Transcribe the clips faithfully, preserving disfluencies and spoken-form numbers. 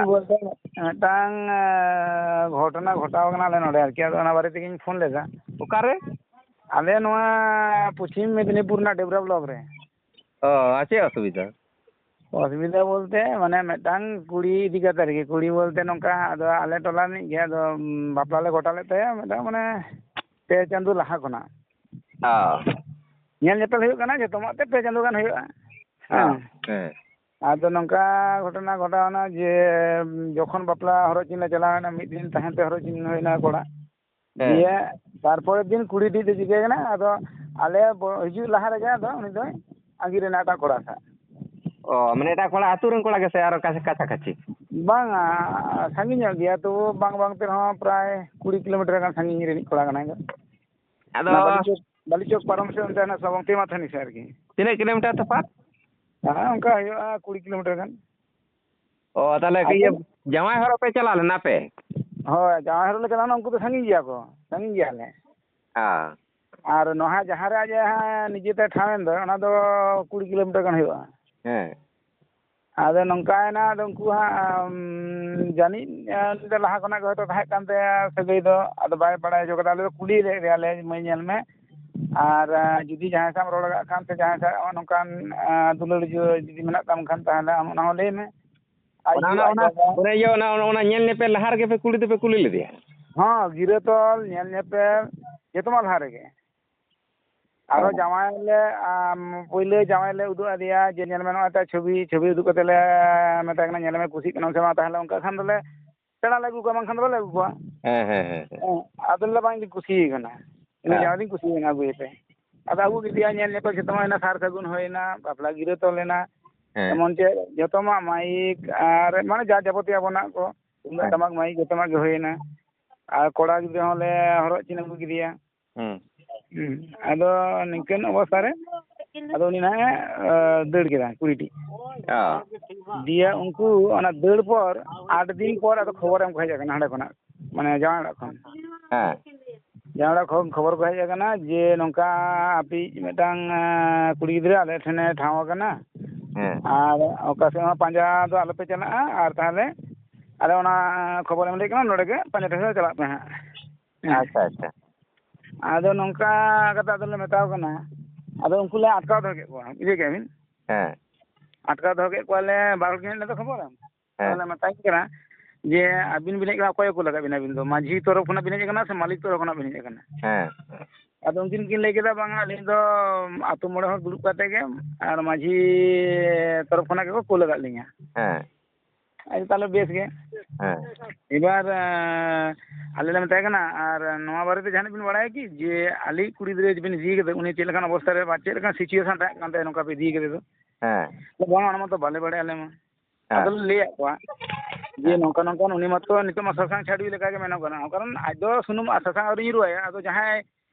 ᱵᱚᱞᱛᱮ ᱢᱤᱫᱴᱟᱝ ᱜᱷᱚᱴᱚᱱᱟ ᱜᱷᱚᱴᱟᱣ ᱠᱟᱱᱟ ᱟᱞᱮ ᱱᱚᱰᱮ ᱟᱨᱠᱤ, ᱟᱫᱚ ᱚᱱᱟ ᱵᱟᱨᱮ ᱛᱮᱜᱮᱧ ᱯᱷᱳᱱ ᱞᱮᱫᱟ᱾ ᱚᱠᱟᱨᱮ? ᱟᱞᱮ ᱱᱚᱣᱟ ᱯᱚᱪᱷᱤᱢ ᱢᱮᱫᱽᱱᱤᱯᱩᱨ ᱨᱮᱱᱟᱜ ᱰᱮᱵᱽᱨᱟ ᱵᱞᱚᱠ ᱨᱮ᱾ ᱚ, ᱟᱨ ᱪᱮᱫ ᱚᱥᱩᱵᱤᱫᱷᱟ? ᱚᱥᱩᱵᱤᱫᱷᱟ ᱵᱚᱞᱛᱮ ᱢᱟᱱᱮ ᱢᱤᱫᱴᱟᱝ ᱠᱩᱲᱤ ᱤᱫᱤ ᱠᱟᱛᱮ ᱟᱨᱠᱤ᱾ ᱠᱩᱲᱤ ᱵᱚᱞᱛᱮ ᱱᱚᱝᱠᱟ, ᱟᱫᱚ ᱟᱞᱮ ᱴᱚᱞᱟ ᱨᱤᱱᱤᱡ ᱜᱮ, ᱟᱫᱚ ᱵᱟᱯᱞᱟ ᱞᱮ ᱜᱚᱴᱟ ᱞᱮᱫ ᱛᱟᱭᱟ ᱢᱤᱫᱴᱟᱝ ᱢᱟᱱᱮ ᱯᱮ ᱪᱟᱸᱫᱳ ᱞᱟᱦᱟ ᱠᱷᱚᱱᱟᱜ᱾ ᱚ᱾ ᱧᱮᱞ ᱧᱮᱯᱮᱞ ᱦᱩᱭᱩᱜ ᱠᱟᱱᱟ, ᱡᱚᱛᱚ ᱢᱟᱜ ᱛᱮ ᱯᱮ ᱪᱟᱸᱫᱳ ᱜᱟᱱ ᱦᱩᱭᱩᱜᱼᱟ᱾ ᱦᱮᱸ, ᱦᱮᱸ᱾ ᱟᱫᱚ ᱱᱚᱝᱠᱟ ᱜᱷᱚᱴᱚᱱᱟ ᱜᱷᱚᱴᱟᱣᱱᱟ ᱡᱮ ᱡᱚᱠᱷᱚᱱ ᱵᱟᱯᱞᱟ ᱦᱚᱨᱚᱜ ᱪᱤᱱ ᱞᱮ ᱪᱟᱞᱟᱣᱮᱱᱟ, ᱢᱤᱫ ᱫᱤᱱ ᱛᱟᱦᱮᱸ ᱛᱮ ᱦᱚᱨᱚᱜ ᱪᱤᱱ ᱦᱩᱭᱱᱟ ᱠᱚᱲᱟ᱾ ᱦᱮᱸ᱾ ᱫᱤᱭᱮ ᱛᱟᱨᱯᱚᱨᱮᱨ ᱫᱤᱱ ᱠᱩᱲᱤ ᱴᱷᱤᱠ ᱫᱚ ᱪᱤᱠᱟᱹ ᱠᱟᱱᱟ, ᱟᱫᱚ ᱟᱞᱮ ᱵᱚ-, ᱦᱤᱡᱩᱜ ᱞᱟᱦᱟ ᱨᱮᱜᱮ ᱟᱫᱚ ᱩᱱᱤ ᱫᱚᱭ ᱟᱸᱜᱤᱨ ᱮᱱᱟ ᱮᱴᱟᱜ ᱠᱚᱲᱟ ᱥᱟᱶ᱾ ᱚ, ᱢᱟᱱᱮ ᱮᱴᱟᱜ ᱠᱚᱲᱟ ᱟᱹᱛᱩ ᱨᱮᱱ ᱠᱚᱲᱟ ᱜᱮᱥᱮ ᱟᱨᱚ ᱠᱟᱪᱷᱟ ᱠᱟᱪᱷᱟ ᱠᱟᱪᱷᱤ? ᱵᱟᱝᱟ, ᱥᱟᱺᱜᱤᱧ ᱧᱚᱜ ᱜᱮᱭᱟ, ᱛᱚᱵᱩ ᱵᱟᱝ ᱵᱟᱝ ᱛᱮ ᱨᱮᱦᱚᱸ ᱯᱨᱟᱭ ᱠᱩᱲᱤ ᱠᱤᱞᱳᱢᱤᱴᱟᱨ ᱜᱟᱱ ᱥᱟᱺᱜᱤᱧ ᱨᱤᱱᱤᱡ ᱠᱚᱲᱟ ᱠᱟᱱᱟᱭ ᱫᱚ᱾ ᱟᱫᱚ ᱚᱱᱟ ᱵᱟᱞᱤᱪᱚᱠ, ᱵᱟᱞᱤᱪᱚᱠ ᱯᱟᱨᱚᱢ ᱥᱮ ᱚᱱᱛᱮ ᱦᱟᱱᱟ ᱥᱟᱵᱚᱱᱛᱤ ᱢᱟᱛᱷᱟᱹᱱᱤ ᱥᱮᱫ ᱟᱨᱠᱤ᱾ ᱛᱤᱱᱟᱹᱜ ᱠᱤᱞᱳᱢᱤᱴᱟᱨ ᱛᱚᱯᱷᱟᱛ? ᱦᱮᱸ, ᱚᱱᱠᱟ ᱦᱩᱭᱩᱜᱼᱟ ᱠᱩᱲᱤ ᱠᱤᱞᱳᱢᱤᱴᱟᱨ ᱜᱟᱱ᱾ ᱚ, ᱛᱟᱦᱚᱞᱮ ᱟᱫᱚ ᱤᱭᱟᱹ ᱡᱟᱶᱟᱭ ᱦᱚᱨᱚᱜ ᱯᱮ ᱪᱟᱞᱟᱣ ᱞᱮᱱᱟ ᱯᱮ? ᱦᱳᱭ, ᱡᱟᱶᱟᱭ ᱦᱚᱨᱚᱜ ᱞᱮ ᱪᱟᱞᱟᱣ ᱞᱮᱱᱟ, ᱩᱱᱠᱩ ᱫᱚ ᱥᱟᱺᱜᱤᱧ ᱜᱮᱭᱟ ᱠᱚ, ᱥᱟᱺᱜᱤᱧ ᱜᱮᱭᱟᱞᱮ᱾ ᱦᱮᱸ᱾ ᱟᱨ ᱱᱚᱣᱟ ᱡᱟᱦᱟᱸ ᱨᱮ ᱟᱡ ᱦᱟᱸᱜ ᱱᱤᱡᱮᱛᱮ ᱴᱷᱟᱶ ᱮᱱ ᱫᱚ, ᱚᱱᱟ ᱫᱚ ᱠᱩᱲᱤ ᱠᱤᱞᱳᱢᱤᱴᱟᱨ ᱜᱟᱱ ᱦᱩᱭᱩᱜᱼᱟ᱾ ᱦᱮᱸ᱾ ᱟᱫᱚ ᱱᱚᱝᱠᱟᱭᱮᱱᱟ, ᱟᱫᱚ ᱩᱱᱠᱩ ᱦᱟᱸᱜ, ᱩᱢ, ᱡᱟᱹᱱᱤᱡ, ᱮ, ᱩᱱᱤ ᱫᱚ ᱞᱟᱦᱟ ᱠᱷᱚᱱᱟᱜ ᱜᱮ ᱦᱚᱭᱛᱳ ᱛᱟᱦᱮᱸ ᱠᱟᱱ ᱛᱟᱭᱟ ᱥᱟᱹᱜᱟᱹᱭ ᱫᱚ, ᱟᱫᱚ ᱵᱟᱭ ᱵᱟᱲᱟᱭ ᱦᱚᱪᱚ ᱠᱟᱫᱟ᱾ ᱟᱞᱮ ᱫᱚ ᱠᱩᱞᱤ ᱞᱮᱫ ᱜᱮᱭᱟᱞᱮ, "ᱢᱟᱹᱭ ᱧᱮᱞ ᱢᱮ, ᱟᱨ, ᱮ, ᱡᱩᱫᱤ ᱡᱟᱦᱟᱸᱭ ᱥᱟᱶ ᱮᱢ ᱨᱚᱲ ᱠᱟᱜ ᱠᱷᱟᱱ ᱥᱮ ᱡᱟᱦᱟᱸᱭ ᱥᱟᱶ ᱱᱚᱜᱼᱚ ᱱᱚᱝᱠᱟᱱ, ᱮ, ᱫᱩᱞᱟᱹᱲ ᱡᱩᱫᱤ ᱢᱮᱱᱟᱜ ᱛᱟᱢ ᱠᱷᱟᱱ, ᱛᱟᱦᱚᱞᱮ ᱟᱢ ᱚᱱᱟ ᱦᱚᱸ ᱞᱟᱹᱭ ᱢᱮ᱾" ᱟᱡ ᱚᱱᱟ, ᱟᱭᱳ, ᱚᱱᱟ, ᱟᱡ ᱚᱱᱟ, ᱵᱟᱵᱟ᱾ ᱚᱱᱟ ᱤᱭᱟᱹ, ᱚᱱᱟ, ᱚᱱᱟ, ᱚᱱᱟ ᱧᱮᱞ ᱧᱮᱯᱮᱞ ᱞᱟᱦᱟ ᱨᱮᱜᱮ ᱯᱮ ᱠᱩᱞᱤ ᱫᱚᱯᱮ ᱠᱩᱞᱤ ᱞᱮᱫᱮᱭᱟ? ᱦᱚᱸ, ᱜᱤᱨᱟᱹ ᱛᱚᱞ, ᱧᱮᱞ ᱧᱮᱯᱮᱞ, ᱡᱚᱛᱚ ᱢᱟ ᱞᱟᱦᱟ ᱨᱮᱜᱮ᱾ ᱟᱨᱚ ᱚ᱾ ᱡᱟᱶᱟᱭ ᱞᱮ, ᱟᱢ, ᱯᱳᱭᱞᱳ ᱡᱟᱶᱟᱭ ᱞᱮ ᱩᱫᱩᱜ ᱟᱫᱮᱭᱟ ᱡᱮ, "ᱧᱮᱞ ᱢᱮ, ᱱᱚᱜᱼᱚᱭ ᱛᱟᱭ ᱪᱷᱚᱵᱤ, ᱪᱷᱚᱵᱤ ᱩᱫᱩᱜ ᱠᱟᱛᱮ ᱞᱮ ᱢᱮᱛᱟᱭ ᱠᱟᱱᱟ, 'ᱧᱮᱞ ᱢᱮ, ᱠᱩᱥᱤᱜ ᱠᱟᱱᱟᱢ ᱥᱮ ᱵᱟᱝ?' ᱛᱟᱦᱚᱞᱮ ᱚᱱᱠᱟ ᱠᱷᱟᱱ ᱫᱚᱞᱮ ᱯᱮᱲᱟ ᱞᱮ ᱟᱹᱜᱩ ᱠᱚᱣᱟ, ᱵᱟᱝᱠᱷᱟᱱ ᱫᱚ ᱵᱟᱞᱮ ᱟᱹᱜᱩ ᱠᱚᱣᱟ᱾" ᱦᱮᱸ, ᱦᱮᱸ, ᱦᱮᱸ, ᱦᱮᱸ᱾ ᱦᱮᱸ, ᱟᱫᱚ ᱞᱮ, "ᱵᱟᱝ, ᱤᱧ ᱠᱩᱥᱤ ᱠᱟᱱᱟ, ᱤᱧ ᱦᱮᱸ᱾ ᱡᱟᱶᱟᱭ ᱫᱚᱧ ᱠᱩᱥᱤ ᱠᱟᱱᱟ, ᱟᱹᱜᱩᱭᱮᱯᱮ᱾" ᱟᱫᱚ ᱟᱹᱜᱩ ᱠᱮᱫᱮᱭᱟ, ᱧᱮᱞ ᱧᱮᱯᱮᱞ ᱡᱚᱛᱚ ᱦᱩᱭᱱᱟ, ᱥᱟᱨ ᱥᱟᱹᱜᱩᱱ ᱦᱩᱭᱱᱟ, ᱵᱟᱯᱞᱟ ᱜᱤᱨᱟᱹ ᱛᱚᱞ ᱮᱱᱟ, ᱦᱮᱸ᱾ ᱮᱢᱚᱱ ᱪᱮᱫ ᱡᱚᱛᱚ ᱢᱟ ᱢᱟᱭᱤᱠ ᱟᱨ ᱢᱟᱱᱮ ᱡᱟ ᱡᱟᱵᱚᱛᱤᱭᱚ ᱟᱵᱚᱱᱟᱜ ᱠᱚ, ᱛᱩᱢᱫᱟᱜ ᱦᱮᱸ᱾ ᱴᱟᱢᱟᱠ ᱢᱟᱭᱤᱠ ᱡᱚᱛᱚ ᱢᱟ ᱜᱮ ᱦᱩᱭᱱᱟ᱾ ᱟᱨ ᱠᱚᱲᱟ ᱜᱤᱫᱽᱨᱟᱹ ᱦᱚᱸᱞᱮ ᱦᱚᱨᱚᱜ ᱪᱤᱱ ᱟᱹᱜᱩ ᱠᱮᱫᱮᱭᱟ᱾ ᱦᱩᱸ᱾ ᱦᱩᱸ᱾ ᱟᱫᱚ ᱱᱤᱝᱠᱟᱹᱱ ᱚᱵᱚᱥᱛᱷᱟ ᱨᱮ ᱟᱫᱚ ᱩᱱᱤ ᱱᱟᱦᱟᱜ ᱮ, ᱫᱟᱹᱲ ᱠᱮᱫᱟ ᱠᱩᱲᱤᱴᱤ᱾ ᱚ᱾ ᱫᱤᱭᱮ ᱩᱱᱠᱩ ᱚᱱᱟ ᱫᱟᱹᱲ ᱯᱚᱨ ᱟᱴ ᱫᱤᱱ ᱯᱚᱨ ᱟᱫᱚ ᱠᱷᱚᱵᱚᱨ ᱮᱢ ᱠᱚ ᱦᱮᱡ ᱟᱠᱟᱱᱟ ᱦᱟᱸᱰᱮ ᱠᱷᱚᱱᱟᱜ, ᱢᱟᱱᱮ ᱡᱟᱶᱟᱭ ᱚᱲᱟᱜ ᱠᱷᱚᱱ᱾ ᱦᱮᱸ᱾ ᱡᱟᱶᱟᱭ ᱚᱲᱟᱜ ᱠᱷᱚᱱ ᱠᱷᱚᱵᱚᱨ ᱠᱚ ᱦᱮᱡ ᱟᱠᱟᱱᱟ ᱡᱮ ᱱᱚᱝᱠᱟ ᱟᱯᱮᱭᱤᱡ ᱢᱤᱫᱴᱟᱝ ᱮ, ᱠᱩᱲᱤ ᱜᱤᱫᱽᱨᱟᱹ ᱟᱞᱮ ᱴᱷᱮᱱᱮ ᱴᱷᱟᱶ ᱟᱠᱟᱱᱟ᱾ ᱦᱮᱸ᱾ ᱟᱨ ᱚᱠᱟ ᱥᱮᱫ ᱦᱚᱸ ᱯᱟᱸᱡᱟ ᱫᱚ ᱟᱞᱚᱯᱮ ᱪᱟᱞᱟᱜᱼᱟ, ᱟᱨ ᱛᱟᱦᱚᱞᱮ ᱟᱞᱮ ᱚᱱᱟ ᱠᱷᱚᱵᱚᱨ ᱮᱢ ᱞᱟᱹᱭ ᱠᱟᱱᱟ, ᱱᱚᱰᱮ ᱜᱮ ᱯᱟᱸᱡᱟ ᱴᱷᱮᱥᱟ ᱪᱟᱞᱟᱜ ᱯᱮ ᱦᱟᱸᱜ᱾ ᱦᱮᱸ᱾ ᱟᱪᱪᱷᱟ, ᱟᱪᱪᱷᱟ᱾ ᱟᱫᱚ ᱱᱚᱝᱠᱟ ᱠᱟᱛᱮ ᱟᱫᱚᱞᱮ ᱢᱮᱛᱟᱣ ᱠᱟᱱᱟ, ᱟᱫᱚ ᱩᱱᱠᱩ ᱞᱮ ᱟᱴᱠᱟᱣ ᱫᱚᱦᱚ ᱠᱮᱫ ᱠᱚᱣᱟ, ᱵᱩᱡᱷᱟᱹᱣ ᱠᱮᱫᱟ ᱵᱤᱱ? ᱦᱮᱸ᱾ ᱟᱴᱠᱟᱣ ᱫᱚᱦᱚ ᱠᱮᱫ ᱠᱚᱣᱟᱞᱮ, ᱵᱟᱨ ᱦᱚᱲ ᱠᱤᱱ ᱦᱮᱡ ᱞᱮᱱᱟ ᱛᱚ ᱠᱷᱚᱵᱚᱨ ᱮᱢ᱾ ᱦᱮᱸ᱾ ᱟᱫᱚᱞᱮ ᱢᱮᱛᱟᱭ ᱠᱟᱱᱟ ᱡᱮ, "ᱟᱹᱵᱤᱱ ᱵᱤᱱ ᱦᱮᱡ ᱠᱟᱱᱟ, ᱚᱠᱚᱭ ᱠᱚ ᱞᱟᱜᱟᱣ ᱵᱤᱱᱟ ᱟᱹᱵᱤᱱ ᱫᱚ? ᱢᱟᱹᱡᱷᱤ ᱛᱚᱨᱚᱯ ᱠᱷᱚᱱᱟᱜ ᱵᱤᱱ ᱦᱮᱡ ᱠᱟᱱᱟ ᱥᱮ ᱢᱟᱹᱞᱤᱠ ᱛᱚᱨᱚᱯ ᱠᱷᱚᱱᱟᱜ ᱵᱤᱱ ᱦᱮᱡ ᱠᱟᱱᱟ?" ᱦᱮᱸ᱾ ᱟᱫᱚ ᱩᱱᱠᱤᱱ ᱠᱤᱱ ᱞᱟᱹᱭ ᱠᱮᱫᱟ, "ᱵᱟᱝᱟ, ᱟᱹᱞᱤᱧ ᱫᱚ ᱟᱛᱳ ᱢᱚᱬᱮ ᱦᱚᱲ ᱫᱩᱲᱩᱵ ᱠᱟᱛᱮ ᱜᱮ ᱟᱨ ᱢᱟᱹᱡᱷᱤ ᱛᱚᱨᱚᱯ ᱠᱷᱚᱱᱟᱜ ᱜᱮᱠᱚ ᱠᱩᱞ ᱟᱠᱟᱫ ᱞᱤᱧᱟ᱾" ᱦᱮᱸ᱾ ᱟᱪᱪᱷᱟ, ᱛᱟᱦᱞᱮ ᱵᱮᱥ ᱜᱮ᱾ ᱦᱮᱸ᱾ ᱮᱵᱟᱨ, ᱮᱸ, ᱟᱞᱮ ᱞᱮ ᱢᱮᱛᱟᱭ ᱠᱟᱱᱟ, "ᱟᱨ ᱱᱚᱣᱟ ᱵᱟᱨᱮᱛᱮ ᱡᱟᱦᱟᱱᱟᱜ ᱵᱤᱱ ᱵᱟᱲᱟᱭᱟ ᱠᱤ, ᱡᱮ ᱟᱞᱮᱭᱤᱡ ᱠᱩᱲᱤ ᱜᱤᱫᱽᱨᱟᱹ ᱡᱮ ᱵᱤᱱ ᱤᱫᱤ ᱠᱟᱫᱮ, ᱩᱱᱤ ᱪᱮᱫ ᱞᱮᱠᱟᱱ ᱚᱵᱚᱥᱛᱟ ᱨᱮ ᱵᱟ ᱪᱮᱫ ᱞᱮᱠᱟᱱ situation ᱛᱟᱦᱮᱸ ᱠᱟᱱ ᱛᱟᱭᱟ, ᱱᱚᱝᱠᱟ ᱯᱮ ᱤᱫᱤ ᱠᱟᱫᱮ ᱫᱚ?" ᱦᱮᱸ᱾ "ᱵᱟᱝᱟ, ᱚᱱᱟ ᱢᱟᱛᱚ ᱵᱟᱞᱮ ᱵᱟᱲᱟᱭᱟ ᱟᱞᱮ ᱢᱟ᱾" ᱦᱮᱸ᱾ ᱟᱫᱚᱞᱮ ᱞᱟᱹᱭᱟᱫ ᱠᱚᱣᱟ ᱡᱮ, ᱦᱮᱸ᱾ ᱱᱚᱝᱠᱟ ᱱᱚᱝᱠᱟ ᱩᱱᱤ ᱢᱟᱛᱚ ᱱᱤᱛᱚᱜ ᱢᱟ ᱥᱟᱥᱟᱝ ᱪᱷᱟᱹᱰᱣᱤ ᱞᱮᱠᱟᱜᱮ ᱢᱮᱱᱚᱜ ᱠᱟᱱᱟ, ᱠᱟᱨᱚᱱ ᱟᱡ ᱫᱚ ᱥᱩᱱᱩᱢ ᱟᱨ ᱥᱟᱥᱟᱝ ᱟᱹᱣᱨᱤ ᱧᱩᱨᱩᱜ ᱟᱭᱟ᱾ ᱟᱫᱚ ᱡᱟᱦᱟᱸᱭ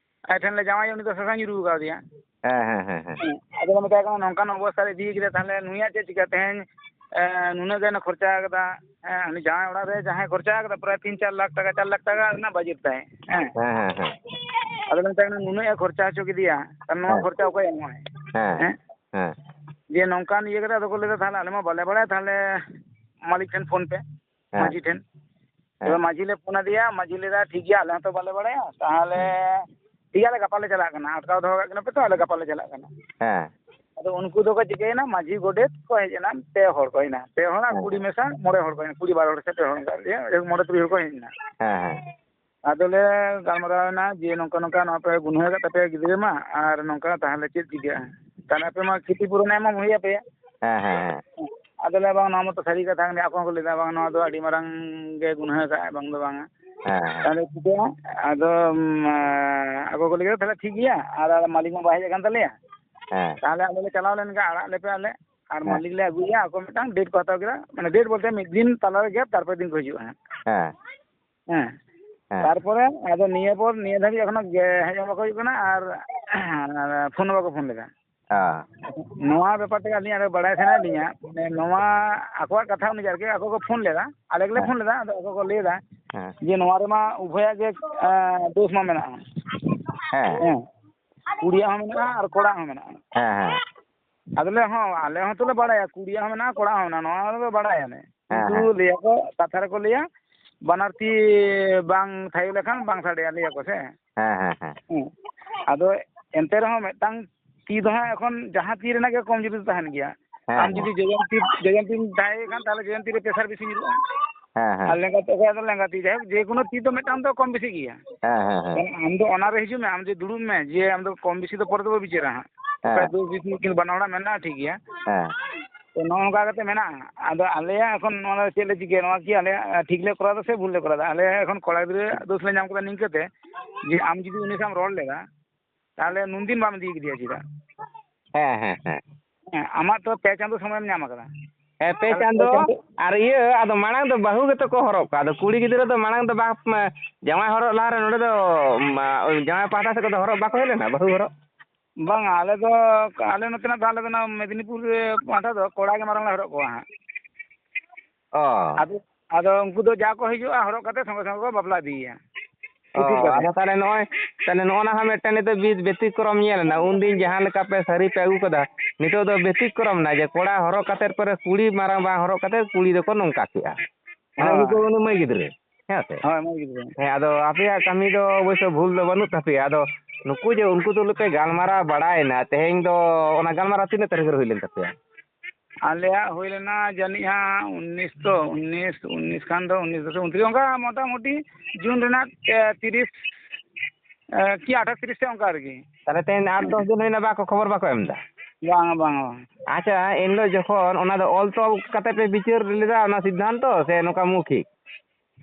ᱟᱡ ᱴᱷᱮᱱ ᱞᱮ ᱡᱟᱶᱟᱭᱟ, ᱩᱱᱤ ᱫᱚ ᱥᱟᱥᱟᱝ ᱧᱩᱨᱩ ᱠᱟᱣᱫᱮᱭᱟ᱾ ᱦᱮᱸ, ᱦᱮᱸ, ᱦᱮᱸ, ᱦᱮᱸ᱾ ᱦᱮᱸ, ᱟᱫᱚ ᱞᱮ ᱢᱮᱛᱟᱭ ᱠᱟᱱᱟ, "ᱱᱚᱝᱠᱟᱱ ᱚᱵᱚᱥᱛᱟ ᱨᱮ ᱤᱫᱤ ᱠᱮᱫᱟ, ᱛᱟᱦᱞᱮ ᱱᱩᱭᱟᱜ ᱪᱮᱫ ᱪᱤᱠᱟᱹ? ᱛᱮᱦᱮᱧ, ᱮ, ᱱᱩᱱᱟᱹᱜ ᱜᱟᱱᱮ ᱠᱷᱚᱨᱪᱟ ᱠᱟᱫᱟ, ᱦᱮᱸ, ᱩᱱᱤ ᱡᱟᱶᱟᱭ ᱚᱲᱟᱜ ᱨᱮ ᱡᱟᱦᱟᱸᱭ ᱠᱷᱚᱨᱪᱟ ᱠᱟᱫᱟ, ᱯᱨᱟᱭ ᱛᱤᱱ ᱪᱟᱨ ᱞᱟᱠᱷ ᱴᱟᱠᱟ, ᱪᱟᱨ ᱞᱟᱠᱷ ᱴᱟᱠᱟ ᱨᱮᱱᱟᱜ budget ᱛᱟᱭ, ᱦᱮᱸ᱾ ᱦᱮᱸ, ᱦᱮᱸ, ᱦᱮᱸ᱾ ᱟᱫᱚ ᱞᱮ ᱢᱮᱛᱟᱭ ᱠᱟᱱᱟ, ᱱᱩᱱᱟᱹᱜ ᱮ ᱠᱷᱚᱨᱪᱟ ᱦᱚᱪᱚ ᱠᱮᱫᱮᱭᱟ, ᱛᱟᱦᱞᱮ ᱱᱚᱣᱟ ᱦᱮᱸ᱾ ᱠᱷᱚᱨᱪᱟ ᱚᱠᱚᱭ ᱮᱢᱚᱜᱼᱟᱭ?" ᱦᱮᱸ᱾ ᱦᱮᱸ? ᱦᱮᱸ᱾ ᱡᱮ ᱱᱚᱝᱠᱟᱱ ᱤᱭᱟᱹ ᱠᱟᱛᱮ ᱟᱫᱚ ᱠᱚ ᱞᱟᱹᱭᱫᱟ, "ᱛᱟᱦᱞᱮ ᱟᱞᱮ ᱢᱟ ᱵᱟᱞᱮ ᱵᱟᱲᱟᱭᱟ, ᱛᱟᱦᱞᱮ ᱢᱟᱹᱞᱤᱠ ᱴᱷᱮᱱ ᱯᱷᱳᱱ ᱯᱮ, ᱦᱮᱸ᱾ ᱢᱟᱹᱡᱷᱤ ᱴᱷᱮᱱ᱾" ᱦᱮᱸ᱾ ᱮᱵᱟᱨ ᱢᱟᱹᱡᱷᱤ ᱞᱮ ᱯᱷᱳᱱ ᱟᱫᱮᱭᱟ, ᱢᱟᱹᱡᱷᱤ ᱞᱟᱹᱭᱫᱟ, "ᱴᱷᱤᱠ ᱜᱮᱭᱟ, ᱟᱞᱮ ᱦᱚᱸᱛᱚ ᱵᱟᱞᱮ ᱵᱟᱲᱟᱭᱟ, ᱛᱟᱦᱞᱮ ᱦᱩᱸ᱾ ᱴᱷᱤᱠ ᱜᱮᱭᱟ, ᱟᱞᱮ ᱜᱟᱯᱟ ᱞᱮ ᱪᱟᱞᱟᱜ ᱠᱟᱱᱟ, ᱟᱴᱠᱟᱣ ᱫᱚᱦᱚ ᱠᱟᱜ ᱠᱟᱱᱟ ᱯᱮ ᱛᱚ, ᱟᱞᱮ ᱜᱟᱯᱟ ᱞᱮ ᱪᱟᱞᱟᱜ ᱠᱟᱱᱟ᱾" ᱦᱮᱸ᱾ ᱟᱫᱚ ᱩᱱᱠᱩ ᱫᱚᱠᱚ ᱪᱤᱠᱟᱹᱭᱮᱱᱟ, ᱢᱟᱹᱡᱷᱤ ᱜᱚᱰᱮᱛ ᱠᱚ ᱦᱮᱡ ᱮᱱᱟ, ᱯᱮ ᱦᱚᱲ ᱠᱚ ᱦᱮᱡ ᱮᱱᱟ, ᱯᱮ ᱦᱚᱲ ᱟᱨ ᱦᱮᱸ᱾ ᱠᱩᱲᱤ ᱢᱮᱥᱟ ᱢᱚᱬᱮ ᱦᱚᱲ ᱠᱚ ᱦᱮᱡ ᱮᱱᱟ, ᱠᱩᱲᱤ ᱵᱟᱨᱚ ᱦᱚᱲ ᱥᱮ ᱯᱮ ᱦᱚᱲ ᱚᱱᱠᱟ, ᱡᱟᱭᱦᱳᱠ, ᱢᱚᱬᱮ ᱛᱩᱨᱩᱭ ᱦᱚᱲ ᱠᱚ ᱦᱮᱡ ᱮᱱᱟ᱾ ᱦᱮᱸ, ᱦᱮᱸ᱾ ᱟᱫᱚᱞᱮ ᱜᱟᱞᱢᱟᱨᱟᱣ ᱮᱱᱟ ᱡᱮ, "ᱱᱚᱝᱠᱟ ᱱᱚᱝᱠᱟ ᱱᱚᱣᱟ ᱯᱮ ᱜᱩᱱᱦᱟᱹ ᱟᱠᱟᱫ ᱛᱟᱯᱮᱭᱟ ᱜᱤᱫᱽᱨᱟᱹ ᱢᱟ, ᱟᱨ ᱱᱚᱝᱠᱟ ᱛᱟᱦᱞᱮ ᱪᱮᱫ ᱪᱤᱠᱟᱹᱜᱼᱟ? ᱛᱟᱦᱞᱮ ᱟᱯᱮ ᱢᱟ ᱠᱷᱤᱛᱤ ᱯᱩᱨᱚᱱ ᱮᱢ ᱦᱩᱭ ᱟᱯᱮᱭᱟ᱾" ᱦᱮᱸ, ᱦᱮᱸ, ᱦᱮᱸ᱾ ᱟᱫᱚ ᱞᱟᱹᱭᱟ, "ᱵᱟᱝ, ᱱᱚᱣᱟ ᱢᱟᱛᱚ ᱥᱟᱹᱨᱤ ᱠᱟᱛᱷᱟ ᱠᱟᱱ ᱜᱮ᱾" ᱟᱠᱚ ᱦᱚᱸᱠᱚ ᱞᱟᱹᱭᱫᱟ, "ᱵᱟᱝ, ᱱᱚᱣᱟ ᱫᱚ ᱟᱹᱰᱤ ᱢᱟᱨᱟᱝ ᱜᱮ ᱜᱩᱱᱦᱟᱹ ᱠᱟᱜᱼᱟᱭ, ᱵᱟᱝ ᱫᱚ ᱵᱟᱝᱟ᱾" ᱦᱮᱸ, ᱦᱮᱸ᱾ ᱛᱟᱦᱞᱮ ᱪᱤᱠᱟᱹᱭᱟ? ᱟᱫᱚ, ᱩᱢ, ᱟᱠᱚ ᱠᱚ ᱞᱟᱹᱭ ᱠᱮᱫᱟ, "ᱛᱟᱦᱞᱮ ᱴᱷᱤᱠ ᱜᱮᱭᱟ, ᱟᱨ, ᱟᱨ ᱢᱟᱹᱞᱤᱠ ᱢᱟ ᱵᱟᱭ ᱦᱮᱡ ᱟᱠᱟᱱ ᱛᱟᱞᱮᱭᱟ᱾ ᱦᱮᱸ᱾ ᱛᱟᱦᱞᱮ ᱟᱞᱮ ᱞᱮ ᱪᱟᱞᱟᱣ ᱞᱮᱱ ᱜᱮ, ᱟᱲᱟᱜ ᱞᱮᱯᱮ ᱟᱞᱮ, ᱟᱨ ᱦᱮᱸ᱾ ᱢᱟᱹᱞᱤᱠ ᱞᱮ ᱟᱹᱜᱩᱭᱟ, ᱟᱠᱚ ᱢᱤᱫᱴᱟᱝ date ᱠᱚ ᱦᱟᱛᱟᱣ ᱠᱮᱫᱟ, ᱢᱟᱱᱮ date ᱵᱚᱞᱛᱮ ᱢᱤᱫ ᱫᱤᱱ ᱛᱟᱞᱟ ᱨᱮ gap, ᱛᱟᱨᱯᱚᱨᱮ ᱫᱤᱱ ᱠᱚ ᱦᱤᱡᱩᱜᱼᱟ ᱦᱟᱸᱜ᱾ ᱦᱮᱸ᱾ ᱦᱮᱸ᱾ ᱦᱮᱸ᱾ ᱛᱟᱨᱯᱚᱨᱮ ᱟᱫᱚ ᱱᱤᱭᱟᱹ ᱯᱚᱨ, ᱱᱤᱭᱟᱹ ᱫᱷᱟᱹᱵᱤᱡ ᱮᱠᱷᱚᱱᱳ ᱜᱮ ᱦᱮᱡ ᱦᱚᱸ ᱵᱟᱠᱚ ᱦᱤᱡᱩᱜ ᱠᱟᱱᱟ ᱟᱨ ᱯᱷᱳᱱ ᱦᱚᱸ ᱵᱟᱠᱚ ᱯᱷᱳᱱ ᱞᱮᱫᱟ᱾ ᱦᱮᱸ᱾ ᱱᱚᱣᱟ ᱵᱮᱯᱟᱨ ᱛᱮᱜᱮ ᱟᱹᱞᱤᱧ ᱟᱨᱚ ᱵᱟᱲᱟᱭ ᱥᱟᱱᱟᱭᱮᱫ ᱞᱤᱧᱟ, ᱢᱟᱱᱮ ᱱᱚᱣᱟ ᱟᱠᱚᱣᱟᱜ ᱠᱟᱛᱷᱟ ᱚᱱᱩᱡᱟᱭᱤ ᱟᱨᱠᱤ, ᱟᱠᱚ ᱠᱚ ᱯᱷᱳᱱ ᱞᱮᱫᱟ, ᱟᱞᱮ ᱜᱮᱞᱮ ᱦᱮᱸ᱾ ᱯᱷᱳᱱ ᱞᱮᱫᱟ, ᱟᱫᱚ ᱟᱠᱚ ᱠᱚ ᱞᱟᱹᱭ ᱮᱫᱟ ᱦᱮᱸ᱾ ᱡᱮ ᱱᱚᱣᱟ ᱨᱮᱢᱟ ᱩᱵᱷᱚᱭᱟᱜ ᱜᱮ, ᱮᱸ, ᱫᱳᱥ ᱢᱟ ᱢᱮᱱᱟᱜᱼᱟ᱾ ᱦᱮᱸ᱾ ᱦᱮᱸ᱾ ᱠᱩᱲᱤᱭᱟᱜ ᱦᱚᱸ ᱢᱮᱱᱟᱜᱼᱟ ᱟᱨ ᱠᱚᱲᱟᱣᱟᱜ ᱦᱚᱸ ᱢᱮᱱᱟᱜᱼᱟ᱾ ᱦᱮᱸ, ᱦᱮᱸ᱾ ᱟᱫᱚ ᱞᱮ, ᱦᱚᱸ, ᱟᱞᱮ ᱦᱚᱸ ᱛᱚᱞᱮ ᱵᱟᱲᱟᱭᱟ, ᱠᱩᱲᱤᱭᱟᱜ ᱦᱚᱸ ᱢᱮᱱᱟᱜᱼᱟ, ᱠᱚᱲᱟᱣᱟᱜ ᱦᱚᱸ ᱢᱮᱱᱟᱜᱼᱟ, ᱱᱚᱣᱟ ᱫᱚ ᱵᱟᱲᱟᱭᱟᱞᱮ᱾ ᱦᱮᱸ, ᱠᱤᱱᱛᱩ ᱦᱮᱸ᱾ ᱞᱟᱹᱭᱟᱠᱚ, ᱠᱟᱛᱷᱟ ᱨᱮᱠᱚ ᱞᱟᱹᱭᱟ, ᱵᱟᱱᱟᱨ ᱛᱤ ᱵᱟᱝ ᱛᱷᱟᱭᱚ ᱞᱮᱠᱷᱟᱱ ᱵᱟᱝ ᱥᱟᱰᱮᱭᱟ, ᱞᱟᱹᱭᱟᱠᱚ ᱥᱮ᱾ ᱦᱮᱸ, ᱦᱮᱸ, ᱦᱮᱸ᱾ ᱦᱮᱸ᱾ ᱟᱫᱚ ᱮᱱᱛᱮ ᱨᱮᱦᱚᱸ ᱢᱤᱫᱴᱟᱝ ᱛᱤ ᱫᱚ ᱦᱟᱸᱜ ᱮᱠᱷᱚᱱ ᱡᱟᱦᱟᱸ ᱛᱤ ᱨᱮᱱᱟᱜ ᱜᱮ ᱠᱚᱢ ᱡᱩᱫᱤ ᱛᱟᱦᱮᱱ ᱜᱮᱭᱟ᱾ ᱦᱮᱸ, ᱟᱢ ᱦᱮᱸ᱾ ᱡᱩᱫᱤ ᱡᱚᱡᱚᱢ ᱛᱤ, ᱡᱚᱡᱚᱢ ᱛᱤᱢ ᱫᱟᱭᱮ ᱠᱷᱟᱱ, ᱛᱟᱦᱚᱞᱮ ᱡᱚᱡᱚᱢ ᱛᱤ ᱨᱮ pressure ᱵᱮᱥᱤ ᱧᱩᱨᱩᱜᱼᱟ᱾ ᱦᱮᱸ, ᱦᱮᱸ᱾ ᱟᱨ ᱞᱮᱸᱜᱟ ᱛᱤ ᱠᱷᱟᱱ ᱫᱚ ᱞᱮᱸᱜᱟ ᱛᱤ᱾ ᱡᱟᱭᱦᱳᱠ, ᱡᱮ ᱠᱳᱱᱳ ᱛᱤ ᱫᱚ ᱢᱤᱫᱴᱟᱝ ᱫᱚ ᱠᱚᱢ ᱵᱮᱥᱤ ᱜᱮᱭᱟ᱾ ᱦᱮᱸ, ᱦᱮᱸ, ᱦᱮᱸ᱾ ᱟᱢ ᱫᱚ ᱚᱱᱟ ᱨᱮ ᱦᱤᱡᱩᱜ ᱢᱮ, ᱟᱢ ᱡᱮ ᱫᱩᱲᱩᱵ ᱢᱮ, ᱡᱮ ᱟᱢ ᱫᱚ ᱠᱚᱢ ᱵᱮᱥᱤ ᱫᱚ ᱯᱚᱨᱮ ᱫᱚᱵᱚ ᱵᱤᱪᱟᱹᱨᱟ ᱦᱟᱸᱜ᱾ ᱦᱮᱸ᱾ ᱚᱠᱚᱭ ᱫᱳᱥ ᱵᱮᱥᱤ ᱩᱱᱠᱤᱱ ᱵᱟᱱᱟ ᱦᱚᱲᱟᱜ ᱢᱮᱱᱟᱜᱼᱟ, ᱴᱷᱤᱠ ᱜᱮᱭᱟ᱾ ᱦᱮᱸ᱾ ᱛᱚ, ᱱᱚᱜᱼᱚ ᱱᱚᱝᱠᱟ ᱠᱟᱛᱮ ᱢᱮᱱᱟᱜᱼᱟ᱾ ᱟᱫᱚ ᱟᱞᱮᱭᱟᱜ ᱮᱠᱷᱚᱱ ᱱᱚᱣᱟ ᱫᱚ ᱪᱮᱫ ᱞᱮ ᱪᱤᱠᱟᱹᱭᱟ? ᱱᱚᱣᱟ ᱠᱤ ᱟᱞᱮᱭᱟᱜ, ᱟᱸ, ᱴᱷᱤᱠ ᱞᱮ ᱠᱚᱨᱟᱣ ᱮᱫᱟ ᱥᱮ ᱵᱷᱩᱞ ᱞᱮ ᱠᱚᱨᱟᱣ ᱮᱫᱟ? ᱟᱞᱮ ᱮᱠᱷᱚᱱ ᱠᱚᱲᱟ ᱜᱤᱫᱽᱨᱟᱹ ᱫᱳᱥ ᱞᱮ ᱧᱟᱢ ᱠᱮᱫᱟ ᱱᱤᱝᱠᱟᱹ ᱛᱮ ᱡᱮ ᱟᱢ ᱡᱩᱫᱤ ᱩᱱᱤ ᱥᱟᱶ ᱮᱢ ᱨᱚᱲ ᱞᱮᱫᱟ, ᱛᱟᱦᱚᱞᱮ ᱱᱩᱱᱫᱤᱱ ᱵᱟᱢ ᱤᱫᱤ ᱠᱮᱫᱮᱭᱟ ᱪᱮᱫᱟᱜ? ᱦᱮᱸ, ᱦᱮᱸ, ᱦᱮᱸ᱾ ᱦᱮᱸ, ᱟᱢᱟᱜ ᱛᱚ ᱯᱮ ᱪᱟᱸᱫᱚ ᱥᱚᱢᱚᱭᱮᱢ ᱧᱟᱢ ᱟᱠᱟᱫᱟ᱾ ᱦᱮᱸ, ᱯᱮ ᱛᱟᱦᱚᱞᱮ ᱯᱮ ᱪᱟᱸᱫᱚ᱾ ᱪᱟᱸᱫᱚ᱾ ᱟᱨ ᱤᱭᱟᱹ, ᱟᱫᱚ ᱢᱟᱲᱟᱝ ᱫᱚ ᱵᱟᱹᱦᱩ ᱜᱮᱛᱚ ᱠᱚ ᱦᱚᱨᱚᱜ ᱠᱚᱣᱟ᱾ ᱟᱫᱚ ᱠᱩᱲᱤ ᱜᱤᱫᱽᱨᱟᱹ ᱫᱚ ᱢᱟᱲᱟᱝ ᱫᱚ ᱵᱟᱯ-, ᱡᱟᱶᱟᱭ ᱦᱚᱨᱚᱜ ᱞᱟᱦᱟ ᱨᱮ ᱱᱚᱸᱰᱮ ᱫᱚ, ᱢᱟ, ᱡᱟᱶᱟᱭ ᱯᱟᱦᱴᱟ ᱥᱮᱫ ᱠᱷᱚᱱ ᱫᱚ ᱦᱚᱨᱚᱜ ᱵᱟᱠᱚ ᱦᱮᱡ ᱞᱮᱱᱟ, ᱵᱟᱹᱦᱩ ᱦᱚᱨᱚᱜ? ᱵᱟᱝᱟ, ᱟᱞᱮ ᱫᱚ, ᱟᱞᱮ ᱱᱚᱛᱮᱱᱟᱜ ᱫᱚ, ᱟᱞᱮ ᱫᱚ ᱱᱚᱣᱟ ᱢᱮᱫᱽᱱᱤᱯᱩᱨ ᱨᱮ ᱯᱟᱦᱴᱟ ᱫᱚ ᱠᱚᱲᱟ ᱜᱮ ᱢᱟᱨᱟᱝ ᱞᱮ ᱦᱚᱨᱚᱜ ᱠᱚᱣᱟ ᱦᱟᱸᱜ᱾ ᱚ᱾ ᱟᱫᱚ, ᱟᱫᱚ ᱩᱱᱠᱩ ᱫᱚ ᱡᱟ ᱠᱚ ᱦᱤᱡᱩᱜᱼᱟ, ᱦᱚᱨᱚᱜ ᱠᱟᱛᱮ ᱥᱚᱸᱜᱮ ᱥᱚᱸᱜᱮ ᱠᱚ ᱵᱟᱯᱞᱟ ᱤᱫᱤᱭᱮᱭᱟ᱾ ᱚ, ᱤᱛᱩᱫ ᱠᱟᱛᱮ᱾ ᱟᱫᱚ ᱛᱟᱦᱚᱞᱮ ᱱᱚᱜᱼᱚᱭ, ᱛᱟᱦᱚᱞᱮ ᱱᱚᱜᱼᱚ ᱱᱟ ᱦᱚᱸ ᱢᱤᱫᱴᱮᱱ ᱱᱤᱛᱚᱜ ᱵᱤ-, ᱵᱮᱛᱤᱠᱨᱚᱢ ᱧᱮᱞ ᱮᱱᱟ᱾ ᱩᱱᱫᱤᱱ ᱡᱟᱦᱟᱸ ᱞᱮᱠᱟ ᱯᱮ ᱥᱟᱹᱨᱤ ᱯᱮ ᱟᱹᱜᱩ ᱠᱟᱫᱟ, ᱱᱤᱛᱚᱜ ᱫᱚ ᱵᱮᱛᱤᱠᱨᱚᱢ ᱮᱱᱟ ᱡᱮ ᱠᱚᱲᱟ ᱦᱚᱨᱚᱜ ᱠᱟᱛᱮᱫ ᱯᱚᱨᱮ ᱠᱩᱲᱤ ᱢᱟᱨᱟᱝ ᱵᱟᱝ ᱦᱚᱨᱚᱜ ᱠᱟᱛᱮᱫ ᱠᱩᱲᱤ ᱫᱚᱠᱚ ᱱᱚᱝᱠᱟ ᱠᱮᱜᱼᱟ᱾ ᱢᱟᱱᱮ ᱩᱱᱤ ᱫᱚ ᱦᱳᱭ᱾ ᱩᱱᱤ ᱢᱟᱹᱭ ᱜᱤᱫᱽᱨᱟᱹ, ᱦᱮᱸ ᱥᱮ? ᱦᱳᱭ, ᱢᱟᱹᱭ ᱜᱤᱫᱽᱨᱟᱹ᱾ ᱦᱮᱸ, ᱟᱫᱚ ᱟᱯᱮᱭᱟᱜ ᱠᱟᱹᱢᱤ ᱫᱚ ᱚᱵᱚᱥᱥᱚ ᱵᱷᱩᱞ ᱫᱚ ᱵᱟᱹᱱᱩᱜ ᱛᱟᱯᱮᱭᱟ᱾ ᱟᱫᱚ ᱱᱩᱠᱩ ᱡᱮ ᱩᱱᱠᱩ ᱛᱩᱞᱩᱡ ᱯᱮ ᱜᱟᱞᱢᱟᱨᱟᱣ ᱵᱟᱲᱟᱭᱮᱱᱟ, ᱛᱮᱦᱮᱧ ᱫᱚ ᱚᱱᱟ ᱜᱟᱞᱢᱟᱨᱟᱣ ᱛᱤᱱᱟᱹᱜ ᱛᱟᱹᱨᱤᱠᱷ ᱨᱮ ᱦᱩᱭ ᱞᱮᱱ ᱛᱟᱯᱮᱭᱟ? ᱟᱞᱮᱭᱟᱜ ᱦᱩᱭ ᱞᱮᱱᱟ ᱡᱟᱹᱱᱤᱡ ᱦᱟᱸᱜ ᱩᱱᱤᱥ ᱛᱚ, ᱩᱱᱤᱥ, ᱩᱱᱤᱥ ᱠᱷᱟᱱ ᱫᱚ ᱩᱱᱤᱥ, ᱫᱚᱥ, ᱩᱱᱛᱨᱤᱥ, ᱚᱱᱠᱟ ᱢᱚᱴᱟᱢᱩᱴᱤ ᱡᱩᱱ ᱨᱮᱱᱟᱜ, ᱮ, ᱛᱤᱨᱤᱥ, ᱮ, ᱠᱤ ᱟᱴᱷᱟᱥ ᱛᱤᱨᱤᱥ ᱥᱮ ᱚᱱᱠᱟ ᱟᱨᱠᱤ᱾ ᱛᱟᱦᱞᱮ ᱛᱮᱦᱮᱧ ᱟᱴ ᱫᱚᱥ ᱫᱤᱱ ᱦᱩᱭᱱᱟ, ᱵᱟᱠᱚ ᱠᱷᱚᱵᱚᱨ ᱵᱟᱠᱚ ᱮᱢ ᱮᱫᱟ? ᱵᱟᱝ, ᱵᱟᱝ, ᱵᱟᱝ᱾ ᱟᱪᱪᱷᱟ, ᱮᱱᱦᱤᱞᱳᱜ ᱡᱚᱠᱷᱚᱱ ᱚᱱᱟ ᱫᱚ ᱚᱞ ᱛᱚᱞ ᱠᱟᱛᱮ ᱯᱮ ᱵᱤᱪᱟᱹᱨ ᱞᱮᱫᱟ ᱚᱱᱟ ᱥᱤᱫᱽᱫᱷᱟᱱᱛᱚ, ᱥᱮ ᱱᱚᱝᱠᱟ ᱢᱳᱣᱠᱷᱤᱠ?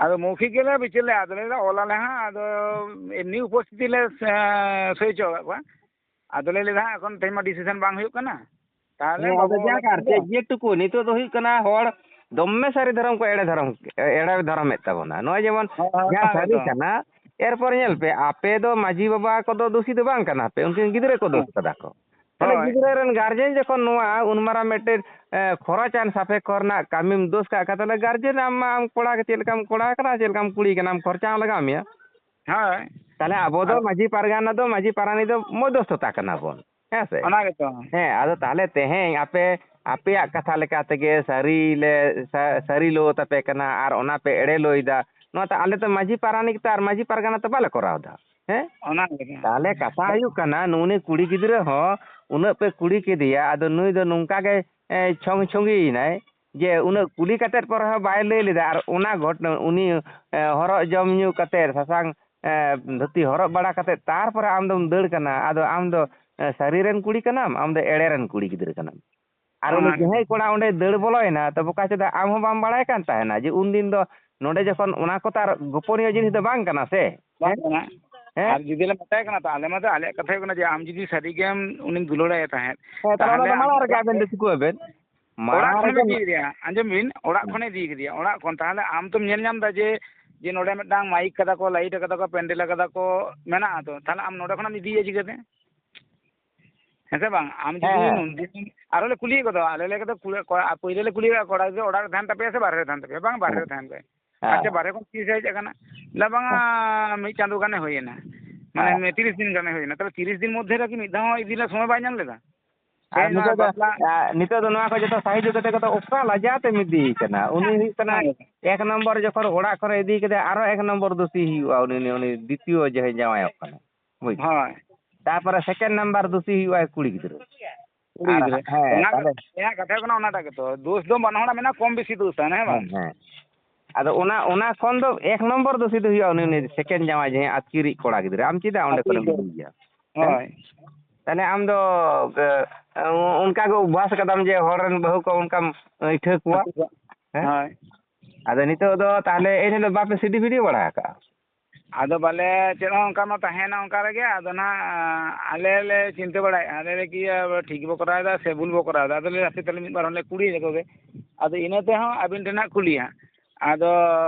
ᱟᱫᱚ ᱢᱳᱣᱠᱷᱤᱠ ᱜᱮᱞᱮ ᱵᱤᱪᱟᱹᱨ ᱞᱮᱫᱟ, ᱟᱫᱚ ᱞᱮ ᱞᱟᱹᱭᱫᱟ ᱚᱞ ᱟᱞᱮ ᱦᱟᱸᱜ, ᱟᱫᱚ ᱮᱢᱱᱤ ᱩᱯᱚᱥᱛᱷᱤᱛᱤ ᱞᱮ, ᱮ, ᱥᱳᱭ ᱦᱚᱪᱚ ᱟᱠᱟᱫ ᱠᱚᱣᱟ᱾ ᱟᱫᱚ ᱞᱮ ᱞᱟᱹᱭᱫᱟ ᱦᱟᱸᱜ ᱮᱠᱷᱚᱱ ᱛᱮᱦᱮᱧ ᱢᱟ decision ᱵᱟᱝ ᱦᱩᱭᱩᱜ ᱠᱟᱱᱟ, ᱛᱟᱦᱞᱮ ᱦᱮᱸ, ᱟᱫᱚ ᱵᱟᱵᱚ ᱚᱞᱟ ᱡᱟᱠ ᱟᱨ ᱛᱮᱦᱮᱧ ᱫᱚ᱾ ᱪᱮᱫ ᱡᱮᱴᱩᱠᱩ ᱱᱤᱛᱚᱜ ᱫᱚ ᱦᱩᱭᱩᱜ ᱠᱟᱱᱟ, ᱦᱚᱲ ᱫᱚᱢᱮ ᱥᱟᱹᱨᱤ ᱫᱷᱚᱨᱚᱢ ᱠᱚ ᱮᱲᱮ ᱫᱷᱚᱨᱚᱢ, ᱮᱲᱮ ᱫᱷᱚᱨᱚᱢᱮᱫ ᱛᱟᱵᱚᱱᱟ᱾ ᱱᱚᱜᱼᱚᱭ ᱡᱮᱢᱚᱱ ᱦᱳᱭ, ᱦᱳᱭ, ᱡᱟᱦᱟᱸ ᱚᱱᱟ ᱥᱟᱹᱨᱤ ᱜᱮᱛᱚ᱾ ᱠᱟᱱᱟ, ᱮᱨᱯᱚᱨ ᱧᱮᱞ ᱯᱮ, ᱟᱯᱮ ᱫᱚ ᱢᱟᱹᱡᱷᱤ ᱵᱟᱵᱟ ᱠᱚᱫᱚ ᱫᱩᱥᱤ ᱫᱚ ᱵᱟᱝ ᱠᱟᱱᱟ ᱯᱮ, ᱩᱱᱠᱤᱱ ᱜᱤᱫᱽᱨᱟᱹ ᱠᱚ ᱫᱳᱥ ᱦᱮᱸ᱾ ᱠᱟᱫᱟ ᱠᱚ᱾ ᱛᱟᱦᱞᱮ ᱦᱳᱭ᱾ ᱜᱤᱫᱽᱨᱟᱹ ᱨᱮᱱ guardian ᱡᱚᱠᱷᱚᱱ ᱱᱚᱣᱟ ᱩᱱ ᱢᱟᱨᱟᱝ ᱢᱤᱫᱴᱮᱱ, ᱮ, ᱠᱷᱚᱨᱚᱪᱟᱱ ᱥᱟᱯᱮ ᱠᱚ ᱨᱮᱱᱟᱜ ᱠᱟᱹᱢᱤᱢ ᱫᱳᱥ ᱠᱟᱜ ᱠᱷᱟᱱ, ᱛᱟᱦᱞᱮ guardian ᱟᱢ ᱢᱟ, ᱟᱢ ᱠᱚᱲᱟ ᱜᱮ ᱪᱮᱫ ᱞᱮᱠᱟᱢ ᱠᱚᱲᱟ ᱠᱟᱱᱟ, ᱪᱮᱫ ᱞᱮᱠᱟᱢ ᱠᱩᱲᱤ ᱠᱟᱱᱟᱢ, ᱠᱷᱚᱨᱪᱟ ᱦᱚᱸ ᱞᱟᱜᱟᱣ ᱢᱮᱭᱟ᱾ ᱦᱳᱭ᱾ ᱛᱟᱦᱞᱮ ᱟᱵᱚ ᱫᱚ ᱟᱫᱚ ᱢᱟᱹᱡᱷᱤ ᱯᱟᱨᱜᱟᱱᱟ ᱫᱚ, ᱢᱟᱹᱡᱷᱤ ᱯᱟᱨᱟᱱᱤᱠ ᱫᱚ ᱢᱚᱫᱽᱫᱷᱚᱥᱛᱷᱚᱛᱟ ᱠᱟᱱᱟ ᱵᱚᱱ, ᱦᱮᱸ ᱥᱮ? ᱚᱱᱟ ᱜᱮᱛᱚ᱾ ᱦᱮᱸ, ᱟᱫᱚ ᱛᱟᱦᱞᱮ ᱛᱮᱦᱮᱧ ᱟᱯᱮ ᱟᱯᱮᱭᱟᱜ ᱠᱟᱛᱷᱟ ᱞᱮᱠᱟ ᱛᱮᱜᱮ ᱥᱟᱹᱨᱤ ᱞᱮ, ᱥᱟ-, ᱥᱟᱹᱨᱤ ᱞᱚ ᱛᱟᱯᱮ ᱠᱟᱱᱟ ᱟᱨ ᱚᱱᱟ ᱯᱮ ᱮᱲᱮ ᱞᱚᱭᱮᱫᱟ᱾ ᱱᱚᱣᱟ ᱛᱚ ᱟᱞᱮ ᱫᱚ ᱢᱟᱹᱡᱷᱤ ᱯᱟᱨᱟᱱᱤᱠ ᱛᱮ ᱟᱨ ᱢᱟᱹᱡᱷᱤ ᱯᱟᱨᱜᱟᱱᱟ ᱛᱮ ᱵᱟᱞᱮ ᱠᱚᱨᱟᱣ ᱮᱫᱟ᱾ ᱦᱮᱸ? ᱚᱱᱟ ᱜᱮ᱾ ᱛᱟᱦᱞᱮ ᱠᱟᱛᱷᱟ ᱦᱩᱭᱩᱜ ᱠᱟᱱᱟ, ᱱᱩᱜᱼᱩ ᱱᱩᱭ ᱠᱩᱲᱤ ᱜᱤᱫᱽᱨᱟᱹ ᱦᱚᱸ ᱩᱱᱟᱹᱜ ᱯᱮ ᱠᱩᱞᱤ ᱠᱮᱫᱮᱭᱟ, ᱟᱫᱚ ᱱᱩᱭ ᱫᱚ ᱱᱚᱝᱠᱟ ᱜᱮ, ᱮ, ᱪᱷᱚᱝ ᱪᱷᱚᱝᱜᱤᱭᱮᱱᱟᱭ ᱡᱮ ᱩᱱᱟᱹᱜ ᱠᱩᱞᱤ ᱠᱟᱛᱮᱫ ᱯᱚᱨᱮ ᱦᱚᱸ ᱵᱟᱭ ᱞᱟᱹᱭ ᱞᱮᱫᱟ᱾ ᱟᱨ ᱚᱱᱟ ᱜᱷᱚᱴ-, ᱩᱱᱤ, ᱮ, ᱦᱚᱨᱚᱜ ᱡᱚᱢ ᱧᱩ ᱠᱟᱛᱮᱫ, ᱥᱟᱥᱟᱝ, ᱮ, ᱫᱷᱩᱛᱤ ᱦᱚᱨᱚᱜ ᱵᱟᱲᱟ ᱠᱟᱛᱮᱫ ᱛᱟᱨᱯᱚᱨᱮ ᱟᱢ ᱫᱚᱢ ᱫᱟᱹᱲ ᱠᱟᱱᱟ᱾ ᱟᱫᱚ ᱟᱢ ᱫᱚ, ᱮ, ᱥᱟᱹᱨᱤ ᱨᱮᱱ ᱠᱩᱲᱤ ᱠᱟᱱᱟᱢ, ᱟᱢ ᱫᱚ ᱮᱲᱮ ᱨᱮᱱ ᱠᱩᱲᱤ ᱜᱤᱫᱽᱨᱟᱹ ᱠᱟᱱᱟᱢ᱾ ᱟᱨ ᱩᱱᱤ ᱚᱱᱟ ᱜᱮ᱾ ᱡᱟᱦᱟᱸᱭ ᱠᱚᱲᱟ ᱚᱸᱰᱮ ᱫᱟᱹᱲ ᱵᱚᱞᱚᱭᱮᱱᱟ, ᱛᱚ ᱵᱚᱠᱟ ᱪᱮᱫᱟᱜ ᱟᱢ ᱦᱚᱸ ᱵᱟᱢ ᱵᱟᱲᱟᱭ ᱠᱟᱱ ᱛᱟᱦᱮᱱᱟ ᱡᱮ ᱩᱱᱫᱤᱱ ᱫᱚ ᱱᱚᱰᱮ ᱡᱚᱠᱷᱚᱱ ᱚᱱᱟ ᱠᱚ ᱛᱚ ᱟᱨ ᱜᱳᱯᱚᱱᱤᱭᱚ ᱡᱤᱱᱤᱥ ᱫᱚ ᱵᱟᱝ ᱠᱟᱱᱟ ᱥᱮ? ᱵᱟᱝ ᱠᱟᱱᱟ᱾ ᱦᱮᱸ? ᱟᱨ ᱡᱩᱫᱤ ᱞᱮ ᱢᱮᱛᱟᱭ ᱠᱟᱱᱟ, ᱛᱚ ᱟᱞᱮ ᱢᱟ ᱛᱚ ᱟᱞᱮᱭᱟᱜ ᱠᱟᱛᱷᱟ ᱦᱩᱭᱩᱜ ᱠᱟᱱᱟ ᱡᱮ ᱟᱢ ᱡᱩᱫᱤ ᱥᱟᱹᱨᱤ ᱜᱮᱢ ᱩᱱᱤᱢ ᱫᱩᱞᱟᱹᱲᱟᱭ ᱛᱟᱦᱮᱸᱫ, ᱦᱮᱸ, ᱛᱟᱦᱚᱞᱮ ᱚᱱᱟ ᱫᱚ ᱛᱟᱦᱚᱞᱮ ᱢᱟᱲᱟᱝ ᱨᱮᱜᱮ ᱟᱵᱮᱱ ᱫᱚ ᱪᱩᱠᱟᱹᱣ ᱵᱮᱱ᱾ ᱚᱲᱟᱜ ᱢᱟᱲᱟᱝ ᱠᱷᱚᱱᱮᱢ ᱨᱮᱜᱮ ᱤᱫᱤ ᱠᱮᱫᱮᱭᱟ, ᱟᱸᱡᱚᱢ ᱵᱤᱱ, ᱚᱲᱟᱜ ᱦᱩᱸ᱾ ᱠᱷᱚᱱᱮ ᱤᱫᱤ ᱠᱮᱫᱮᱭᱟ, ᱚᱲᱟᱜ ᱠᱷᱚᱱ᱾ ᱛᱟᱦᱚᱞᱮ ᱟᱢ ᱛᱚᱢ ᱧᱮᱞ ᱧᱟᱢ ᱮᱫᱟ ᱡᱮ, ᱡᱮ ᱱᱚᱰᱮ ᱢᱤᱫᱴᱟᱝ ᱢᱟᱭᱤᱠ ᱠᱟᱫᱟ ᱠᱚ, ᱞᱟᱭᱤᱴ ᱠᱟᱫᱟ ᱠᱚ, ᱯᱮᱱᱰᱮᱞ ᱠᱟᱫᱟ ᱠᱚ, ᱢᱮᱱᱟᱜᱼᱟ ᱛᱚ, ᱛᱟᱦᱚᱞᱮ ᱟᱢ ᱱᱚᱰᱮ ᱠᱷᱚᱱᱮᱢ ᱤᱫᱤᱭᱮᱭᱟ ᱪᱤᱠᱟᱹᱛᱮ? ᱦᱮᱸ ᱥᱮ ᱵᱟᱝ? ᱟᱢ ᱦᱮᱸ, ᱡᱩᱫᱤ ᱦᱮᱸ᱾ ᱱᱚᱱᱫᱤᱱ, ᱟᱨᱚ ᱞᱮ ᱠᱩᱞᱤᱭᱮᱫ ᱠᱚᱫᱚ, ᱟᱞᱮ ᱞᱮ ᱠᱚᱫᱚ ᱠᱩᱲᱤ, ᱠᱚᱲᱟ, ᱯᱳᱭᱞᱳ ᱞᱮ ᱠᱩᱞᱤᱭᱮᱫ ᱠᱚᱲᱟ ᱜᱤᱫᱽᱨᱟᱹ, "ᱚᱲᱟᱜ ᱨᱮ ᱛᱟᱦᱮᱱ ᱛᱟᱯᱮᱭᱟ ᱥᱮ ᱵᱟᱨᱦᱮ ᱨᱮ ᱛᱟᱦᱮᱱ ᱛᱟᱯᱮᱭᱟ?" "ᱵᱟᱝ, ᱵᱟᱨᱦᱮ ᱦᱮᱸ᱾ ᱨᱮ ᱛᱟᱦᱮᱱ ᱯᱮ᱾" ᱦᱮᱸ᱾ "ᱟᱪᱪᱷᱟ, ᱵᱟᱨᱦᱮ ᱠᱷᱚᱱ ᱛᱤᱥ ᱦᱮᱡ ᱟᱠᱟᱱᱟ?" "ᱞᱟ ᱵᱟᱝᱟ, ᱦᱮᱸ᱾ ᱢᱤᱫ ᱪᱟᱸᱫᱳ ᱜᱟᱱᱮ ᱦᱩᱭᱮᱱᱟ, ᱢᱟᱱᱮ, ᱦᱮᱸ᱾ ᱢᱤᱫ ᱛᱤᱨᱤᱥ ᱫᱤᱱ ᱜᱟᱱᱮ ᱦᱩᱭᱮᱱᱟ᱾ ᱛᱟᱦᱚᱞᱮ ᱛᱤᱨᱤᱥ ᱫᱤᱱ ᱢᱚᱫᱽᱫᱷᱮ ᱨᱮ ᱠᱤ ᱢᱤᱫ ᱫᱷᱟᱣ ᱦᱚᱸ ᱤᱫᱤ ᱨᱮᱱᱟᱜ ᱥᱚᱢᱚᱭ ᱵᱟᱭ ᱧᱟᱢ ᱞᱮᱫᱟ? ᱟᱨ ᱛᱮᱦᱮᱧ ᱱᱚᱣᱟ ᱱᱤᱛᱚᱜ ᱫᱚ, ᱵᱟᱯᱞᱟ ᱟᱨ ᱱᱤᱛᱚᱜ ᱫᱚ ᱱᱚᱣᱟ ᱠᱚ ᱡᱚᱛᱚ ᱥᱟᱦᱤᱡᱩ ᱠᱟᱛᱮ ᱠᱚᱫᱚ ᱚᱠᱟ ᱞᱟᱡᱟᱣ ᱛᱮᱢ ᱤᱫᱤᱭᱮ ᱠᱟᱱᱟ? ᱩᱱᱤ ᱦᱩᱭᱩᱜ ᱠᱟᱱᱟ ᱦᱮᱸ᱾ ᱮᱠ ᱱᱚᱢᱵᱚᱨ ᱡᱚᱠᱷᱚᱱ ᱚᱲᱟᱜ ᱠᱷᱚᱱᱮ ᱤᱫᱤ ᱠᱮᱫᱮᱭᱟ, ᱟᱨᱚ ᱮᱠ ᱱᱚᱢᱵᱚᱨ ᱫᱳᱥᱤ ᱦᱩᱭᱩᱜᱼᱟ ᱩᱱᱤ, ᱩᱱᱤ, ᱩᱱᱤ ᱫᱤᱛᱤᱭᱚ ᱡᱟᱦᱟᱸᱭ ᱡᱟᱶᱟᱭᱚᱜ ᱠᱟᱱᱟ᱾ ᱵᱩᱡᱽ? ᱦᱳᱭ᱾ ᱛᱟᱨᱯᱚᱨᱮ ᱥᱮᱠᱮᱱᱰ ᱱᱟᱢᱵᱟᱨ ᱫᱳᱥᱤ ᱦᱩᱭᱩᱜᱼᱟ ᱠᱩᱲᱤ ᱜᱤᱫᱽᱨᱟᱹ᱾ ᱠᱩᱲᱤ ᱟᱨ ᱜᱤᱫᱽᱨᱟᱹ᱾ ᱦᱮᱸ, ᱚᱱᱟ ᱛᱟᱦᱞᱮ ᱠᱟᱛᱷᱟ, ᱤᱧᱟᱹᱜ ᱠᱟᱛᱷᱟ ᱦᱩᱭᱩᱜ ᱠᱟᱱᱟ ᱚᱱᱟᱴᱟᱜ ᱜᱮᱛᱚ, ᱫᱳᱥ ᱫᱚ ᱵᱟᱱᱟ ᱦᱚᱲᱟᱜ ᱢᱮᱱᱟᱜᱼᱟ, ᱠᱚᱢ ᱵᱮᱥᱤ ᱫᱳᱥ ᱛᱟᱦᱮᱱᱟ, ᱦᱮᱸ ᱵᱟᱝ? ᱦᱮᱸ, ᱦᱮᱸ᱾ ᱟᱫᱚ ᱚᱱᱟ, ᱚᱱᱟ ᱠᱷᱚᱱ ᱫᱚ ᱮᱠ ᱱᱚᱢᱵᱚᱨ ᱫᱳᱥᱤ ᱫᱚ ᱦᱩᱭᱩᱜᱼᱟ ᱩᱱᱤ, ᱩᱱᱤ ᱥᱮᱠᱮᱱᱰ ᱡᱟᱶᱟᱭ, ᱡᱟᱦᱟᱸᱭ ᱟᱛᱠᱤᱨᱤᱡ ᱠᱚᱲᱟ ᱜᱤᱫᱽᱨᱟᱹ᱾ ᱟᱢ ᱪᱮᱫᱟᱜ ᱚᱸᱰᱮ ᱟᱛᱠᱤᱨ ᱠᱷᱚᱱᱮᱢ ᱫᱚ᱾ ᱤᱫᱤᱭᱮᱭᱟ? ᱦᱮᱸ? ᱦᱳᱭ᱾ ᱛᱟᱦᱞᱮ ᱟᱢ ᱫᱚ, ᱮ, ᱚᱱᱠᱟ ᱜᱮ ᱚᱵᱵᱷᱟᱥ ᱠᱟᱫᱟᱢ ᱡᱮ ᱦᱚᱲ ᱨᱮᱱ ᱵᱟᱹᱦᱩ ᱠᱚ ᱚᱱᱠᱟᱢ ᱟᱹᱭᱴᱷᱟᱹ ᱠᱚᱣᱟ? ᱟᱹᱭᱴᱷᱟᱹ ᱠᱚᱣᱟ᱾ ᱦᱮᱸ? ᱦᱳᱭ᱾ ᱟᱫᱚ ᱱᱤᱛᱚᱜ ᱫᱚ ᱛᱟᱦᱞᱮ ᱮᱱᱦᱤᱞᱳᱜ ᱵᱟᱯᱮ ᱥᱤᱰᱤ ᱵᱷᱤᱰᱤᱭᱳ ᱵᱟᱲᱟ ᱟᱠᱟᱜᱼᱟ? ᱟᱫᱚ ᱵᱟᱞᱮ, ᱪᱮᱫ ᱦᱚᱸ ᱚᱱᱠᱟ ᱢᱟ ᱛᱟᱦᱮᱸᱭᱮᱱᱟ ᱚᱱᱠᱟ ᱨᱮᱜᱮ᱾ ᱟᱫᱚ ᱱᱟᱦᱟᱜ ᱟᱞᱮ ᱞᱮ ᱪᱤᱱᱛᱟᱹ ᱵᱟᱲᱟᱭᱮᱫᱼᱟ, ᱟᱞᱮ ᱞᱮ ᱠᱤ ᱴᱷᱤᱠ ᱜᱮᱵᱚ ᱠᱚᱨᱟᱣᱮᱫᱟ ᱥᱮ ᱵᱷᱩᱞ ᱵᱚ ᱠᱚᱨᱟᱣᱮᱫᱟ᱾ ᱟᱫᱚ ᱞᱮ ᱦᱟᱯᱮ ᱛᱟᱦᱞᱮ ᱢᱤᱫ ᱵᱟᱨ ᱦᱚᱲ ᱞᱮ ᱠᱩᱞᱤ ᱞᱮᱠᱚ ᱜᱮ᱾ ᱟᱫᱚ ᱤᱱᱟᱹ ᱛᱮᱦᱚᱸ ᱟᱹᱵᱤᱱ ᱴᱷᱮᱱ ᱦᱟᱸᱜ ᱠᱩᱞᱤ ᱦᱟᱸᱜ᱾ ᱟᱫᱚ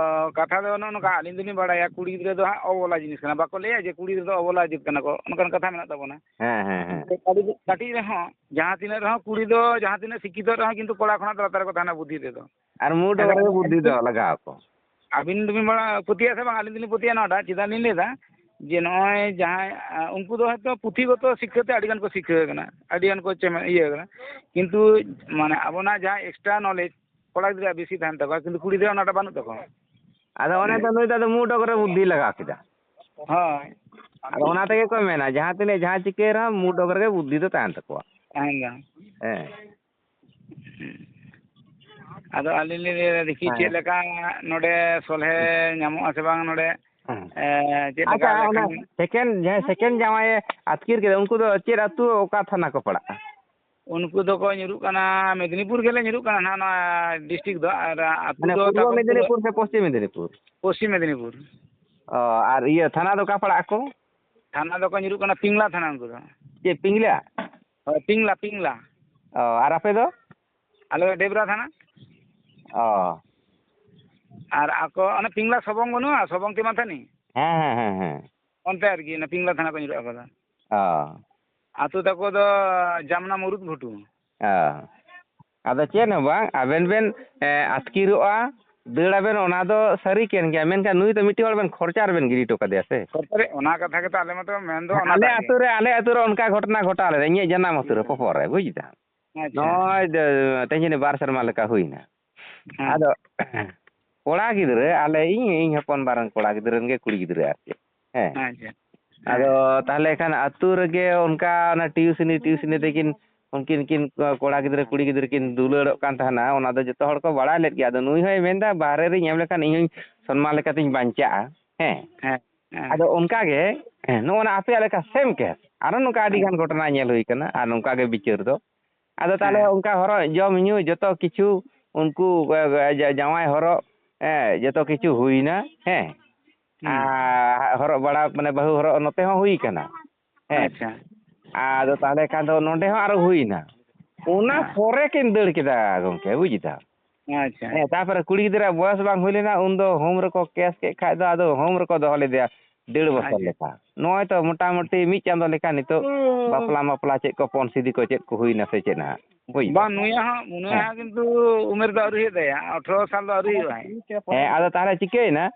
ᱠᱟᱛᱷᱟ ᱫᱚ ᱱᱚᱜᱼᱚ ᱱᱚᱝᱠᱟ, ᱟᱹᱞᱤᱧ ᱫᱚᱞᱤᱧ ᱵᱟᱲᱟᱭᱟ ᱠᱩᱲᱤ ᱜᱤᱫᱽᱨᱟᱹ ᱫᱚ ᱦᱟᱸᱜ ᱚᱵᱚᱞᱟ ᱡᱤᱱᱤᱥ ᱠᱟᱱᱟ, ᱵᱟᱠᱚ ᱞᱟᱹᱭᱟ ᱡᱮ ᱠᱩᱲᱤ ᱜᱤᱫᱽᱨᱟᱹ ᱫᱚ ᱚᱵᱚᱞᱟ ᱡᱟᱹᱛ ᱠᱟᱱᱟ ᱠᱚ, ᱚᱱᱠᱟᱱ ᱠᱟᱛᱷᱟ ᱢᱮᱱᱟᱜ ᱛᱟᱵᱚᱱᱟ᱾ ᱦᱮᱸ, ᱦᱮᱸ, ᱦᱮᱸ᱾ ᱠᱟᱹᱴᱤᱡ, ᱠᱟᱹᱴᱤᱡ ᱨᱮᱦᱚᱸ, ᱡᱟᱦᱟᱸ ᱛᱤᱱᱟᱹᱜ ᱨᱮᱦᱚᱸ ᱠᱩᱲᱤ ᱫᱚ ᱡᱟᱦᱟᱸ ᱛᱤᱱᱟᱹᱜ ᱥᱤᱠᱠᱷᱤᱛᱚᱜ ᱨᱮᱦᱚᱸ ᱠᱤᱱᱛᱩ ᱠᱚᱲᱟ ᱠᱷᱚᱱᱟᱜ ᱫᱚ ᱞᱟᱛᱟᱨ ᱨᱮᱠᱚ ᱛᱟᱦᱮᱱᱟ ᱵᱩᱫᱽᱫᱷᱤ ᱛᱮᱫᱚ᱾ ᱟᱨ ᱢᱩᱰ ᱮᱠᱟᱞ ᱚᱠᱟ ᱨᱮᱜᱮ ᱵᱩᱫᱽᱫᱷᱤ ᱫᱚ ᱞᱟᱜᱟᱣ ᱟᱠᱚ᱾ ᱟᱹᱵᱤᱱ ᱫᱚᱵᱤᱱ ᱵᱟᱲᱟ-, ᱯᱟᱹᱛᱭᱟᱹᱜᱼᱟ ᱥᱮ ᱵᱟᱝ? ᱟᱹᱞᱤᱧ ᱫᱚᱞᱤᱧ ᱯᱟᱹᱛᱭᱟᱹᱜᱼᱟ ᱱᱚᱣᱟᱴᱟᱜ᱾ ᱪᱮᱫᱟᱜ ᱞᱤᱧ ᱞᱟᱹᱭᱫᱟ? ᱡᱮ ᱱᱚᱜᱼᱚᱭ ᱡᱟᱦᱟᱸᱭ, ᱟ, ᱩᱱᱠᱩ ᱫᱚ ᱦᱚᱭᱛᱳ ᱯᱩᱛᱷᱤᱜᱚᱛᱚ ᱥᱤᱠᱠᱷᱟᱹ ᱛᱮ ᱟᱹᱰᱤ ᱜᱟᱱ ᱠᱚ ᱥᱤᱠᱠᱷᱟᱹ ᱟᱠᱟᱱᱟ, ᱟᱹᱰᱤ ᱜᱟᱱ ᱠᱚ ᱪᱮᱢᱮ-, ᱤᱭᱟᱹ ᱟᱠᱟᱱᱟ, ᱠᱤᱱᱛᱩ ᱢᱟᱱᱮ ᱟᱵᱚᱱᱟᱜ ᱡᱟᱦᱟᱸ extra knowledge ᱠᱚᱲᱟ ᱜᱤᱫᱽᱨᱟᱹᱣᱟᱜ ᱵᱮᱥᱤ ᱛᱟᱦᱮᱱ ᱛᱟᱠᱚᱣᱟ, ᱠᱤᱱᱛᱩ ᱠᱩᱲᱤ ᱜᱤᱫᱽᱨᱟᱹ ᱚᱱᱟᱴᱟᱜ ᱵᱟᱹᱱᱩᱜ ᱛᱟᱠᱚᱣᱟ᱾ ᱟᱫᱚ ᱚᱱᱮ ᱫᱚ ᱱᱩᱭ ᱫᱚ ᱟᱫᱚ ᱢᱩ ᱰᱚᱜᱽ ᱨᱮ ᱵᱩᱫᱽᱫᱷᱤ ᱞᱟᱜᱟᱣ ᱠᱮᱫᱟ᱾ ᱦᱳᱭ᱾ ᱟᱫᱚ ᱚᱱᱟ ᱛᱮᱜᱮ ᱠᱚ ᱢᱮᱱᱟ, ᱡᱟᱦᱟᱸ ᱛᱤᱱᱟᱹᱜ ᱡᱟᱦᱟᱸ ᱪᱤᱠᱟᱹᱭ ᱨᱮᱦᱚᱸ ᱢᱩ ᱰᱚᱜᱽ ᱨᱮᱜᱮ ᱵᱩᱫᱽᱫᱷᱤ ᱫᱚ ᱛᱟᱦᱮᱱ ᱛᱟᱠᱚᱣᱟ᱾ ᱛᱟᱦᱮᱱ ᱜᱮᱭᱟ᱾ ᱦᱮᱸ᱾ ᱟᱫᱚ ᱟᱹᱞᱤᱧ ᱞᱤᱧ ᱞᱟᱹᱭᱫᱟ, ᱫᱮᱠᱷᱤ ᱦᱮᱸ᱾ ᱪᱮᱫ ᱞᱮᱠᱟ ᱱᱚᱰᱮ ᱥᱚᱞᱦᱮ ᱧᱟᱢᱚᱜᱼᱟ ᱥᱮ ᱵᱟᱝ ᱱᱚᱰᱮ, ᱦᱮᱸ᱾ ᱮ, ᱪᱮᱫ ᱞᱮᱠᱟ ᱟᱪᱪᱷᱟ, ᱚᱱᱟ ᱞᱮᱠᱷᱟᱱ ᱥᱮᱠᱮᱱᱰ, ᱡᱟᱦᱟᱸᱭ ᱥᱮᱠᱮᱱᱰ ᱡᱟᱶᱟᱭᱮ ᱟᱹᱛᱠᱤᱨ ᱠᱮᱫᱟ, ᱩᱱᱠᱩ ᱫᱚ ᱪᱮᱫ ᱟᱹᱛᱩ, ᱚᱠᱟ ᱛᱷᱟᱱᱟ ᱠᱚ ᱯᱟᱲᱟᱜᱼᱟ? ᱩᱱᱠᱩ ᱫᱚᱠᱚ ᱧᱩᱨᱩᱜ ᱠᱟᱱᱟ, ᱢᱮᱫᱽᱱᱤᱯᱩᱨ ᱜᱮᱞᱮ ᱧᱩᱨᱩᱜ ᱠᱟᱱᱟ ᱱᱟᱦᱟᱜ, ᱱᱚᱣᱟ ᱰᱤᱥᱴᱨᱤᱠᱴ ᱫᱚ, ᱟᱨ ᱟᱹᱛᱩ ᱢᱟᱱᱮ ᱫᱚ ᱯᱩᱨᱵᱚ ᱛᱟᱵᱚᱱ ᱯᱩᱨᱟᱹ ᱢᱮᱫᱽᱱᱤᱯᱩᱨ ᱥᱮ ᱯᱚᱥᱪᱤᱢ ᱢᱮᱫᱽᱱᱤᱯᱩᱨ? ᱯᱚᱥᱪᱤᱢ ᱢᱮᱫᱽᱱᱤᱯᱩᱨ᱾ ᱚ, ᱟᱨ ᱤᱭᱟᱹ ᱛᱷᱟᱱᱟ ᱫᱚ ᱚᱠᱟ ᱯᱟᱲᱟᱜ ᱟᱠᱚ? ᱛᱷᱟᱱᱟ ᱫᱚᱠᱚ ᱧᱩᱨᱩᱜ ᱠᱟᱱᱟ ᱯᱤᱝᱞᱟ ᱛᱷᱟᱱᱟ ᱩᱱᱠᱩ ᱫᱚ᱾ ᱪᱮᱫ ᱯᱤᱝᱞᱟ? ᱦᱳᱭ, ᱯᱤᱝᱞᱟ, ᱯᱤᱝᱞᱟ᱾ ᱚ, ᱟᱨ ᱟᱯᱮ ᱫᱚ? ᱟᱞᱮ ᱫᱚ ᱰᱮᱵᱽᱨᱟ ᱛᱷᱟᱱᱟ᱾ ᱚ᱾ ᱟᱨ ᱟᱠᱚ ᱚᱱᱮ ᱯᱤᱝᱞᱟ ᱥᱚᱵᱚᱝ ᱵᱟᱹᱱᱩᱜᱼᱟ, ᱥᱚᱵᱚᱝ ᱛᱮ ᱢᱟᱛᱷᱟᱱᱤ? ᱦᱮᱸ, ᱦᱮᱸ, ᱦᱮᱸ, ᱦᱮᱸ᱾ ᱚᱱᱛᱮ ᱟᱨᱠᱤ, ᱚᱱᱟ ᱯᱤᱝᱞᱟ ᱛᱷᱟᱱᱟ ᱠᱚ ᱧᱩᱨᱩᱜᱼᱟ ᱟᱠᱚ ᱫᱚ᱾ ᱚ᱾ ᱟᱹᱛᱩ ᱛᱟᱠᱚ ᱫᱚ ᱡᱟᱢᱱᱟ ᱢᱩᱨᱩᱫ ᱜᱷᱩᱴᱩ᱾ ᱚ᱾ ᱟᱫᱚ ᱪᱮᱫ ᱦᱚᱸ ᱵᱟᱝ, ᱟᱵᱮᱱ ᱵᱮᱱ, ᱮ, ᱟᱹᱛᱠᱤᱨᱚᱜᱼᱟ, ᱫᱟᱹᱲ ᱟᱵᱮᱱ, ᱚᱱᱟ ᱫᱚ ᱥᱟᱹᱨᱤ ᱠᱟᱱ ᱜᱮᱭᱟ, ᱢᱮᱱᱠᱷᱟᱱ ᱱᱩᱭ ᱫᱚ ᱢᱤᱫᱴᱤᱡ ᱦᱚᱲ ᱵᱮᱱ ᱠᱷᱚᱨᱪᱟ ᱨᱮᱵᱮᱱ ᱜᱤᱰᱤ ᱦᱚᱴᱚ ᱠᱟᱫᱮᱭᱟ ᱥᱮ᱾ ᱠᱷᱚᱨᱪᱟ ᱨᱮ, ᱚᱱᱟ ᱠᱟᱛᱷᱟ ᱜᱮᱛᱚ ᱟᱞᱮ ᱢᱟᱛᱚ ᱢᱮᱱ ᱫᱚ ᱦᱮᱸ, ᱟᱞᱮ ᱚᱱᱟᱴᱟᱜ ᱜᱮ᱾ ᱟᱹᱛᱩ ᱨᱮ, ᱟᱞᱮ ᱟᱹᱛᱩ ᱨᱮ ᱚᱱᱠᱟ ᱜᱷᱚᱴᱚᱱᱟ ᱜᱷᱚᱴᱟᱣ ᱞᱮᱱᱟ ᱤᱧᱟᱹᱜ ᱡᱟᱱᱟᱢ ᱟᱹᱛᱩ ᱨᱮ, ᱯᱚᱯᱚᱨ ᱨᱮ, ᱵᱩᱡᱽ ᱫᱟᱢ? ᱟᱪᱪᱷᱟ᱾ ᱱᱚᱜᱼᱚᱭ ᱫᱚ ᱛᱮᱦᱮᱧ ᱡᱟᱹᱱᱤᱡ ᱵᱟᱨ ᱥᱮᱨᱢᱟ ᱞᱮᱠᱟ ᱦᱩᱭᱱᱟ᱾ ᱦᱮᱸ᱾ ᱟᱫᱚ ᱠᱚᱲᱟ ᱜᱤᱫᱽᱨᱟᱹ, ᱟᱞᱮ, ᱤᱧ, ᱤᱧ ᱦᱚᱯᱚᱱ ᱵᱟ ᱨᱮᱱ ᱠᱚᱲᱟ ᱜᱤᱫᱽᱨᱟᱹ ᱨᱮᱱ ᱜᱮ ᱠᱩᱲᱤ ᱜᱤᱫᱽᱨᱟᱹ ᱟᱨ ᱪᱮᱫ᱾ ᱦᱮᱸ᱾ ᱟᱪᱪᱷᱟ᱾ ᱟᱫᱚ ᱛᱟᱦᱚᱞᱮ ᱠᱷᱟᱱ ᱟᱹᱛᱩ ᱨᱮᱜᱮ ᱚᱱᱠᱟ ᱚᱱᱟ ᱴᱤᱭᱩᱥᱤᱱᱤ, ᱴᱤᱭᱩᱥᱤᱱᱤ ᱛᱮᱠᱤᱱ, ᱩᱱᱠᱤᱱ ᱠᱤᱱ ᱠᱚᱲᱟ ᱜᱤᱫᱽᱨᱟᱹ ᱠᱩᱲᱤ ᱜᱤᱫᱽᱨᱟᱹ ᱠᱤᱱ ᱫᱩᱞᱟᱹᱲᱚᱜ ᱠᱟᱱ ᱛᱟᱦᱮᱱᱟ, ᱚᱱᱟ ᱫᱚ ᱡᱚᱛᱚ ᱦᱚᱲ ᱠᱚ ᱵᱟᱲᱟᱭ ᱞᱮᱫ ᱜᱮᱭᱟ᱾ ᱟᱫᱚ ᱱᱩᱭ ᱦᱚᱸᱭ ᱢᱮᱱᱫᱟ, "ᱵᱟᱦᱨᱮ ᱨᱤᱧ ᱮᱢ ᱞᱮᱠᱷᱟᱱ ᱤᱧ ᱦᱚᱸᱧ ᱥᱚᱱᱢᱟᱱ ᱞᱮᱠᱟᱛᱤᱧ ᱵᱟᱧᱪᱟᱜᱼᱟ᱾" ᱦᱮᱸ᱾ ᱦᱮᱸ, ᱦᱮᱸ᱾ ᱟᱫᱚ ᱚᱱᱠᱟ ᱜᱮ, ᱦᱮᱸ, ᱱᱚᱜᱼᱚ ᱱᱟ ᱟᱯᱮᱭᱟᱜ ᱞᱮᱠᱟ ᱥᱮᱢ ᱠᱮᱥ ᱟᱨᱚ ᱱᱚᱝᱠᱟ ᱟᱹᱰᱤ ᱦᱮᱸ᱾ ᱜᱟᱱ ᱜᱷᱚᱴᱚᱱᱟ ᱧᱮᱞ ᱦᱩᱭ ᱠᱟᱱᱟ, ᱟᱨ ᱱᱚᱝᱠᱟ ᱜᱮ ᱵᱤᱪᱟᱹᱨ ᱫᱚ᱾ ᱟᱫᱚ ᱛᱟᱦᱚᱞᱮ ᱦᱮᱸ᱾ ᱚᱱᱠᱟ ᱦᱚᱨᱚᱜ, ᱡᱚᱢ, ᱧᱩ, ᱡᱚᱛᱚ ᱠᱤᱪᱷᱩ ᱩᱱᱠᱩ, ᱮ, ᱮ, ᱡᱟ-, ᱡᱟᱶᱟᱭ ᱦᱚᱨᱚᱜ, ᱮ, ᱡᱚᱛᱚ ᱠᱤᱪᱷᱩ ᱦᱩᱭᱱᱟ, ᱦᱮᱸ᱾ ᱦᱩᱸ᱾ ᱟᱨ ᱦᱚᱨᱚᱜ ᱵᱟᱲᱟ, ᱢᱟᱱᱮ, ᱵᱟᱹᱦᱩ ᱦᱚᱨᱚᱜ ᱱᱚᱛᱮ ᱦᱚᱸ ᱦᱩᱭ ᱠᱟᱱᱟ, ᱦᱮᱸ᱾ ᱟᱪᱪᱷᱟ᱾ ᱟᱫᱚ ᱛᱟᱦᱚᱞᱮ ᱠᱷᱟᱱ ᱫᱚ ᱱᱚᱸᱰᱮ ᱦᱚᱸ ᱟᱨᱚ ᱦᱩᱭᱱᱟ᱾ ᱚᱱᱟ ᱦᱮᱸ᱾ ᱯᱚᱨᱮ ᱠᱤᱱ ᱫᱟᱹᱲ ᱠᱮᱫᱟ ᱜᱚᱢᱠᱮ, ᱵᱩᱡᱽ ᱫᱟᱢ? ᱟᱪᱪᱷᱟ᱾ ᱦᱮᱸ, ᱛᱟᱨᱯᱚᱨᱮ ᱠᱩᱲᱤ ᱜᱤᱫᱽᱨᱟᱹ ᱵᱚᱭᱚᱥ ᱵᱟᱝ ᱦᱩᱭ ᱞᱮᱱᱟ, ᱩᱱᱫᱚ ᱦᱳᱢ ᱨᱮᱠᱚ ᱠᱮᱥ ᱠᱮᱫ ᱠᱷᱟᱡ ᱫᱚ, ᱟᱫᱚ ᱦᱳᱢ ᱨᱮᱠᱚ ᱫᱚᱦᱚ ᱞᱮᱫᱮᱭᱟ ᱰᱮᱲ ᱵᱚᱪᱷᱚᱨ ᱟᱪᱪᱷᱟ᱾ ᱞᱮᱠᱟ᱾ ᱱᱚᱜᱼᱚᱭ ᱛᱚ ᱢᱚᱴᱟᱢᱩᱴᱤ ᱢᱤᱫ ᱪᱟᱸᱫᱚ ᱞᱮᱠᱟ ᱱᱤᱛᱚᱜ ᱵᱟᱯᱞᱟ ᱢᱟᱯᱞᱟ ᱪᱮᱫ ᱠᱚ ᱯᱚᱱ ᱥᱤᱫᱤ ᱠᱚ ᱪᱮᱫ ᱠᱚ ᱦᱩᱭᱱᱟ ᱥᱮ ᱪᱮᱫ ᱦᱟᱸᱜ? ᱵᱩᱡᱽ ᱫᱟᱢ? ᱵᱟᱝ, ᱱᱩᱭᱟᱜ ᱦᱚᱸ, ᱱᱩᱭᱟᱜ ᱦᱮᱸ᱾ ᱦᱚᱸ ᱠᱤᱱᱛᱩ ᱩᱢᱮᱨ ᱫᱚ ᱟᱹᱣᱨᱤ ᱦᱩᱭᱩᱜ ᱛᱟᱭᱟ, ᱟᱴᱷᱨᱚ ᱥᱟᱞ ᱫᱚ ᱟᱹᱣᱨᱤ ᱦᱩᱭᱩᱜᱼᱟ᱾ ᱦᱮᱸ, ᱟᱫᱚ ᱛᱟᱦᱚᱞᱮ ᱪᱤᱠᱟᱹᱭᱮᱱᱟ?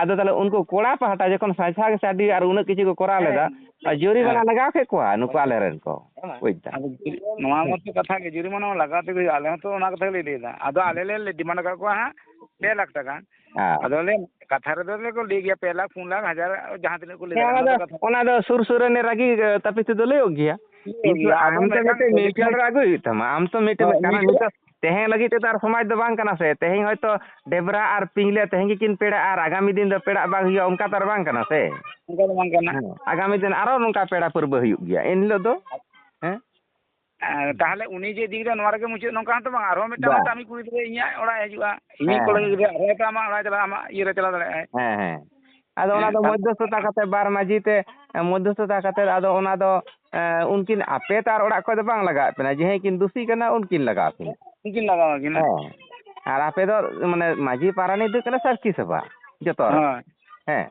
ᱟᱫᱚ ᱛᱟᱦᱚᱞᱮ ᱩᱱᱠᱩ ᱠᱚᱲᱟ ᱯᱟᱦᱴᱟ ᱡᱚᱠᱷᱚᱱ ᱥᱟᱸᱪᱷᱟ ᱜᱮ ᱥᱮ ᱟᱹᱰᱤ ᱟᱨ ᱩᱱᱟᱹᱜ ᱠᱤᱪᱷᱩ ᱠᱚ ᱠᱚᱨᱟᱣ ᱞᱮᱫᱟ, ᱦᱮᱸ᱾ ᱟᱨ ᱡᱩᱨᱤᱢᱟᱱᱟ ᱦᱮᱸ᱾ ᱞᱟᱜᱟᱣ ᱠᱮᱫ ᱠᱚᱣᱟ ᱱᱩᱠᱩ ᱟᱞᱮ ᱨᱮᱱ ᱠᱚ᱾ ᱦᱮᱸ᱾ ᱵᱩᱡᱽ ᱫᱟ? ᱟᱫᱚ ᱡᱩᱨᱤ-, ᱱᱚᱣᱟ ᱢᱟᱛᱚ ᱠᱟᱛᱷᱟ ᱜᱮ, ᱡᱩᱨᱤᱢᱟᱱᱟ ᱢᱟ ᱞᱟᱜᱟᱣ ᱛᱮᱜᱮ ᱦᱩᱭᱩᱜᱼᱟ᱾ ᱟᱞᱮ ᱦᱚᱸᱛᱚ ᱚᱱᱟ ᱠᱟᱛᱷᱟ ᱜᱮᱞᱮ ᱞᱟᱹᱭ ᱫᱟ᱾ ᱟᱫᱚ ᱟᱞᱮ ᱞᱮ ᱰᱤᱢᱟᱱᱰ ᱟᱠᱟᱫ ᱠᱚᱣᱟ ᱦᱟᱸᱜ ᱯᱮ ᱞᱟᱠᱷ ᱴᱟᱠᱟ᱾ ᱦᱮᱸ᱾ ᱟᱫᱚ ᱞᱮ ᱠᱟᱛᱷᱟ ᱨᱮᱫᱚ ᱞᱮ ᱠᱚ ᱞᱟᱹᱭ ᱜᱮᱭᱟ ᱯᱮ ᱞᱟᱠᱷ, ᱯᱩᱱ ᱞᱟᱠᱷ, ᱦᱟᱡᱟᱨ, ᱡᱟᱦᱟᱸ ᱛᱤᱱᱟᱹᱜ ᱠᱚ ᱞᱟᱹᱭ ᱦᱮᱸ, ᱫᱟᱲᱮᱭᱟᱜᱼᱟ, ᱚᱱᱟ ᱚᱱᱟ ᱫᱚ ᱫᱚ, ᱠᱟᱛᱷᱟ᱾ ᱚᱱᱟ ᱫᱚ ᱥᱩᱨ ᱥᱩᱨ ᱨᱮ ᱨᱟᱹᱜᱤ, ᱮ, ᱛᱟᱹᱯᱤᱛ ᱛᱮᱫᱚ ᱞᱟᱹᱭᱚᱜ ᱜᱮᱭᱟ᱾ ᱞᱟᱹᱭᱚᱜ ᱠᱤᱱᱛᱩ ᱜᱮᱭᱟ᱾ ᱟᱫᱚ ᱟᱢ ᱛᱮ ᱢᱤᱫᱴᱟᱝ ᱢᱤᱫᱴᱮᱱ ᱢᱤᱫᱴᱟᱝ ᱢᱤᱫᱴᱷᱮᱱ ᱨᱮ ᱟᱹᱜᱩᱭ ᱦᱩᱭᱩᱜ ᱛᱟᱢᱟ᱾ ᱟᱢ ᱛᱚ ᱢᱤᱫᱴᱮᱱ ᱦᱳᱭ, ᱠᱟᱨᱚᱱ ᱢᱤᱫᱴᱮᱱ ᱱᱤᱛᱚᱜ ᱛᱮᱦᱮᱧ ᱞᱟᱹᱜᱤᱫ ᱛᱮᱫᱚ ᱟᱨ ᱥᱚᱢᱟᱡᱽ ᱫᱚ ᱵᱟᱝ ᱠᱟᱱᱟ ᱥᱮ᱾ ᱛᱮᱦᱮᱧ ᱦᱚᱭᱛᱚ ᱰᱮᱵᱽᱨᱟ ᱟᱨ ᱯᱤᱝᱞᱟᱹ ᱛᱮᱦᱮᱧ ᱜᱮᱠᱤᱱ ᱯᱮᱲᱟᱜᱼᱟ ᱟᱨ ᱟᱜᱟᱢᱤ ᱫᱤᱱ ᱫᱚ ᱯᱮᱲᱟᱜ ᱵᱟᱝ ᱦᱩᱭᱩᱜᱼᱟ, ᱚᱱᱠᱟ ᱛᱚ ᱟᱨ ᱵᱟᱝ ᱠᱟᱱᱟ ᱥᱮ᱾ ᱚᱱᱠᱟ ᱫᱚ ᱵᱟᱝ ᱠᱟᱱᱟ᱾ ᱦᱮᱸ, ᱟᱜᱟᱢᱤ ᱫᱤᱱ ᱟᱨᱚ ᱱᱚᱝᱠᱟ ᱯᱮᱲᱟ ᱯᱟᱹᱨᱵᱟᱹ ᱦᱩᱭᱩᱜ ᱜᱮᱭᱟ ᱮᱱ ᱦᱤᱞᱳᱜ ᱫᱚ᱾ ᱦᱮᱸ᱾ ᱟᱨ ᱛᱟᱦᱚᱞᱮ ᱩᱱᱤ ᱡᱮ ᱤᱫᱤ ᱠᱮᱫᱟ ᱱᱚᱣᱟ ᱨᱮᱜᱮ ᱢᱩᱪᱟᱹᱫ, ᱱᱚᱝᱠᱟ ᱦᱚᱸᱛᱚ ᱵᱟᱝ, ᱟᱨᱦᱚᱸ ᱢᱤᱫᱴᱟᱝ ᱵᱟ᱾ ᱦᱚᱭᱛᱳ ᱟᱢᱤᱡ ᱠᱩᱲᱤ ᱜᱤᱫᱽᱨᱟᱹ ᱤᱧᱟᱹᱜ ᱚᱲᱟᱜ ᱮ ᱦᱤᱡᱩᱜᱼᱟ, ᱤᱧᱤᱡ ᱦᱮᱸ, ᱠᱚᱲᱟ ᱦᱮᱸ᱾ ᱜᱤᱫᱽᱨᱟᱹ ᱟᱨᱦᱚᱸ ᱦᱚᱭᱛᱳ ᱟᱢᱟᱜ ᱚᱲᱟᱜ ᱮ ᱪᱟᱞᱟᱜᱼᱟ, ᱟᱢᱟᱜ ᱤᱭᱟᱹ ᱨᱮ ᱪᱟᱞᱟᱣ ᱫᱟᱲᱮᱭᱟᱜᱼᱟᱭ᱾ ᱦᱮᱸ, ᱦᱮᱸ᱾ ᱟᱫᱚ ᱚᱱᱟ ᱦᱮᱸ, ᱫᱚ ᱛᱟᱦᱚᱞᱮ ᱢᱚᱫᱽᱫᱷᱚᱥᱛᱷᱚᱛᱟ ᱠᱟᱛᱮ ᱵᱟᱨ ᱢᱟᱹᱡᱷᱤ ᱛᱮ, ᱢᱚᱫᱽᱫᱷᱚᱥᱛᱷᱚᱛᱟ ᱠᱟᱛᱮ ᱟᱫᱚ ᱚᱱᱟ ᱫᱚ, ᱮ, ᱩᱱᱠᱤᱱ ᱟᱯᱮ ᱛᱚ ᱟᱨ ᱚᱲᱟᱜ ᱠᱷᱚᱡ ᱫᱚ ᱵᱟᱝ ᱞᱟᱜᱟᱣ ᱯᱮᱱᱟ, ᱡᱟᱦᱟᱸᱭ ᱠᱤᱱ ᱫᱩᱥᱤ ᱠᱟᱱᱟ ᱩᱱᱠᱤᱱ ᱞᱟᱜᱟᱣ ᱠᱤᱱᱟ᱾ ᱩᱱᱠᱤᱱ ᱞᱟᱜᱟᱣ ᱠᱤᱱᱟ᱾ ᱦᱮᱸ᱾ ᱟᱨ ᱟᱯᱮ ᱫᱚ ᱢᱟᱱᱮ ᱢᱟᱹᱡᱷᱤ ᱯᱟᱨᱟᱱᱤᱠ ᱫᱚ ᱠᱟᱱᱟ ᱥᱟᱹᱠᱷᱤ ᱥᱚᱵᱷᱟ ᱡᱚᱛᱚ ᱨᱮ᱾ ᱦᱳᱭ᱾ ᱦᱮᱸ᱾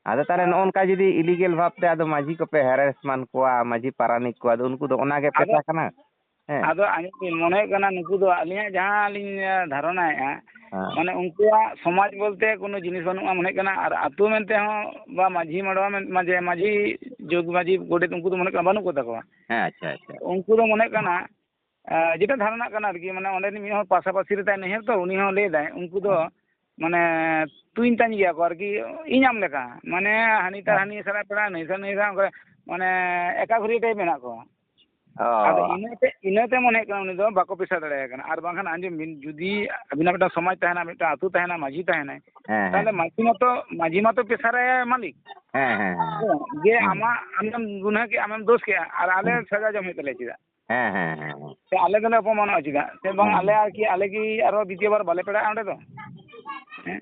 ᱟᱫᱚ ᱛᱟᱦᱚᱞᱮ ᱱᱚᱜᱼᱚ ᱱᱚᱝᱠᱟ ᱡᱩᱫᱤ illegal ᱵᱷᱟᱵᱽ ᱛᱮ ᱟᱫᱚ ᱢᱟᱹᱡᱷᱤ ᱠᱚᱯᱮ harassment ᱠᱚᱣᱟ, ᱢᱟᱹᱡᱷᱤ ᱯᱟᱨᱟᱱᱤᱠ ᱠᱚ, ᱟᱫᱚ ᱩᱱᱠᱩ ᱫᱚ ᱚᱱᱟ ᱜᱮ ᱟᱫᱚ, ᱯᱮᱥᱟ ᱠᱟᱱᱟ? ᱦᱮᱸ᱾ ᱟᱫᱚ ᱟᱸᱡᱚᱢ ᱵᱤᱱ, ᱢᱚᱱᱮ ᱦᱩᱭᱩᱜ ᱠᱟᱱᱟ ᱱᱩᱠᱩ ᱫᱚ ᱟᱹᱞᱤᱧᱟᱜ ᱡᱟᱦᱟᱸ ᱞᱤᱧ, ᱮ, ᱫᱷᱟᱨᱚᱱᱟᱭᱮᱫᱼᱟ, ᱦᱮᱸ᱾ ᱢᱟᱱᱮ ᱩᱱᱠᱩᱣᱟᱜ ᱥᱚᱢᱟᱡᱽ ᱵᱚᱞᱛᱮ ᱠᱳᱱᱳ ᱡᱤᱱᱤᱥ ᱵᱟᱹᱱᱩᱜᱼᱟ ᱢᱚᱱᱮ ᱦᱩᱭᱩᱜ ᱠᱟᱱᱟ, ᱟᱨ ᱟᱹᱛᱩ ᱢᱮᱱᱛᱮ ᱦᱚᱸ ᱵᱟ ᱢᱟᱹᱡᱷᱤ ᱢᱟᱰᱣᱟ ᱢᱮᱱ-, ᱢᱟᱡᱷᱮ ᱢᱟᱹᱡᱷᱤ, ᱡᱚᱜᱽ ᱢᱟᱹᱡᱷᱤ, ᱜᱚᱰᱮᱛ, ᱩᱱᱠᱩ ᱫᱚ ᱢᱚᱱᱮ ᱦᱩᱭᱩᱜ ᱠᱟᱱᱟ ᱵᱟᱹᱱᱩᱜ ᱠᱚ ᱛᱟᱠᱚᱣᱟ᱾ ᱦᱮᱸ, ᱟᱪᱪᱷᱟ, ᱟᱪᱪᱷᱟ᱾ ᱩᱱᱠᱩ ᱫᱚ ᱢᱚᱱᱮ ᱦᱩᱭᱩᱜ ᱠᱟᱱᱟ, ᱮ, ᱡᱮᱴᱟ ᱫᱷᱟᱨᱚᱱᱟᱜ ᱠᱟᱱᱟ ᱟᱨᱠᱤ, ᱢᱟᱱᱮ ᱚᱸᱰᱮ ᱢᱤᱫ ᱦᱚᱲ ᱯᱟᱥᱟᱯᱟᱥᱤ ᱨᱮ ᱛᱟᱦᱮᱱ ᱦᱮᱸ ᱛᱚ, ᱩᱱᱤ ᱦᱚᱸ ᱞᱟᱹᱭ ᱫᱟᱭ, ᱩᱱᱠᱩ ᱫᱚ ᱦᱮᱸ᱾ ᱢᱟᱱᱮ ᱛᱩᱧ ᱛᱟᱧ ᱜᱮᱭᱟ ᱠᱚ ᱟᱨᱠᱤ, ᱤᱧ ᱟᱢ ᱞᱮᱠᱟ᱾ ᱢᱟᱱᱮ ᱦᱟᱹᱱᱤ ᱛᱟᱨ ᱦᱮᱸ᱾ ᱦᱟᱹᱱᱤ ᱥᱟᱞᱟᱜ ᱯᱮᱲᱟ, ᱱᱟᱹᱭ ᱥᱟᱞᱟᱜ ᱱᱟᱹᱭ ᱥᱟᱞᱟᱜ, ᱚᱱᱠᱟ ᱢᱟᱱᱮ ᱮᱠᱟᱜᱷᱩᱨᱤᱭᱟᱹ type ᱢᱮᱱᱟᱜ ᱠᱚᱣᱟ᱾ ᱚ᱾ ᱟᱫᱚ ᱤᱱᱟᱹᱛᱮ, ᱤᱱᱟᱹᱛᱮ ᱢᱚᱱᱮ ᱦᱩᱭᱩᱜ ᱠᱟᱱᱟ ᱩᱱᱤ ᱫᱚ ᱵᱟᱠᱚ ᱯᱮᱥᱟ ᱫᱟᱲᱮᱭᱟᱭ ᱠᱟᱱᱟ᱾ ᱟᱨ ᱵᱟᱝᱠᱷᱟᱱ ᱟᱸᱡᱚᱢ ᱵᱤᱱ, ᱡᱩᱫᱤ ᱟᱹᱵᱤᱱᱟᱜ ᱢᱤᱫᱴᱟᱝ ᱥᱚᱢᱟᱡᱽ ᱛᱟᱦᱮᱱᱟ, ᱢᱤᱫᱴᱟᱝ ᱟᱹᱛᱩ ᱛᱟᱦᱮᱱᱟ, ᱢᱟᱹᱡᱷᱤ ᱛᱟᱦᱮᱱᱟᱭ, ᱦᱮᱸ, ᱦᱮᱸ, ᱛᱟᱦᱚᱞᱮ ᱦᱮᱸ᱾ ᱢᱟᱹᱡᱷᱤ ᱢᱟᱛᱚ, ᱢᱟᱹᱡᱷᱤ ᱢᱟᱛᱚ ᱯᱮᱥᱟ ᱨᱮ ᱢᱟᱹᱞᱤᱠ᱾ ᱦᱮᱸ, ᱦᱮᱸ, ᱦᱮᱸ᱾ ᱦᱮᱸ, ᱡᱮ ᱦᱮᱸ᱾ ᱟᱢᱟᱜ, ᱟᱢᱮᱢ ᱜᱩᱱᱟᱹ ᱠᱮᱜᱼᱟ, ᱟᱢᱮᱢ ᱫᱳᱥ ᱠᱮᱜᱼᱟ, ᱟᱨ ᱟᱞᱮ ᱦᱮᱸ᱾ ᱥᱟᱡᱟ ᱡᱚᱢ ᱦᱩᱭᱩᱜ ᱛᱟᱞᱮᱭᱟ ᱪᱮᱫᱟᱜ? ᱦᱮᱸ, ᱦᱮᱸ, ᱦᱮᱸ, ᱦᱮᱸ᱾ ᱥᱮ ᱟᱞᱮ ᱫᱚᱞᱮ ᱚᱯᱚᱢᱟᱱᱚᱜᱼᱟ ᱪᱮᱫᱟᱜ? ᱥᱮ ᱵᱟᱝ ᱦᱮᱸ᱾ ᱟᱞᱮ ᱟᱨᱠᱤ, ᱟᱞᱮ ᱜᱮ ᱟᱨᱚ ᱫᱤᱛᱤᱭᱚ ᱵᱟᱨ ᱵᱟᱞᱮ ᱯᱮᱲᱟᱜᱼᱟ ᱚᱸᱰᱮ ᱫᱚ? ᱦᱮᱸ?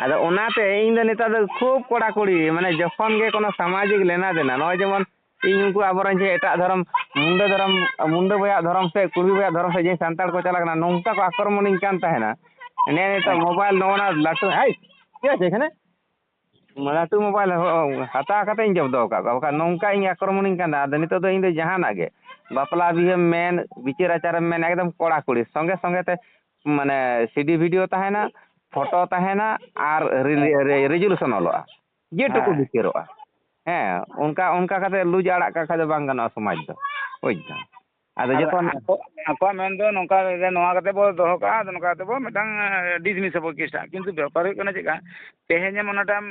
ᱟᱫᱚ ᱚᱱᱟᱛᱮ ᱤᱧ ᱫᱚ ᱱᱮᱛᱟᱨ ᱫᱚ ᱠᱷᱩᱵ ᱠᱚᱲᱟᱠᱩᱲᱤ, ᱢᱟᱱᱮ ᱡᱚᱠᱷᱚᱱ ᱜᱮ ᱠᱳᱱᱳ ᱥᱟᱢᱟᱡᱤᱠ ᱞᱮᱱᱟ ᱫᱮᱱᱟ, ᱱᱚᱜᱼᱚᱭ ᱡᱮᱢᱚᱱ ᱤᱧ ᱩᱱᱠᱩ ᱟᱵᱚᱨᱮᱱ ᱡᱮ ᱮᱴᱟᱜ ᱫᱷᱚᱨᱚᱢ, ᱢᱩᱱᱰᱟᱹ ᱫᱷᱚᱨᱚᱢ, ᱢᱩᱱᱰᱟᱹ ᱵᱚᱭᱟᱜ ᱫᱷᱚᱨᱚᱢ ᱥᱮ ᱠᱩᱲᱢᱤ ᱵᱚᱭᱟᱜ ᱫᱷᱚᱨᱚᱢ ᱥᱮ ᱡᱮ ᱥᱟᱱᱛᱟᱲ ᱠᱚ ᱪᱟᱞᱟᱜ ᱠᱟᱱᱟ, ᱱᱚᱝᱠᱟ ᱠᱚ ᱟᱠᱨᱚᱢᱚᱱᱤᱧ ᱠᱟᱱ ᱛᱟᱦᱮᱱᱟ᱾ ᱱᱮᱜᱼᱮ ᱱᱤᱛᱚᱜ ᱦᱮᱸ᱾ ᱢᱳᱵᱟᱭᱤᱞ ᱱᱚᱜᱼᱚ ᱱᱟ ᱞᱟᱹᱴᱩ, ᱦᱮᱭ, ᱪᱮᱫ ᱟᱪᱪᱷᱟ ᱮᱠᱷᱟᱱᱮ? ᱞᱟᱹᱴᱩ ᱢᱳᱵᱟᱭᱤᱞ ᱦᱚ-, ᱦᱟᱛᱟᱣ ᱠᱟᱛᱮ ᱤᱧ ᱡᱚᱵᱫᱚ ᱟᱠᱟᱫ ᱠᱚᱣᱟ, ᱵᱟᱠᱷᱟᱱ ᱱᱚᱝᱠᱟ ᱤᱧ ᱟᱠᱨᱚᱢᱚᱱᱤᱧ ᱠᱟᱱᱟ᱾ ᱟᱫᱚ ᱱᱤᱛᱚᱜ ᱫᱚ ᱤᱧ ᱫᱚ ᱡᱟᱦᱟᱱᱟᱜ ᱜᱮ, ᱵᱟᱯᱞᱟ ᱵᱤᱦᱟᱹᱢ ᱢᱮᱱ, ᱵᱤᱪᱟᱹᱨ ᱟᱪᱟᱨᱮᱢ ᱢᱮᱱ, ᱮᱠᱫᱚᱢ ᱠᱚᱲᱟ ᱠᱩᱲᱤ ᱥᱚᱸᱜᱮ ᱥᱚᱸᱜᱮ ᱛᱮ, ᱢᱟᱱᱮ, ᱥᱤᱰᱤ ᱵᱷᱤᱰᱤᱭᱳ ᱛᱟᱦᱮᱱᱟ, ᱯᱷᱳᱴᱳ ᱛᱟᱦᱮᱱᱟ ᱟᱨ ᱨᱮᱡᱩᱞᱩᱥᱚᱱ ᱚᱞᱚᱜᱼᱟ, ᱡᱮᱴᱩᱠᱩ ᱦᱮᱸ᱾ ᱵᱤᱪᱟᱹᱨᱚᱜᱼᱟ᱾ ᱦᱮᱸ, ᱚᱱᱠᱟ, ᱚᱱᱠᱟ ᱠᱟᱛᱮ ᱞᱩᱡ ᱟᱲᱟᱜ ᱠᱟᱜ ᱠᱷᱟᱡ ᱫᱚ ᱵᱟᱝ ᱜᱟᱱᱚᱜᱼᱟ ᱥᱚᱢᱟᱡᱽ ᱫᱚ, ᱵᱩᱡᱽ ᱫᱟᱢ᱾ ᱟᱫᱚ ᱟᱫᱚ ᱡᱚᱛᱚ ᱟᱠᱚ-, ᱟᱠᱚᱣᱟᱜ ᱢᱮᱱ ᱫᱚ ᱱᱚᱝᱠᱟ ᱡᱮ ᱱᱚᱣᱟ ᱠᱟᱛᱮ ᱵᱚ ᱫᱚᱦᱚ ᱠᱟᱜᱼᱟ, ᱟᱫᱚ ᱱᱚᱝᱠᱟ ᱠᱟᱛᱮ ᱵᱚ ᱢᱤᱫᱴᱟᱝ, ᱮ, ᱰᱤᱥᱢᱤᱥ ᱟᱵᱚ ᱠᱮᱥᱴᱟᱜ᱾ ᱠᱤᱱᱛᱩ ᱵᱮᱯᱟᱨ ᱦᱩᱭᱩᱜ ᱠᱟᱱᱟ ᱪᱮᱫ ᱠᱟ, ᱛᱮᱦᱮᱧᱮᱢ ᱚᱱᱟᱴᱟᱜ ᱮᱢ,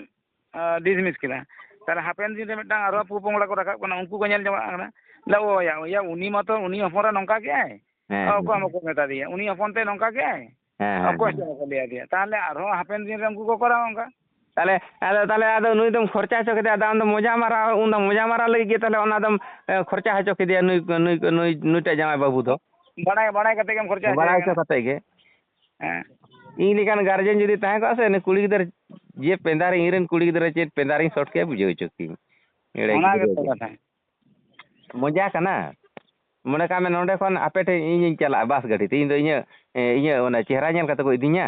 ᱮ, ᱰᱤᱥᱢᱤᱥ ᱠᱮᱫᱟ, ᱛᱟᱦᱞᱮ ᱦᱟᱯᱮᱱ ᱫᱤᱱ ᱨᱮ ᱢᱤᱫᱴᱟᱝ ᱟᱨᱦᱚᱸ ᱯᱚ-ᱯᱚᱝᱲᱟ ᱠᱚ ᱨᱟᱠᱟᱵ ᱠᱟᱱᱟ, ᱩᱱᱠᱩ ᱠᱚ ᱧᱮᱞ ᱡᱚᱝᱟᱜ ᱠᱟᱱᱟ, ᱞᱟᱹᱭᱟ, "ᱳ ᱭᱟ, ᱳ ᱭᱟ, ᱩᱱᱤ ᱢᱟᱛᱚ, ᱩᱱᱤ ᱦᱚᱯᱚᱱ ᱨᱮ ᱱᱚᱝᱠᱟ ᱠᱮᱜᱼᱟᱭ, ᱦᱮᱸ, ᱚᱠᱚᱭ ᱦᱚᱸ ᱦᱮᱸ᱾ ᱵᱟᱠᱚ ᱢᱮᱛᱟ ᱫᱮᱭᱟ, ᱩᱱᱤ ᱦᱚᱯᱚᱱ ᱛᱮ ᱱᱚᱝᱠᱟ ᱠᱮᱜᱼᱟᱭ, ᱦᱮᱸ, ᱦᱮᱸ, ᱚᱠᱚᱭ ᱦᱚᱸ ᱦᱮᱸ᱾ ᱵᱟᱠᱚ ᱞᱟᱹᱭ ᱟᱫᱮᱭᱟ", ᱛᱟᱦᱞᱮ ᱟᱨᱦᱚᱸ ᱦᱟᱯᱮᱱ ᱫᱤᱱ ᱨᱮ ᱩᱱᱠᱩ ᱠᱚ ᱠᱚᱨᱟᱣᱟ ᱚᱱᱠᱟ᱾ ᱛᱟᱦᱞᱮ, ᱟᱫᱚ ᱛᱟᱦᱞᱮ ᱟᱫᱚ ᱱᱩᱭ ᱫᱚᱢ ᱠᱷᱚᱨᱪᱟ ᱦᱚᱪᱚ ᱠᱮᱫᱮᱭᱟ, ᱟᱫᱚ ᱟᱢ ᱫᱚ ᱢᱚᱡᱟ ᱢᱟᱨᱟᱣ, ᱩᱱ ᱫᱚ ᱢᱚᱡᱟ ᱢᱟᱨᱟᱣ ᱞᱟᱹᱜᱤᱫ ᱜᱮ ᱛᱟᱦᱞᱮ ᱚᱱᱟ ᱫᱚᱢ, ᱮ, ᱠᱷᱚᱨᱪᱟ ᱦᱚᱪᱚ ᱠᱮᱫᱮᱭᱟ ᱱᱩᱭ, ᱱᱩᱭ, ᱱᱩᱭ, ᱱᱩᱭᱴᱟᱜ ᱡᱟᱶᱟᱭ ᱵᱟᱹᱵᱩ ᱫᱚ᱾ ᱵᱟᱲᱟᱭ, ᱵᱟᱲᱟᱭ ᱠᱟᱛᱮ ᱜᱮᱢ ᱠᱷᱚᱨᱪᱟ ᱵᱟᱲᱟᱭ ᱦᱚᱪᱚᱭᱮ ᱦᱚᱪᱚ ᱠᱟᱱᱟ᱾ ᱠᱟᱛᱮ ᱜᱮ᱾ ᱦᱮᱸ᱾ ᱤᱧ ᱞᱮᱠᱟᱱ ᱜᱟᱨᱡᱮᱱ ᱡᱩᱫᱤ ᱛᱟᱦᱮᱸ ᱠᱚᱜᱼᱟ ᱥᱮ, ᱩᱱᱤ ᱠᱩᱲᱤ ᱜᱤᱫᱟᱹᱨ ᱡᱮ ᱯᱮᱸᱫᱟᱨᱤ, ᱤᱧ ᱨᱮᱱ ᱠᱩᱲᱤ ᱜᱤᱫᱽᱨᱟᱹ ᱪᱮᱫ ᱯᱮᱸᱫᱟᱨᱤᱧ ᱥᱚᱴ ᱠᱮᱭᱟ, ᱵᱩᱡᱷᱟᱹᱣ ᱦᱚᱪᱚ ᱠᱤᱭᱟᱹᱧ᱾ ᱮᱲᱮ ᱚᱱᱟ ᱜᱤᱫᱽᱨᱟᱹ ᱜᱮᱛᱚ ᱜᱮ᱾ ᱠᱟᱛᱷᱟ᱾ ᱢᱚᱡᱟ ᱠᱟᱱᱟ᱾ ᱢᱚᱱᱮ ᱠᱟᱜ ᱢᱮ, ᱱᱚᱸᱰᱮ ᱠᱷᱚᱱ ᱟᱯᱮ ᱴᱷᱮᱱ ᱤᱧᱤᱧ ᱪᱟᱞᱟᱜᱼᱟ ᱵᱟᱥ ᱜᱟᱹᱰᱤ ᱛᱮ, ᱤᱧ ᱫᱚ ᱤᱧᱟᱹᱜ, ᱮ, ᱤᱧᱟᱹᱜ ᱚᱱᱟ ᱪᱮᱦᱨᱟ ᱧᱮᱞ ᱠᱟᱛᱮ ᱠᱚ ᱤᱫᱤᱧᱟ?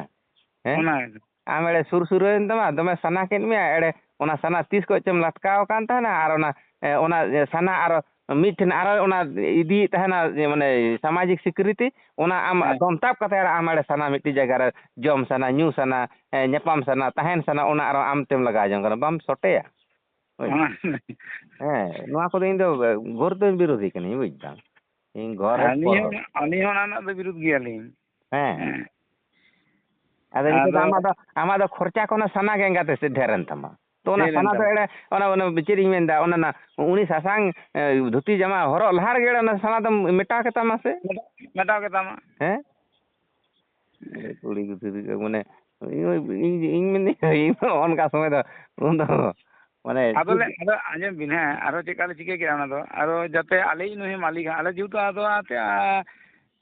ᱦᱮᱸ? ᱚᱱᱟ ᱜᱮ᱾ ᱟᱢ ᱮᱲᱮ ᱥᱩᱨ ᱥᱩᱨᱟᱹᱭᱮᱱ ᱛᱟᱢᱟ, ᱫᱚᱢᱮ ᱥᱟᱱᱟ ᱠᱮᱫ ᱢᱮᱭᱟ, ᱮᱲᱮ ᱚᱱᱟ ᱥᱟᱱᱟ ᱛᱤᱥ ᱠᱷᱚᱱ ᱪᱚᱢ ᱞᱟᱴᱠᱟᱣ ᱟᱠᱟᱱ ᱛᱟᱦᱮᱱᱟ, ᱟᱨ ᱚᱱᱟ, ᱮ, ᱚᱱᱟ, ᱮ, ᱥᱟᱱᱟ ᱟᱨᱚ ᱢᱤᱫ ᱴᱷᱮᱱ ᱟᱨᱚ ᱚᱱᱟ ᱤᱫᱤᱭᱮᱫ ᱛᱟᱦᱮᱱᱟ, ᱡᱮ ᱢᱟᱱᱮ ᱥᱟᱢᱟᱡᱤᱠ ᱥᱤᱠᱨᱤᱛᱤ, ᱚᱱᱟ ᱟᱢ ᱦᱮᱸ᱾ ᱫᱚᱱ ᱛᱟᱵ ᱠᱟᱛᱮ ᱟᱢ ᱮᱲᱮ ᱥᱟᱱᱟ ᱢᱤᱫᱴᱤᱡ ᱡᱟᱭᱜᱟ ᱨᱮ ᱡᱚᱢ ᱥᱟᱱᱟ, ᱧᱩ ᱥᱟᱱᱟ, ᱮ, ᱧᱟᱯᱟᱢ ᱥᱟᱱᱟ, ᱛᱟᱦᱮᱱ ᱥᱟᱱᱟ, ᱚᱱᱟ ᱟᱨᱚ ᱟᱢ ᱛᱮᱢ ᱞᱟᱜᱟᱣ ᱡᱚᱝ ᱠᱟᱱᱟ, ᱵᱟᱢ ᱥᱚᱴᱮᱭᱟ? ᱦᱳᱭ᱾ ᱚᱱᱟ ᱦᱮᱸ, ᱱᱚᱣᱟ ᱠᱚᱫᱚ ᱤᱧ ᱫᱚ ᱜᱷᱳᱨ ᱫᱚ ᱵᱤᱨᱳᱫᱷᱤ ᱠᱟᱹᱱᱟᱹᱧ, ᱵᱩᱡᱽ ᱫᱟᱢ᱾ ᱤᱧ ᱜᱷᱳᱨ ᱟᱹᱞᱤᱧ ᱦᱚᱸ, ᱟᱹᱞᱤᱧ ᱦᱚᱸ ᱚᱱᱟ ᱨᱮᱱᱟᱜ ᱫᱚ ᱵᱤᱨᱩᱫᱷ ᱜᱮᱭᱟᱞᱤᱧ᱾ ᱦᱮᱸ᱾ ᱦᱮᱸ᱾ ᱟᱫᱚ ᱱᱤᱛᱚᱜ ᱫᱚ ᱟᱫᱚ ᱟᱢᱟᱜ ᱫᱚ, ᱟᱢᱟᱜ ᱫᱚ ᱠᱷᱚᱨᱪᱟ ᱠᱚ ᱚᱱᱟ ᱥᱟᱱᱟ ᱜᱮ ᱮᱸᱜᱟᱛᱮ ᱥᱮ ᱰᱷᱮᱨ ᱮᱱ ᱛᱟᱢᱟ᱾ ᱛᱚ ᱚᱱᱟ ᱰᱷᱮᱨ ᱮᱱ ᱥᱟᱱᱟ ᱫᱚ ᱛᱟᱢᱟ᱾ ᱮᱲᱮ, ᱚᱱᱟ, ᱚᱱᱟ ᱪᱮᱫ ᱤᱧ ᱢᱮᱱᱫᱟ, ᱚᱱᱟ ᱱᱟ-, ᱩᱱᱤ ᱥᱟᱥᱟᱝ, ᱮ, ᱫᱷᱩᱛᱤ ᱡᱟᱢᱟ ᱦᱚᱨᱚᱜ ᱞᱟᱦᱟ ᱨᱮᱜᱮ ᱮᱲᱮ ᱚᱱᱟ ᱥᱟᱱᱟ ᱫᱚᱢ ᱢᱮᱴᱟᱣ ᱠᱮᱛᱟᱢᱟ ᱥᱮ? ᱢᱮᱴᱟᱣ, ᱢᱮᱴᱟᱣ ᱠᱮᱛᱟᱢᱟ᱾ ᱦᱮᱸ? ᱠᱩᱲᱤ ᱜᱤᱫᱽᱨᱟᱹ ᱢᱟᱱᱮ, ᱤᱧ, ᱤᱧ, ᱤᱧ ᱢᱮᱱᱫᱟᱹᱧ, ᱤᱧ ᱫᱚ ᱚᱱᱠᱟ ᱥᱚᱢᱚᱭ ᱫᱚ ᱩᱱ ᱫᱚ ᱢᱟᱱᱮ ᱟᱫᱚ ᱪᱮᱫ ᱞᱮ, ᱟᱫᱚ ᱟᱸᱡᱚᱢ ᱵᱤᱱ, ᱦᱮᱸ, ᱟᱨᱚ ᱪᱮᱫ ᱞᱮᱠᱟ ᱞᱮ ᱪᱤᱠᱟᱹ ᱠᱮᱫᱟ ᱚᱱᱟ ᱫᱚ, ᱟᱨᱚ ᱡᱟᱛᱮ ᱟᱞᱮᱭᱤᱡ ᱱᱩᱭ ᱢᱟᱹᱞᱤᱠ ᱦᱟᱸᱜ, ᱟᱞᱮ ᱡᱮᱦᱮᱛᱩ ᱟᱫᱚ ᱟᱛᱮ, ᱟ,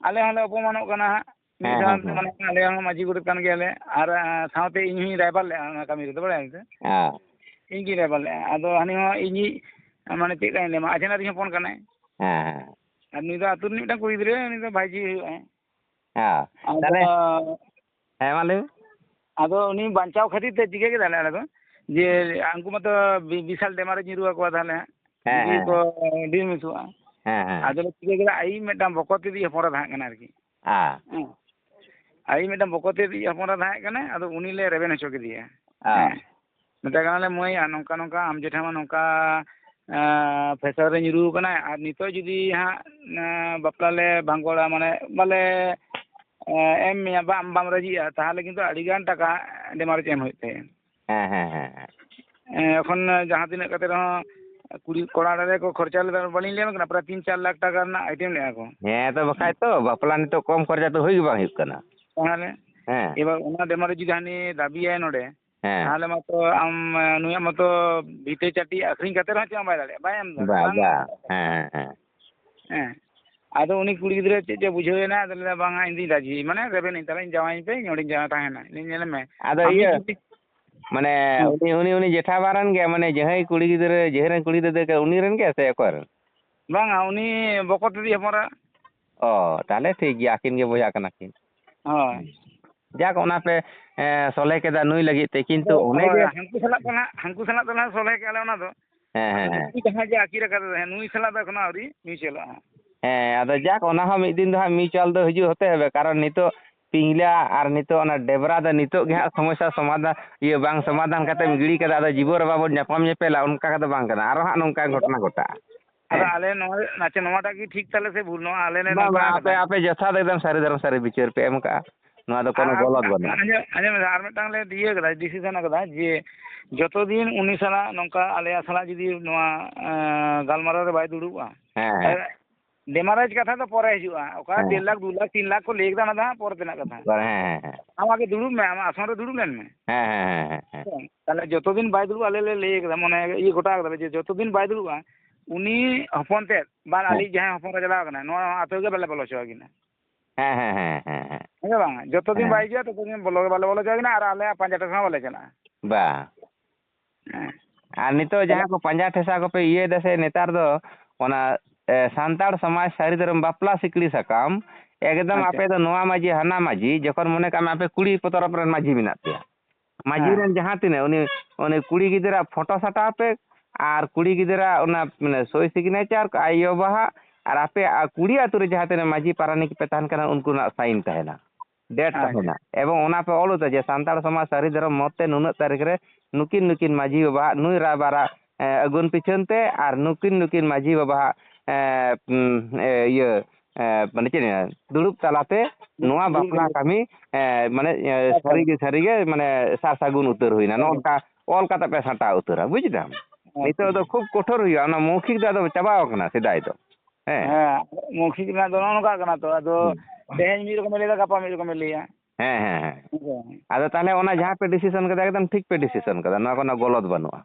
ᱟᱞᱮ ᱦᱚᱸᱞᱮ ᱚᱯᱚᱢᱟᱱᱚᱜ ᱠᱟᱱᱟ ᱦᱟᱸᱜ, ᱢᱤᱫ ᱦᱮᱸ, ᱫᱷᱟᱣ ᱦᱮᱸ, ᱦᱮᱸ᱾ ᱢᱟᱱᱮ ᱟᱞᱮ ᱦᱚᱸ ᱢᱟᱹᱡᱷᱤ ᱜᱚᱰᱮᱛ ᱠᱟᱱ ᱜᱮᱭᱟᱞᱮ, ᱟᱨ, ᱟ, ᱥᱟᱶᱛᱮ ᱤᱧ ᱦᱚᱸᱧ ᱨᱟᱭᱵᱟᱨ ᱞᱮᱫᱼᱟ ᱚᱱᱟ ᱠᱟᱹᱢᱤ ᱨᱮᱫᱚ, ᱵᱟᱲᱟᱭᱟᱢ ᱥᱮ? ᱦᱮᱸ᱾ ᱤᱧ ᱜᱤᱧ ᱨᱟᱭᱵᱟᱨ ᱞᱮᱫᱼᱟ᱾ ᱟᱫᱚ ᱦᱟᱹᱱᱤ ᱦᱚᱸ ᱤᱧᱤᱡ, ᱢᱟᱱᱮ ᱪᱮᱫ ᱞᱮᱠᱟᱧ ᱞᱟᱹᱭᱟᱢᱟ, ᱟᱡᱷᱱᱟᱨᱤᱧ ᱦᱚᱯᱚᱱ ᱠᱟᱱᱟᱭ᱾ ᱦᱮᱸ, ᱦᱮᱸ᱾ ᱟᱨ ᱱᱩᱭ ᱫᱚ ᱟᱹᱛᱩ ᱨᱤᱱᱤᱡ ᱢᱤᱫᱴᱟᱝ ᱠᱩᱲᱤ ᱜᱤᱫᱽᱨᱟᱹ, ᱩᱱᱤ ᱫᱚ ᱵᱷᱟᱹᱡᱤ ᱦᱩᱭᱩᱜᱼᱟ᱾ ᱦᱮᱸ, ᱟᱫᱚ ᱛᱟᱦᱞᱮ, ᱦᱮᱸ, ᱢᱟ ᱞᱟᱹᱭ ᱢᱮ᱾ ᱟᱫᱚ ᱩᱱᱤ ᱵᱟᱧᱪᱟᱣ ᱠᱷᱟᱹᱛᱤᱨ ᱛᱮ ᱪᱤᱠᱟᱹ ᱠᱮᱫᱟ ᱞᱮ ᱟᱞᱮ ᱫᱚ, ᱡᱮ ᱩᱱᱠᱩ ᱢᱟᱛᱚ ᱵᱤ-, ᱵᱤᱥᱟᱞ ᱰᱮᱢᱟᱨᱮ ᱧᱩᱨᱩ ᱟᱠᱚᱣᱟ ᱛᱟᱦᱞᱮ ᱦᱟᱸᱜ᱾ ᱦᱮᱸ, ᱡᱩᱫᱤ ᱦᱮᱸ, ᱠᱚ ᱦᱮᱸ᱾ ᱰᱤᱞ ᱢᱤᱥᱚᱜᱼᱟ᱾ ᱦᱮᱸ, ᱦᱮᱸ, ᱟᱫᱚ ᱦᱮᱸ᱾ ᱞᱮ ᱪᱤᱠᱟᱹ ᱠᱮᱫᱟ, ᱟᱭᱤᱡ ᱢᱤᱫᱴᱟᱝ ᱵᱚᱠᱚᱛ ᱛᱮᱫᱤᱡ ᱦᱚᱯᱚᱱ ᱮᱨᱟ ᱛᱟᱦᱮᱸ ᱠᱟᱱᱟ ᱟᱨᱠᱤ᱾ ᱦᱮᱸ᱾ ᱦᱮᱸ᱾ ᱟᱡ ᱢᱤᱫᱴᱟᱝ ᱵᱚᱠᱚᱛ ᱛᱮᱫ ᱦᱚᱯᱚᱱ ᱮᱨᱟ ᱛᱟᱦᱮᱸ ᱠᱟᱱᱟᱭ, ᱟᱫᱚ ᱩᱱᱤ ᱞᱮ ᱨᱮᱵᱮᱱ ᱦᱚᱪᱚ ᱠᱮᱫᱮᱭᱟ᱾ ᱦᱮᱸ᱾ ᱢᱮᱛᱟᱭ ᱠᱟᱱᱟᱞᱮ, "ᱢᱟᱹᱭ, ᱟᱨ ᱱᱚᱝᱠᱟ ᱱᱚᱝᱠᱟ ᱟᱢ ᱡᱮᱴᱷᱟ ᱢᱟ ᱱᱚᱝᱠᱟ, ᱮᱸ, ᱯᱷᱮᱥᱟᱨ ᱨᱮ ᱧᱩᱨᱩ ᱟᱠᱟᱱᱟᱭ, ᱟᱨ ᱱᱤᱛᱚᱜ ᱡᱩᱫᱤ ᱦᱟᱸᱜ, ᱮᱸ, ᱵᱟᱯᱞᱟ ᱞᱮ ᱵᱷᱟᱸᱜᱚᱲᱟ, ᱢᱟᱱᱮ ᱵᱟᱞᱮ, ᱮᱸ, ᱮᱢ ᱢᱮᱭᱟ, ᱵᱟᱢ, ᱵᱟᱢ ᱨᱟᱹᱡᱤᱜᱼᱟ, ᱛᱟᱦᱚᱞᱮ ᱠᱤᱱᱛᱩ ᱟᱹᱰᱤ ᱜᱟᱱ ᱴᱟᱠᱟ ᱰᱮᱢᱟᱨᱮᱡᱽ ᱮᱢ ᱦᱩᱭᱩᱜ ᱛᱟᱭᱟ᱾" ᱦᱮᱸ, ᱦᱮᱸ, ᱦᱮᱸ, ᱦᱮᱸ᱾ ᱮᱸ, ᱮᱠᱷᱚᱱ ᱡᱟᱦᱟᱸ ᱛᱤᱱᱟᱹᱜ ᱠᱟᱛᱮ ᱨᱮᱦᱚᱸ ᱠᱩᱲᱤ ᱠᱚᱲᱟ ᱚᱲᱟᱜ ᱨᱮ ᱠᱚ ᱠᱷᱚᱨᱪᱟ ᱞᱮᱫᱟ, ᱵᱟᱹᱞᱤᱧ ᱞᱟᱹᱭ ᱟᱵᱮᱱ ᱠᱟᱱᱟ, ᱯᱨᱟᱭ ᱛᱤᱱ ᱪᱟᱨ ᱞᱟᱠᱷ ᱴᱟᱠᱟ ᱨᱮᱱᱟᱜ ᱟᱭᱴᱮᱢ ᱞᱮᱫᱼᱟ ᱠᱚ᱾ ᱦᱮᱸ, ᱛᱚ ᱵᱟᱠᱷᱟᱡ ᱛᱚ ᱵᱟᱯᱞᱟ ᱱᱤᱛᱚᱜ ᱠᱚᱢ ᱠᱷᱚᱨᱪᱟ ᱛᱮ ᱦᱩᱭ ᱜᱮ ᱵᱟᱝ ᱦᱩᱭᱩᱜ ᱠᱟᱱᱟ᱾ ᱛᱟᱦᱚᱞᱮ ᱦᱮᱸ᱾ ᱮᱵᱟᱨ ᱚᱱᱟ ᱰᱮᱢᱟᱨᱮᱡᱽ ᱡᱩᱫᱤ ᱦᱟᱹᱱᱤ ᱫᱟᱹᱵᱤᱭᱟᱭ ᱱᱚᱰᱮ, ᱦᱮᱸ᱾ ᱛᱟᱦᱚᱞᱮ ᱢᱟᱛᱚ ᱟᱢ, ᱱᱩᱭᱟᱜ ᱢᱟᱛᱚ ᱵᱷᱤᱛᱟᱹ ᱪᱟᱹᱴᱤ ᱟᱹᱠᱷᱨᱤᱧ ᱠᱟᱛᱮ ᱨᱮᱦᱚᱸ ᱪᱮᱫ ᱦᱚᱸ ᱵᱟᱭ ᱫᱟᱲᱮᱭᱟᱜᱼᱟ, ᱵᱟᱭ ᱮᱢ ᱫᱟᱲᱮᱭᱟᱜᱼᱟ, ᱵᱟ, ᱵᱟᱝ ᱵᱟ᱾ ᱜᱟᱱᱚᱜᱼᱟ᱾ ᱦᱮᱸ, ᱦᱮᱸ, ᱦᱮᱸ᱾ ᱦᱮᱸ᱾ ᱟᱫᱚ ᱩᱱᱤ ᱠᱩᱲᱤ ᱜᱤᱫᱽᱨᱟᱹ ᱪᱮᱫ ᱪᱚ ᱵᱩᱡᱷᱟᱹᱣ ᱮᱱᱟ, ᱟᱫᱚ ᱞᱟᱹᱭᱫᱟ, "ᱵᱟᱝᱟ, ᱤᱧ ᱫᱩᱧ ᱨᱟᱹᱡᱤ, ᱢᱟᱱᱮ ᱨᱮᱵᱮᱱ ᱤᱧ, ᱛᱟᱦᱚᱞᱮ ᱤᱧ ᱡᱟᱶᱟᱭᱤᱧ ᱯᱮ, ᱤᱧ ᱚᱸᱰᱮᱧ ᱡᱟᱶᱟᱭ ᱛᱟᱦᱮᱱᱟ, ᱤᱧ ᱧᱮᱞ ᱢᱮ᱾" ᱟᱫᱚ ᱟᱢ ᱤᱭᱟᱹ, ᱡᱩᱫᱤ ᱢᱟᱱᱮ ᱦᱮᱸ᱾ ᱩᱱᱤ, ᱩᱱᱤ, ᱩᱱᱤ ᱡᱮᱴᱷᱟ ᱵᱟ ᱨᱮᱱ ᱜᱮ, ᱢᱟᱱᱮ ᱡᱟᱦᱟᱸᱭ ᱠᱩᱲᱤ ᱜᱤᱫᱽᱨᱟᱹ, ᱡᱟᱦᱟᱸᱭ ᱨᱮᱱ ᱠᱩᱲᱤ ᱜᱤᱫᱽᱨᱟᱹ ᱫᱚ ᱩᱱᱤ ᱨᱮᱱ ᱜᱮ ᱥᱮ ᱚᱠᱚᱭ ᱨᱮᱱ? ᱵᱟᱝᱟ, ᱩᱱᱤ ᱵᱚᱠᱚᱛ ᱫᱤᱫᱤ ᱦᱚᱯᱚᱱ ᱨᱮᱱ᱾ ᱚ, ᱛᱟᱦᱚᱞᱮ ᱴᱷᱤᱠ ᱜᱮᱭᱟ, ᱟᱹᱠᱤᱱ ᱜᱮ ᱵᱚᱭᱦᱟ ᱠᱟᱱᱟ ᱠᱤᱱ᱾ ᱦᱳᱭ᱾ ᱡᱟᱠ, ᱚᱱᱟ ᱯᱮ, ᱮ, ᱥᱚᱞᱦᱮ ᱠᱮᱫᱟ ᱱᱩᱭ ᱞᱟᱹᱜᱤᱫ ᱛᱮ, ᱠᱤᱱᱛᱩ ᱟᱫᱚ, ᱚᱱᱮ ᱦᱳᱭ, ᱡᱮ ᱦᱟᱹᱱᱠᱩ ᱥᱟᱞᱟᱜ ᱫᱚ ᱱᱟᱦᱟᱜ, ᱦᱟᱹᱱᱠᱩ ᱥᱟᱞᱟᱜ ᱫᱚ ᱱᱟᱦᱟᱜ ᱥᱚᱞᱦᱮ ᱠᱮᱜᱼᱟ ᱞᱮ ᱚᱱᱟ ᱫᱚ᱾ ᱦᱮᱸ, ᱟᱫᱚ ᱦᱮᱸ, ᱦᱮᱸ᱾ ᱱᱩᱠᱩ ᱡᱟᱦᱟᱸᱭ ᱡᱮ ᱟᱹᱠᱤᱨ ᱟᱠᱟᱫᱮ ᱛᱟᱦᱮᱸᱫ, ᱱᱩᱭ ᱥᱟᱞᱟᱜ ᱫᱚ ᱮᱠᱷᱚᱱᱳ ᱟᱹᱣᱨᱤ ᱢᱤᱪᱩᱣᱟᱞᱚᱜᱼᱟ ᱦᱟᱸᱜ᱾ ᱦᱮᱸ, ᱟᱫᱚ ᱡᱟᱠ, ᱚᱱᱟ ᱦᱚᱸ ᱢᱤᱫ ᱫᱤᱱ ᱫᱚ ᱦᱟᱸᱜ ᱢᱤᱪᱩᱣᱟᱞ ᱫᱚ ᱦᱤᱡᱩᱜ ᱦᱚᱛᱮ ᱦᱚᱵᱮ, ᱠᱟᱨᱚᱱ ᱱᱤᱛᱚᱜ ᱯᱤᱝᱞᱟ ᱟᱨ ᱱᱤᱛᱚᱜ ᱚᱱᱟ ᱰᱮᱵᱽᱨᱟ ᱫᱚ ᱱᱤᱛᱚᱜ ᱜᱮ ᱦᱟᱸᱜ ᱥᱚᱢᱚᱥᱥᱟ ᱥᱚᱢᱟᱫᱷᱟᱱ, ᱤᱭᱟᱹ, ᱵᱟᱝ ᱥᱚᱢᱟᱫᱷᱟᱱ ᱠᱟᱛᱮᱢ ᱜᱤᱲᱤ ᱠᱟᱫᱟ, ᱟᱫᱚ ᱡᱤᱵᱚᱱ ᱨᱮ ᱵᱟᱵᱚᱱ ᱧᱟᱯᱟᱢ ᱧᱮᱯᱮᱞᱟ, ᱚᱱᱠᱟ ᱠᱟᱛᱮ ᱵᱟᱝ ᱠᱟᱱᱟ, ᱟᱨᱚ ᱦᱟᱸᱜ ᱱᱚᱝᱠᱟ ᱟᱫᱚ, ᱜᱷᱚᱴᱚᱱᱟ ᱜᱷᱚᱴᱟᱜᱼᱟ᱾ ᱟᱫᱚ ᱦᱮᱸ᱾ ᱟᱞᱮ ᱱᱚᱣᱟ, ᱟᱪᱪᱷᱟ, ᱱᱚᱣᱟᱴᱟᱜ ᱜᱮ ᱴᱷᱤᱠ ᱛᱟᱞᱮ ᱥᱮ ᱵᱷᱩᱞ? ᱱᱚᱣᱟ ᱟᱞᱮ ᱞᱮ ᱵᱟᱝ, ᱱᱚᱝᱠᱟ ᱵᱟᱝ, ᱟᱯᱮ, ᱠᱟᱫᱟ᱾ ᱟᱯᱮ ᱡᱚᱛᱷᱟᱛ ᱮᱠᱫᱚᱢ ᱥᱟᱹᱨᱤ ᱫᱷᱚᱨᱚᱢ ᱥᱟᱹᱨᱤ ᱵᱤᱪᱟᱹᱨ ᱯᱮ ᱮᱢ ᱠᱟᱜᱼᱟ, ᱱᱚᱣᱟ ᱫᱚ ᱟᱨ, ᱠᱳᱱᱳ ᱟᱨ, ᱜᱚᱞᱚᱛ ᱵᱟᱹᱱᱩᱜᱼᱟ᱾ ᱟᱸᱡᱚᱢ, ᱟᱸᱡᱚᱢ ᱢᱮ, ᱟᱨ ᱢᱤᱫᱴᱟᱝ ᱞᱮ ᱤᱭᱟᱹ ᱠᱟᱫᱟ, ᱰᱤᱥᱤᱥᱚᱱ ᱠᱟᱫᱟ ᱡᱮ ᱡᱚᱛᱚ ᱫᱤᱱ ᱩᱱᱤ ᱥᱟᱞᱟᱜ ᱱᱚᱝᱠᱟ ᱟᱞᱮᱭᱟᱜ ᱥᱟᱞᱟᱜ ᱡᱩᱫᱤ ᱱᱚᱣᱟ, ᱮᱸ, ᱜᱟᱞᱢᱟᱨᱟᱣ ᱨᱮ ᱵᱟᱭ ᱫᱩᱲᱩᱵᱼᱟ, ᱦᱮᱸ, ᱦᱮᱸ᱾ ᱰᱮᱢᱟᱨᱮᱡᱽ ᱠᱟᱛᱷᱟ ᱫᱚ ᱯᱚᱨᱮ ᱦᱤᱡᱩᱜᱼᱟ᱾ ᱚᱠᱟ ᱦᱮᱸ᱾ ᱰᱮᱲ ᱞᱟᱠᱷ, ᱫᱩ ᱞᱟᱠᱷ, ᱛᱤᱱ ᱞᱟᱠᱷ ᱠᱚ ᱞᱟᱹᱭ ᱠᱮᱫᱟ, ᱚᱱᱟ ᱫᱚ ᱦᱟᱸᱜ ᱯᱚᱨᱮ ᱛᱮᱱᱟᱜ ᱠᱟᱛᱷᱟ᱾ ᱦᱮᱸ, ᱦᱮᱸ, ᱦᱮᱸ᱾ ᱟᱢ ᱟᱜᱮ ᱫᱩᱲᱩᱵ ᱢᱮ, ᱟᱢᱟᱜ ᱟᱥᱚᱱ ᱨᱮ ᱫᱩᱲᱩᱵ ᱞᱮᱱ ᱢᱮ᱾ ᱦᱮᱸ, ᱦᱮᱸ, ᱦᱮᱸ, ᱦᱮᱸ᱾ ᱦᱮᱸ, ᱛᱟᱦᱞᱮ ᱡᱚᱛᱚ ᱫᱤᱱ ᱵᱟᱭ ᱫᱩᱲᱩᱵᱼᱟ, ᱟᱞᱮ ᱞᱮ ᱞᱟᱹᱭ ᱠᱟᱫᱟ, ᱢᱟᱱᱮ ᱤᱭᱟᱹ ᱜᱚᱴᱟ ᱠᱟᱫᱟ ᱞᱮ ᱡᱮ ᱡᱚᱛᱚ ᱫᱤᱱ ᱵᱟᱭ ᱫᱩᱲᱩᱵᱼᱟ, ᱩᱱᱤ ᱦᱚᱯᱚᱱ ᱛᱮᱫ ᱵᱟ ᱦᱮᱸ᱾ ᱟᱞᱮᱭᱤᱡ ᱡᱟᱦᱟᱸᱭ ᱦᱚᱯᱚᱱ ᱮᱨᱟ ᱪᱟᱞᱟᱣ ᱠᱟᱱᱟᱭ, ᱱᱚᱣᱟ ᱟᱹᱛᱩ ᱜᱮ ᱵᱟᱞᱮ ᱵᱚᱞᱚ ᱦᱚᱪᱚ ᱟᱹᱠᱤᱱᱟ᱾ ᱦᱮᱸ, ᱦᱮᱸ, ᱦᱮᱸ, ᱦᱮᱸ, ᱦᱮᱸ᱾ ᱦᱮᱸ ᱥᱮ ᱵᱟᱝ? ᱡᱚᱛᱚ ᱫᱤᱱ ᱦᱮᱸ᱾ ᱵᱟᱭ ᱦᱤᱡᱩᱜᱼᱟ, ᱛᱚᱛᱚ ᱫᱤᱱ ᱵᱚᱞᱚ ᱜᱮ ᱵᱟᱞᱮ ᱵᱚᱞᱚ ᱦᱚᱪᱚ ᱟᱹᱠᱤᱱᱟ ᱟᱨ ᱟᱞᱮᱭᱟᱜ ᱯᱟᱸᱡᱟ ᱴᱷᱮᱥᱟ ᱦᱚᱸ ᱵᱟᱞᱮ ᱪᱟᱞᱟᱜᱼᱟ᱾ ᱵᱟ᱾ ᱦᱮᱸ᱾ ᱟᱨ ᱱᱤᱛᱚᱜ ᱛᱟᱦᱞᱮ ᱡᱟᱦᱟᱸ ᱠᱚ ᱯᱟᱸᱡᱟ ᱴᱷᱮᱥᱟ ᱠᱚᱯᱮ ᱤᱭᱟᱹᱭᱮᱫᱟ ᱥᱮ, ᱱᱮᱛᱟᱨ ᱫᱚ ᱚᱱᱟ, ᱮ, ᱥᱟᱱᱛᱟᱲ ᱥᱚᱢᱟᱡᱽ ᱥᱟᱹᱨᱤ ᱫᱷᱚᱨᱚᱢ ᱵᱟᱯᱞᱟ ᱥᱤᱠᱲᱤ ᱥᱟᱠᱟᱢ, ᱮᱠᱫᱚᱢ ᱟᱪᱪᱷᱟ᱾ ᱟᱯᱮ ᱫᱚ ᱱᱚᱣᱟ ᱢᱟᱹᱡᱷᱤ, ᱦᱟᱱᱟ ᱢᱟᱹᱡᱷᱤ, ᱡᱚᱠᱷᱚᱱ ᱢᱚᱱᱮ ᱠᱟᱜ ᱢᱮ ᱟᱯᱮ ᱠᱩᱲᱤ ᱛᱚᱨᱚᱯ ᱨᱮᱱ ᱢᱟᱹᱡᱷᱤ ᱢᱮᱱᱟᱜ ᱯᱮᱭᱟ, ᱢᱟᱹᱡᱷᱤ ᱦᱮᱸ᱾ ᱨᱮᱱ ᱡᱟᱦᱟᱸ ᱛᱤᱱᱟᱹᱜ ᱩᱱᱤ, ᱩᱱᱤ ᱠᱩᱲᱤ ᱜᱤᱫᱽᱨᱟᱹ ᱯᱷᱳᱴᱳ ᱥᱟᱴᱟᱣ ᱯᱮ, ᱟᱨ ᱠᱩᱲᱤ ᱜᱤᱫᱽᱨᱟᱹ ᱚᱱᱟ, ᱢᱟᱱᱮ, ᱥᱳᱭ ᱥᱤᱜᱽᱱᱮᱪᱟᱨ, ᱟᱭᱳ ᱵᱟᱵᱟᱣᱟᱜ, ᱟᱨ ᱟᱯᱮ, ᱟ, ᱠᱩᱲᱤ ᱟᱹᱛᱩ ᱨᱮ ᱡᱟᱦᱟᱸ ᱛᱤᱱᱟᱹᱜ ᱢᱟᱹᱡᱷᱤ ᱯᱟᱨᱟᱱᱤᱠ ᱯᱮ ᱛᱟᱦᱮᱱ ᱠᱟᱱᱟ, ᱩᱱᱠᱩᱱᱟᱜ ᱥᱟᱭᱤᱱ ᱛᱟᱦᱮᱱᱟ᱾ ᱰᱮᱴ ᱟᱪᱪᱷᱟ᱾ ᱛᱟᱦᱮᱱᱟ᱾ ᱮᱵᱚᱝ ᱚᱱᱟ ᱯᱮ ᱚᱞ ᱩᱛᱟᱹᱨᱟ ᱡᱮ ᱥᱟᱱᱛᱟᱲ ᱥᱚᱢᱟᱡᱽ ᱥᱟᱹᱨᱤ ᱫᱷᱚᱨᱚᱢ ᱢᱚᱛ ᱛᱮ ᱱᱩᱱᱟᱹᱜ ᱛᱟᱹᱨᱤᱠᱷ ᱨᱮ ᱱᱩᱠᱤᱱ ᱱᱩᱠᱤᱱ ᱢᱟᱹᱡᱷᱤ ᱵᱟᱵᱟᱣᱟᱜ ᱱᱩᱭ ᱨᱟᱭᱵᱟᱨᱟᱜ, ᱮ, ᱟᱹᱜᱩᱱ ᱯᱤᱪᱷᱟᱹᱱ ᱛᱮ ᱟᱨ ᱱᱩᱠᱤᱱ ᱱᱩᱠᱤᱱ ᱢᱟᱹᱡᱷᱤ ᱵᱟᱵᱟᱣᱟᱜ, ᱮ, ᱩᱢ, ᱮ, ᱤᱭᱟᱹ, ᱮ, ᱢᱟᱱᱮ ᱪᱮᱫ ᱤᱧ ᱞᱟᱹᱭᱟ, ᱫᱩᱲᱩᱵ ᱛᱟᱞᱟᱛᱮ ᱱᱚᱣᱟ ᱫᱩᱲᱩᱵ ᱵᱟᱯᱞᱟ ᱨᱮ᱾ ᱠᱟᱹᱢᱤ, ᱮ, ᱢᱟᱱᱮ, ᱮ, ᱟᱪᱪᱷᱟ᱾ ᱥᱟᱹᱨᱤᱜᱮ, ᱥᱟᱹᱨᱤᱜᱮ, ᱢᱟᱱᱮ, ᱥᱟᱨ ᱥᱟᱹᱜᱩᱱ ᱩᱛᱟᱹᱨ ᱦᱩᱭᱱᱟ᱾ ᱱᱚᱜᱼᱚ ᱦᱮᱸ᱾ ᱱᱚᱝᱠᱟ ᱚᱞ ᱠᱟᱛᱮ ᱯᱮ ᱥᱟᱢᱴᱟᱣ ᱩᱛᱟᱹᱨᱟ, ᱵᱩᱡᱽ ᱫᱟᱢ? ᱟᱪᱪᱷᱟ᱾ ᱱᱤᱛᱚᱜ ᱫᱚ ᱠᱷᱩᱵ ᱠᱚᱴᱷᱳᱨ ᱦᱩᱭᱩᱜᱼᱟ, ᱚᱱᱟ ᱢᱳᱣᱠᱷᱤᱠ ᱫᱚ ᱟᱫᱚ ᱪᱟᱵᱟᱣ ᱠᱟᱱᱟ ᱥᱮᱫᱟᱭ ᱫᱚ᱾ ᱦᱮᱸ᱾ ᱦᱮᱸ, ᱢᱳᱣᱠᱷᱤᱠ ᱨᱮᱱᱟᱜ ᱫᱚ ᱱᱚᱜᱼᱚ ᱱᱚᱝᱠᱟ ᱠᱟᱱᱟ ᱛᱚ, ᱟᱫᱚ ᱦᱩᱸ᱾ ᱛᱮᱦᱮᱧ ᱢᱤᱫ ᱨᱚᱠᱚᱢᱮ ᱞᱟᱹᱭᱫᱟ, ᱜᱟᱯᱟ ᱢᱤᱫ ᱨᱚᱠᱚᱢᱮ ᱞᱟᱹᱭᱟ᱾ ᱦᱮᱸ, ᱦᱮᱸ, ᱦᱮᱸ᱾ ᱦᱮᱸ ᱥᱮ ᱵᱟᱝ? ᱟᱫᱚ ᱛᱟᱦᱚᱞᱮ ᱚᱱᱟ ᱡᱟᱦᱟᱸ ᱯᱮ decision ᱠᱟᱫᱟ, ᱮᱠᱫᱚᱢ ᱴᱷᱤᱠ ᱯᱮ decision ᱠᱟᱫᱟ, ᱱᱚᱣᱟ ᱠᱳᱱᱳ ᱜᱚᱞᱚᱛ ᱵᱟᱹᱱᱩᱜᱼᱟ᱾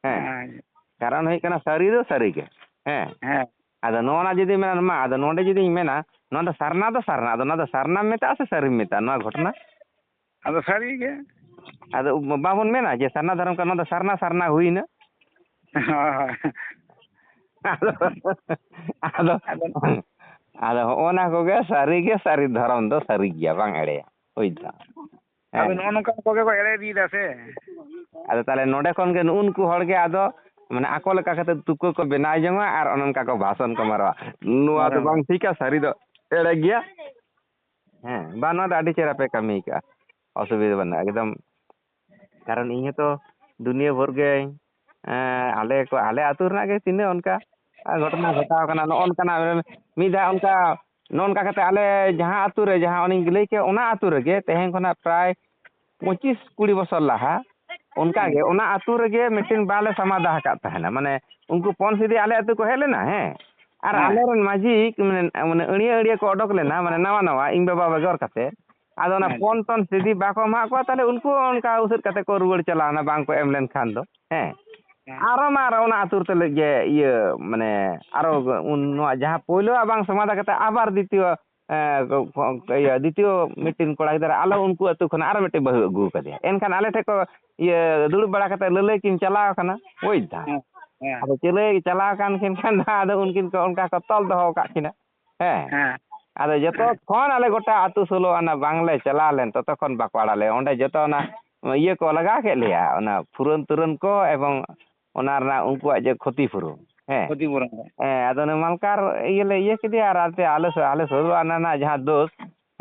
ᱦᱮᱸ᱾ ᱦᱮᱸ᱾ ᱠᱟᱨᱚᱱ ᱦᱩᱭᱩᱜ ᱠᱟᱱᱟ, ᱥᱟᱹᱨᱤ ᱫᱚ ᱥᱟᱹᱨᱤ ᱜᱮ᱾ ᱦᱮᱸ᱾ ᱦᱮᱸ᱾ ᱟᱫᱚ ᱱᱚᱜᱼᱚ ᱱᱟ ᱡᱩᱫᱤ ᱢᱮᱱᱟ, ᱢᱟ, ᱟᱫᱚ ᱱᱚᱰᱮ ᱡᱩᱫᱤᱧ ᱢᱮᱱᱟ, ᱱᱚᱣᱟ ᱫᱚ ᱥᱟᱨᱱᱟ ᱫᱚ ᱥᱟᱨᱱᱟ, ᱟᱫᱚ ᱱᱚᱣᱟ ᱫᱚ ᱥᱟᱨᱱᱟᱢ ᱢᱮᱛᱟᱜᱼᱟ ᱥᱮ ᱥᱟᱹᱨᱤᱢ ᱢᱮᱛᱟᱜᱼᱟ, ᱱᱚᱣᱟ ᱜᱷᱚᱴᱚᱱᱟ? ᱟᱫᱚ ᱥᱟᱹᱨᱤ ᱜᱮ᱾ ᱟᱫᱚ ᱵᱟᱵᱚᱱ ᱢᱮᱱᱟ ᱡᱮ ᱥᱟᱨᱱᱟ ᱫᱷᱚᱨᱚᱢ ᱠᱟᱱᱟ, ᱱᱚᱣᱟ ᱫᱚ ᱥᱟᱨᱱᱟ ᱥᱟᱨᱱᱟ ᱦᱩᱭᱱᱟ᱾ ᱦᱳᱭ᱾ ᱟᱫᱚ, ᱟᱫᱚ, ᱟᱫᱚ ᱟᱫᱚ ᱦᱚᱸᱜᱼᱚ ᱱᱟ ᱠᱚᱜᱮ ᱥᱟᱹᱨᱤ ᱜᱮ ᱥᱟᱹᱨᱤ ᱫᱷᱚᱨᱚᱢ ᱫᱚ ᱥᱟᱹᱨᱤ ᱜᱮᱭᱟ, ᱵᱟᱝ ᱮᱲᱮᱭᱟ᱾ ᱵᱩᱡᱽ ᱫᱟᱢ? ᱟᱫᱚ ᱦᱮᱸ᱾ ᱱᱚᱜᱼᱚ ᱱᱚᱝᱠᱟ ᱠᱚᱜᱮ ᱠᱚ ᱮᱲᱮ ᱤᱫᱤᱭᱮᱫᱟ ᱥᱮ᱾ ᱟᱫᱚ ᱛᱟᱦᱞᱮ ᱱᱚᱰᱮ ᱠᱷᱚᱱ ᱜᱮ ᱱᱩᱜᱼᱩ ᱱᱩᱠᱩ ᱦᱚᱲ ᱜᱮ ᱟᱫᱚ ᱢᱟᱱᱮ ᱟᱠᱚ ᱞᱮᱠᱟ ᱠᱟᱛᱮ ᱛᱩᱠᱟᱹ ᱠᱚ ᱵᱮᱱᱟᱣ ᱡᱚᱝᱟ ᱟᱨ ᱚᱱᱮ ᱚᱱᱠᱟ ᱠᱚ ᱵᱷᱟᱥᱚᱱ ᱠᱚ ᱢᱟᱨᱟᱣᱟ, "ᱱᱚᱣᱟ ᱫᱚ ᱦᱳᱭ᱾ ᱵᱟᱝ ᱴᱷᱤᱠᱟ, ᱥᱟᱹᱨᱤ ᱫᱚ ᱮᱲᱮ ᱜᱮᱭᱟ᱾" ᱦᱮᱸ, ᱵᱟᱝ, ᱱᱚᱣᱟ ᱫᱚ ᱟᱹᱰᱤ ᱪᱮᱦᱨᱟ ᱯᱮ ᱠᱟᱹᱢᱤ ᱠᱟᱜᱼᱟ, ᱚᱥᱩᱵᱤᱫᱷᱟ ᱵᱟᱹᱱᱩᱜᱼᱟ ᱮᱠᱫᱚᱢ᱾ ᱠᱟᱨᱚᱱ ᱤᱧ ᱦᱚᱸᱛᱚ ᱫᱩᱱᱤᱭᱟᱹ ᱵᱷᱳᱨ ᱜᱮ, ᱮᱸ, ᱟᱞᱮ ᱠᱚ, ᱟᱞᱮ ᱟᱹᱛᱩ ᱨᱮᱱᱟᱜ ᱜᱮ ᱛᱤᱱᱟᱹᱜ ᱚᱱᱠᱟ ᱜᱷᱚᱴᱚᱱᱟ ᱜᱷᱚᱴᱟᱣ ᱠᱟᱱᱟ, ᱱᱚᱜᱼᱚ ᱱᱚᱝᱠᱟᱱᱟᱜ ᱢᱤᱫ ᱫᱷᱟᱣ ᱚᱱᱠᱟ, ᱱᱚᱜᱼᱚ ᱱᱚᱝᱠᱟ ᱠᱟᱛᱮ ᱟᱞᱮ ᱡᱟᱦᱟᱸ ᱟᱹᱛᱩ ᱨᱮ ᱡᱟᱦᱟᱸ ᱚᱱᱮᱧ ᱞᱟᱹᱭ ᱠᱮᱫ, ᱚᱱᱟ ᱟᱹᱛᱩ ᱨᱮᱜᱮ ᱛᱮᱦᱮᱧ ᱠᱷᱚᱱᱟᱜ ᱯᱨᱟᱭ ᱯᱚᱸᱪᱤᱥ ᱠᱩᱲᱤ ᱵᱚᱪᱷᱚᱨ ᱞᱟᱦᱟ ᱚᱱᱠᱟ ᱜᱮ ᱦᱮᱸ᱾ ᱚᱱᱟ ᱟᱹᱛᱩ ᱨᱮᱜᱮ ᱢᱤᱫᱴᱮᱱ ᱵᱟᱞᱮ ᱥᱟᱢᱟᱫᱟ ᱟᱠᱟᱫ ᱛᱟᱦᱮᱱᱟ᱾ ᱢᱟᱱᱮ ᱩᱱᱠᱩ ᱯᱚᱱ ᱥᱤᱫᱤ ᱟᱞᱮ ᱟᱹᱛᱩ ᱠᱚ ᱦᱮᱡ ᱞᱮᱱᱟ, ᱦᱮᱸ, ᱟᱨ ᱦᱮᱸ᱾ ᱟᱞᱮᱨᱮᱱ ᱢᱟᱹᱡᱷᱤ ᱢᱟᱱᱮ, ᱢᱟᱱᱮ ᱟᱹᱬᱭᱟᱹ ᱟᱹᱬᱭᱟᱹ ᱠᱚ ᱚᱰᱚᱠ ᱞᱮᱱᱟ, ᱢᱟᱱᱮ ᱱᱟᱣᱟ ᱱᱟᱣᱟ, ᱤᱧ ᱵᱟᱵᱟ ᱵᱮᱜᱚᱨ ᱠᱟᱛᱮ᱾ ᱟᱫᱚ ᱚᱱᱟ ᱦᱮᱸ᱾ ᱯᱚᱱ ᱴᱚᱱ ᱥᱤᱫᱤ ᱵᱟᱠᱚ ᱮᱢᱟᱜ ᱠᱚᱣᱟ, ᱛᱟᱦᱞᱮ ᱩᱱᱠᱩ ᱚᱱᱠᱟ ᱩᱥᱟᱹᱫ ᱠᱟᱛᱮ ᱠᱚ ᱨᱩᱣᱟᱹᱲ ᱪᱟᱞᱟᱣᱱᱟ, ᱵᱟᱝ ᱠᱚ ᱮᱢ ᱞᱮᱱᱠᱷᱟᱱ ᱫᱚ, ᱦᱮᱸ᱾ ᱦᱮᱸ᱾ ᱟᱨᱚ ᱢᱟ ᱟᱨᱚ ᱚᱱᱟ ᱟᱹᱛᱩ ᱨᱮ ᱜᱮ ᱤᱭᱟᱹ, ᱢᱟᱱᱮ ᱟᱨᱚ ᱩᱱ ᱱᱚᱣᱟ ᱡᱟᱦᱟᱸ ᱯᱳᱭᱞᱳᱣᱟᱜ ᱵᱟᱝ ᱥᱚᱢᱟᱫᱷᱟ ᱠᱟᱛᱮ ᱟᱵᱟᱨ ᱫᱤᱛᱤᱭᱚ, ᱮᱸ, ᱠᱚ-, ᱠᱚ-, ᱤᱭᱟᱹ, ᱫᱤᱛᱤᱭᱚ ᱢᱤᱫᱴᱮᱱ ᱠᱚᱲᱟ ᱜᱤᱫᱽᱨᱟᱹ ᱟᱞᱮ ᱩᱱᱠᱩ ᱟᱹᱛᱩ ᱠᱷᱚᱱᱟᱜ ᱟᱨᱚ ᱢᱤᱫᱴᱮᱱ ᱵᱟᱹᱦᱩ ᱟᱹᱜᱩ ᱟᱠᱟᱫᱮᱭᱟ᱾ ᱮᱱᱠᱷᱟᱱ ᱟᱞᱮ ᱴᱷᱮᱱ ᱠᱚ ᱤᱭᱟᱹ ᱫᱩᱲᱩᱵ ᱵᱟᱲᱟ ᱠᱟᱛᱮ ᱞᱟᱹᱞᱟᱹᱭ ᱠᱤᱱ ᱪᱟᱞᱟᱣ ᱟᱠᱟᱱᱟ, ᱵᱩᱡᱽ ᱫᱟᱢ? ᱦᱮᱸ, ᱦᱮᱸ᱾ ᱟᱫᱚ ᱪᱟᱹᱞᱟᱹᱭ ᱪᱟᱞᱟᱣ ᱟᱠᱟᱱ ᱠᱷᱟᱱ ᱠᱷᱟᱱ ᱫᱚ ᱟᱫᱚ ᱩᱱᱠᱤᱱ ᱠᱚ ᱚᱱᱠᱟ ᱠᱚ ᱛᱚᱞ ᱫᱚᱦᱚ ᱟᱠᱟᱫ ᱠᱤᱱᱟ᱾ ᱦᱮᱸ᱾ ᱦᱮᱸ᱾ ᱟᱫᱚ ᱡᱚᱛᱚ ᱦᱮᱸ᱾ ᱠᱷᱚᱱ ᱟᱞᱮ ᱜᱚᱴᱟ ᱟᱹᱛᱩ ᱥᱳᱞᱳ ᱟᱱᱟ ᱵᱟᱝᱞᱮ ᱪᱟᱞᱟᱣ ᱞᱮᱱ, ᱛᱚᱛᱚ ᱠᱷᱚᱱ ᱵᱟᱠᱚ ᱟᱲᱟᱜ ᱞᱮᱭᱟ᱾ ᱚᱸᱰᱮ ᱡᱚᱛᱚ ᱚᱱᱟ ᱤᱭᱟᱹ ᱠᱚ ᱞᱟᱜᱟᱣ ᱠᱮᱫ ᱞᱮᱭᱟ, ᱚᱱᱟ ᱯᱷᱩᱨᱟᱹᱱ ᱛᱩᱨᱟᱹᱱ ᱠᱚ ᱮᱵᱚᱝ ᱚᱱᱟ ᱨᱮᱱᱟᱜ ᱩᱱᱠᱩᱣᱟᱜ ᱡᱮ ᱠᱷᱚᱛᱤ ᱯᱩᱨᱚᱱ᱾ ᱦᱮᱸ᱾ ᱠᱷᱚᱛᱤ ᱯᱩᱨᱚᱱ ᱠᱚ᱾ ᱦᱮᱸ, ᱟᱫᱚ ᱚᱱᱮ ᱢᱟᱞᱠᱟᱨ ᱤᱭᱟᱹ ᱞᱮ ᱤᱭᱟᱹ ᱠᱮᱫᱮᱭᱟ ᱟᱨ ᱟᱞᱮ, ᱟᱞᱮ ᱥᱳᱞᱳ ᱟᱱᱟ ᱨᱮᱱᱟᱜ ᱡᱟᱦᱟᱸ ᱫᱳᱥ,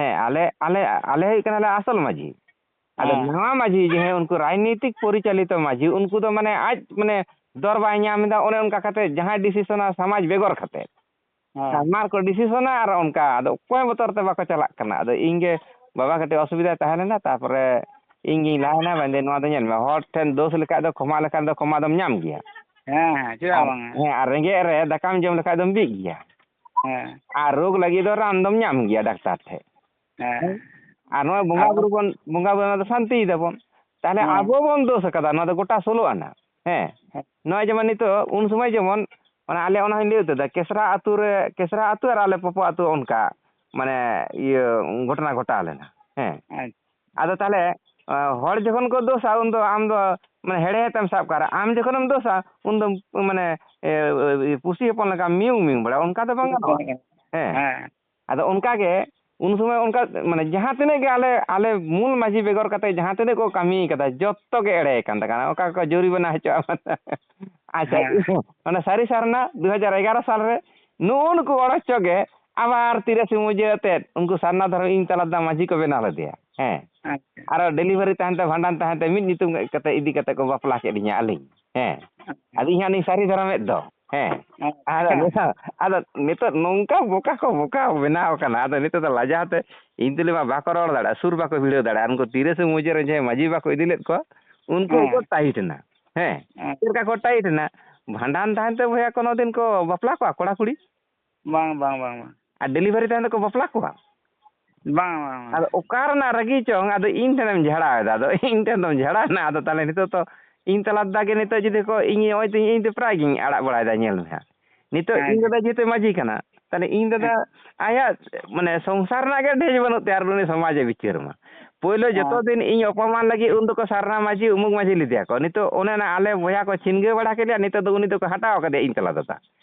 ᱦᱮᱸ, ᱟᱞᱮ ᱟᱞᱮ ᱟᱞᱮ ᱦᱩᱭᱩᱜ ᱠᱟᱱᱟᱞᱮ ᱟᱥᱚᱞ ᱢᱟᱹᱡᱷᱤ᱾ ᱟᱫᱚ ᱦᱮᱸ᱾ ᱱᱟᱣᱟ ᱢᱟᱹᱡᱷᱤ ᱡᱟᱦᱟᱸᱭ ᱩᱱᱠᱩ ᱨᱟᱡᱽᱱᱤᱛᱤᱠ ᱯᱚᱨᱤᱪᱟᱞᱤᱛᱚ ᱢᱟᱹᱡᱷᱤ, ᱩᱱᱠᱩ ᱫᱚ ᱢᱟᱱᱮ ᱟᱡ ᱢᱟᱱᱮ ᱫᱚᱨ ᱵᱟᱭ ᱧᱟᱢ ᱮᱫᱟ, ᱚᱱᱮ ᱚᱱᱠᱟ ᱠᱟᱛᱮ ᱡᱟᱦᱟᱸᱭ ᱰᱤᱥᱤᱥᱚᱱᱟ ᱥᱚᱢᱟᱡᱽ ᱵᱮᱜᱚᱨ ᱠᱟᱛᱮ᱾ ᱦᱮᱸ᱾ ᱟᱨ ᱢᱟᱨ ᱠᱚ ᱰᱤᱥᱤᱥᱚᱱᱟ ᱟᱨ ᱚᱱᱠᱟ, ᱟᱫᱚ ᱚᱠᱚᱭ ᱵᱚᱛᱚᱨ ᱛᱮ ᱵᱟᱠᱚ ᱪᱟᱞᱟᱜ ᱠᱟᱱᱟ᱾ ᱟᱫᱚ ᱤᱧ ᱜᱮ ᱵᱟᱵᱟ ᱠᱟᱹᱴᱤᱡ ᱚᱥᱩᱵᱤᱫᱷᱟ ᱛᱟᱦᱮᱸ ᱞᱮᱱᱟ, ᱛᱟᱨᱯᱚᱨᱮ ᱤᱧ ᱜᱤᱧ ᱞᱟᱦᱟᱭᱮᱱᱟ, ᱢᱮᱱᱫᱟᱹᱧ, "ᱱᱚᱣᱟ ᱫᱚ ᱧᱮᱞ ᱢᱮ, ᱦᱚᱲ ᱴᱷᱮᱱ ᱫᱳᱥ ᱞᱮᱠᱷᱟᱡ ᱫᱚ ᱠᱷᱚᱢᱟ ᱞᱮᱠᱷᱟᱱ ᱫᱚ ᱠᱷᱚᱢᱟ ᱫᱚᱢ ᱧᱟᱢ ᱜᱮᱭᱟ᱾ ᱦᱮᱸ, ᱦᱮᱸ, ᱪᱮᱫᱟᱜ ᱟᱨ, ᱵᱟᱝ? ᱦᱮᱸ, ᱟᱨ ᱨᱮᱸᱜᱮᱡ ᱨᱮ ᱫᱟᱠᱟᱢ ᱡᱚᱢ ᱞᱮᱠᱷᱟᱡ ᱫᱚᱢ ᱵᱤᱜ ᱜᱮᱭᱟ᱾ ᱦᱮᱸ᱾ ᱟᱨ ᱨᱳᱜᱽ ᱞᱟᱹᱜᱤᱫ ᱫᱚ ᱨᱟᱱ ᱫᱚᱢ ᱧᱟᱢ ᱜᱮᱭᱟ ᱰᱟᱠᱛᱟᱨ ᱴᱷᱮᱡ᱾ ᱦᱮᱸ᱾ ᱟᱨ ᱱᱚᱣᱟ ᱵᱚᱸᱜᱟ ᱟᱨ ᱵᱩᱨᱩ ᱵᱚᱱ, ᱵᱚᱸᱜᱟ ᱵᱩᱨᱩ ᱫᱚ ᱥᱟᱱᱛᱤᱭ ᱫᱟᱵᱚᱱ᱾ ᱛᱟᱦᱞᱮ ᱦᱮᱸ᱾ ᱟᱵᱚ ᱵᱚᱱ ᱫᱳᱥ ᱟᱠᱟᱫᱟ ᱱᱚᱣᱟ ᱫᱚ ᱜᱚᱴᱟ ᱥᱳᱞᱳ ᱟᱱᱟ᱾ ᱦᱮᱸ᱾ ᱦᱮᱸ᱾ ᱱᱚᱜᱼᱚᱭ ᱡᱮᱢᱚᱱ ᱱᱤᱛᱚᱜ ᱩᱱ ᱥᱚᱢᱚᱭ ᱡᱮᱢᱚᱱ, ᱢᱟᱱᱮ ᱟᱞᱮ ᱚᱱᱟ ᱦᱚᱸᱧ ᱞᱟᱹᱭ ᱩᱛᱟᱹᱨ ᱫᱟ, ᱠᱮᱥᱨᱟ ᱟᱹᱛᱩ ᱨᱮ, ᱠᱮᱥᱨᱟ ᱟᱹᱛᱩ ᱟᱨ ᱟᱞᱮ ᱯᱚᱯᱚ ᱟᱹᱛᱩ ᱚᱱᱠᱟ, ᱢᱟᱱᱮ ᱤᱭᱟᱹ ᱜᱷᱚᱴᱚᱱᱟ ᱜᱷᱚᱴᱟᱣ ᱞᱮᱱᱟ᱾ ᱦᱮᱸ᱾ ᱟᱪᱪᱷᱟ᱾ ᱟᱫᱚ ᱛᱟᱦᱞᱮ, ᱟ, ᱦᱚᱲ ᱡᱚᱠᱷᱚᱱ ᱠᱚ ᱫᱳᱥᱟ, ᱩᱱᱫᱚ ᱟᱢ ᱫᱚ ᱢᱟᱱᱮ ᱦᱮᱲᱦᱮᱫ ᱮᱢ ᱥᱟᱵ ᱠᱟᱜᱼᱟ᱾ ᱟᱢ ᱡᱚᱠᱷᱚᱱᱮᱢ ᱫᱳᱥᱟ, ᱩᱱᱫᱚ ᱢᱟᱱᱮ, ᱮ, ᱮ, ᱯᱩᱥᱤ ᱦᱚᱯᱚᱱ ᱞᱮᱠᱟ ᱢᱤᱭᱩᱝ ᱢᱤᱭᱩᱝ ᱵᱟᱲᱟᱭᱟ, ᱚᱱᱠᱟ ᱫᱚ ᱵᱟᱝ ᱜᱟᱱᱚᱜᱼᱟ᱾ ᱦᱮᱸ᱾ ᱦᱮᱸ᱾ ᱟᱫᱚ ᱚᱱᱠᱟ ᱜᱮ ᱩᱱ ᱥᱚᱢᱚᱭ ᱚᱱᱠᱟ, ᱢᱟᱱᱮ ᱡᱟᱦᱟᱸ ᱛᱤᱱᱟᱹᱜ ᱜᱮ ᱟᱞᱮ, ᱟᱞᱮ ᱢᱩᱞ ᱢᱟᱹᱡᱷᱤ ᱵᱮᱜᱚᱨ ᱠᱟᱛᱮ ᱡᱟᱦᱟᱸ ᱛᱤᱱᱟᱹᱜ ᱠᱚ ᱠᱟᱹᱢᱤ ᱠᱟᱫᱟ, ᱡᱚᱛᱚ ᱜᱮ ᱮᱲᱮ ᱠᱟᱱ ᱛᱟᱠᱚᱣᱟ᱾ ᱚᱠᱟ ᱠᱚ ᱡᱩᱨᱤᱢᱟᱱᱟ ᱦᱚᱪᱚᱜᱼᱟ᱾ ᱟᱪᱪᱷᱟ, ᱦᱮᱸ᱾ ᱚᱱᱟ ᱥᱟᱹᱨᱤ ᱥᱟᱨᱱᱟ ᱫᱩ ᱦᱟᱡᱟᱨ ᱮᱜᱟᱨᱚ ᱥᱟᱞ ᱨᱮ ᱱᱩᱜᱼᱩ ᱱᱩᱠᱩ ᱚᱲᱚᱪᱚ ᱜᱮ ᱟᱵᱟᱨ ᱛᱤᱨᱮ ᱥᱤᱢ ᱢᱩᱡᱟᱹ ᱟᱛᱮᱫ ᱩᱱᱠᱩ ᱥᱟᱨᱱᱟ ᱫᱷᱚᱨᱚᱢ ᱤᱧ ᱛᱟᱞᱟ ᱫᱟ ᱢᱟᱹᱡᱷᱤ ᱠᱚ ᱵᱮᱱᱟᱣ ᱞᱮᱫᱮᱭᱟ᱾ ᱦᱮᱸ᱾ ᱟᱪᱪᱷᱟ᱾ ᱟᱨᱚ ᱰᱮᱞᱤᱵᱷᱟᱨᱤ ᱛᱟᱦᱮᱱ ᱛᱮ, ᱵᱷᱟᱸᱰᱟᱱ ᱛᱟᱦᱮᱱ ᱛᱮ, ᱢᱤᱫ ᱧᱩᱛᱩᱢ ᱠᱟᱛᱮ ᱤᱫᱤ ᱠᱟᱛᱮ ᱠᱚ ᱵᱟᱯᱞᱟ ᱠᱮᱫ ᱞᱤᱧᱟ ᱟᱹᱞᱤᱧ᱾ ᱦᱮᱸ᱾ ᱟᱪᱪᱷᱟ᱾ ᱟᱫᱚ ᱤᱧ ᱦᱟᱸᱜ ᱞᱤᱧ ᱥᱟᱹᱨᱤ ᱫᱷᱚᱨᱚᱢᱮᱫ ᱫᱚ᱾ ᱦᱮᱸ᱾ ᱟᱪᱪᱷᱟ᱾ ᱟᱫᱚ ᱱᱤᱛᱚᱜ, ᱟᱫᱚ ᱱᱤᱛᱚᱜ ᱱᱚᱝᱠᱟ ᱵᱚᱠᱟ ᱠᱚ ᱵᱚᱠᱟ ᱵᱮᱱᱟᱣ ᱠᱟᱱᱟ᱾ ᱟᱫᱚ ᱱᱤᱛᱚᱜ ᱫᱚ ᱞᱟᱡᱟᱣ ᱛᱮ ᱤᱧ ᱛᱩᱞᱩᱡ ᱢᱟ ᱵᱟᱠᱚ ᱨᱚᱲ ᱫᱟᱲᱮᱭᱟᱜᱼᱟ, ᱥᱩᱨ ᱵᱟᱠᱚ ᱵᱷᱤᱲᱟᱹᱣ ᱫᱟᱲᱮᱭᱟᱜᱼᱟ᱾ ᱩᱱᱠᱩ ᱛᱤᱨᱮ ᱥᱮ ᱢᱩᱡᱟᱹ ᱨᱮ ᱡᱟᱦᱟᱸᱭ ᱢᱟᱹᱡᱷᱤ ᱵᱟᱠᱚ ᱤᱫᱤ ᱞᱮᱫ ᱠᱚᱣᱟ, ᱩᱱᱠᱩ ᱦᱮᱸ᱾ ᱦᱚᱸᱠᱚ ᱴᱟᱭᱤᱴ ᱮᱱᱟ᱾ ᱦᱮᱸ᱾ ᱦᱮᱸ᱾ ᱪᱮᱫ ᱞᱮᱠᱟ ᱠᱚ ᱴᱟᱭᱤᱴ ᱮᱱᱟ? ᱵᱷᱟᱸᱰᱟᱱ ᱛᱟᱦᱮᱱ ᱛᱮ ᱵᱚᱭᱦᱟ ᱠᱳᱱᱳ ᱫᱤᱱ ᱠᱚ ᱵᱟᱯᱞᱟ ᱠᱚᱣᱟ ᱠᱚᱲᱟ ᱠᱩᱲᱤ? ᱵᱟᱝ, ᱵᱟᱝ, ᱵᱟᱝ, ᱵᱟᱝ᱾ ᱟᱨ ᱰᱮᱞᱤᱵᱷᱟᱨᱤ ᱛᱟᱦᱮᱱ ᱛᱮᱠᱚ ᱵᱟᱯᱞᱟ ᱠᱚᱣᱟ? ᱵᱟᱝ, ᱵᱟᱝ, ᱵᱟᱝ᱾ ᱟᱫᱚ ᱚᱠᱟ ᱨᱮᱱᱟᱜ ᱨᱟᱹᱜᱤ ᱪᱚᱝ, ᱟᱫᱚ ᱤᱧ ᱴᱷᱮᱱᱮᱢ ᱡᱷᱟᱲᱟᱣ ᱮᱫᱟ, ᱟᱫᱚ ᱤᱧ ᱴᱷᱮᱱ ᱫᱚᱢ ᱡᱷᱟᱲᱟᱣ ᱮᱱᱟ, ᱟᱫᱚ ᱛᱟᱦᱚᱞᱮ ᱱᱤᱛᱚᱜ ᱛᱚ ᱤᱧ ᱛᱟᱞᱟ ᱫᱟᱜ ᱜᱮ ᱱᱤᱛᱚᱜ ᱡᱩᱫᱤ ᱠᱚ, ᱤᱧ ᱱᱚᱜᱼᱚᱭ ᱛᱚ ᱤᱧ ᱫᱚ ᱯᱨᱟᱭ ᱜᱤᱧ ᱟᱲᱟᱜ ᱵᱟᱲᱟᱭᱮᱫᱟ, ᱧᱮᱞ ᱢᱮ ᱦᱟᱸᱜ᱾ ᱱᱤᱛᱚᱜ ᱤᱧ ᱟᱪᱪᱷᱟ᱾ ᱫᱟᱫᱟ ᱡᱮᱦᱮᱛᱩ ᱢᱟᱹᱡᱷᱤ ᱠᱟᱱᱟ, ᱛᱟᱦᱚᱞᱮ ᱤᱧ ᱫᱟᱫᱟ ᱦᱮᱸ᱾ ᱟᱭᱟᱜ ᱢᱟᱱᱮ ᱥᱚᱝᱥᱟᱨ ᱨᱮᱱᱟᱜ ᱜᱮ ᱰᱷᱮᱡ ᱵᱟᱹᱱᱩᱜ ᱛᱟᱭᱟ, ᱟᱨ ᱩᱱᱤ ᱥᱚᱢᱟᱡᱽ ᱮ ᱵᱤᱪᱟᱹᱨ ᱢᱟ᱾ ᱯᱳᱭᱞᱳ ᱡᱚᱛᱚ ᱦᱮᱸ᱾ ᱫᱤᱱ ᱤᱧ ᱚᱯᱚᱢᱟᱱ ᱞᱟᱹᱜᱤᱫ ᱩᱱ ᱫᱚᱠᱚ ᱥᱟᱨᱱᱟ ᱢᱟᱹᱡᱷᱤ, ᱩᱢᱩᱠ ᱢᱟᱹᱡᱷᱤ ᱞᱮᱫᱮᱭᱟ ᱠᱚ᱾ ᱱᱤᱛᱚᱜ ᱚᱱᱮ ᱚᱱᱟ ᱟᱞᱮ ᱵᱚᱭᱦᱟ ᱠᱚ ᱪᱷᱤᱱᱜᱟᱹᱣ ᱵᱟᱲᱟ ᱠᱮᱫᱮᱭᱟ, ᱱᱤᱛᱚᱜ ᱫᱚ ᱩᱱᱤ ᱫᱚᱠᱚ ᱦᱟᱴᱟᱣ ᱠᱟᱫᱮᱭᱟ ᱤᱧ ᱛᱟᱞᱟ ᱫᱟᱫᱟ᱾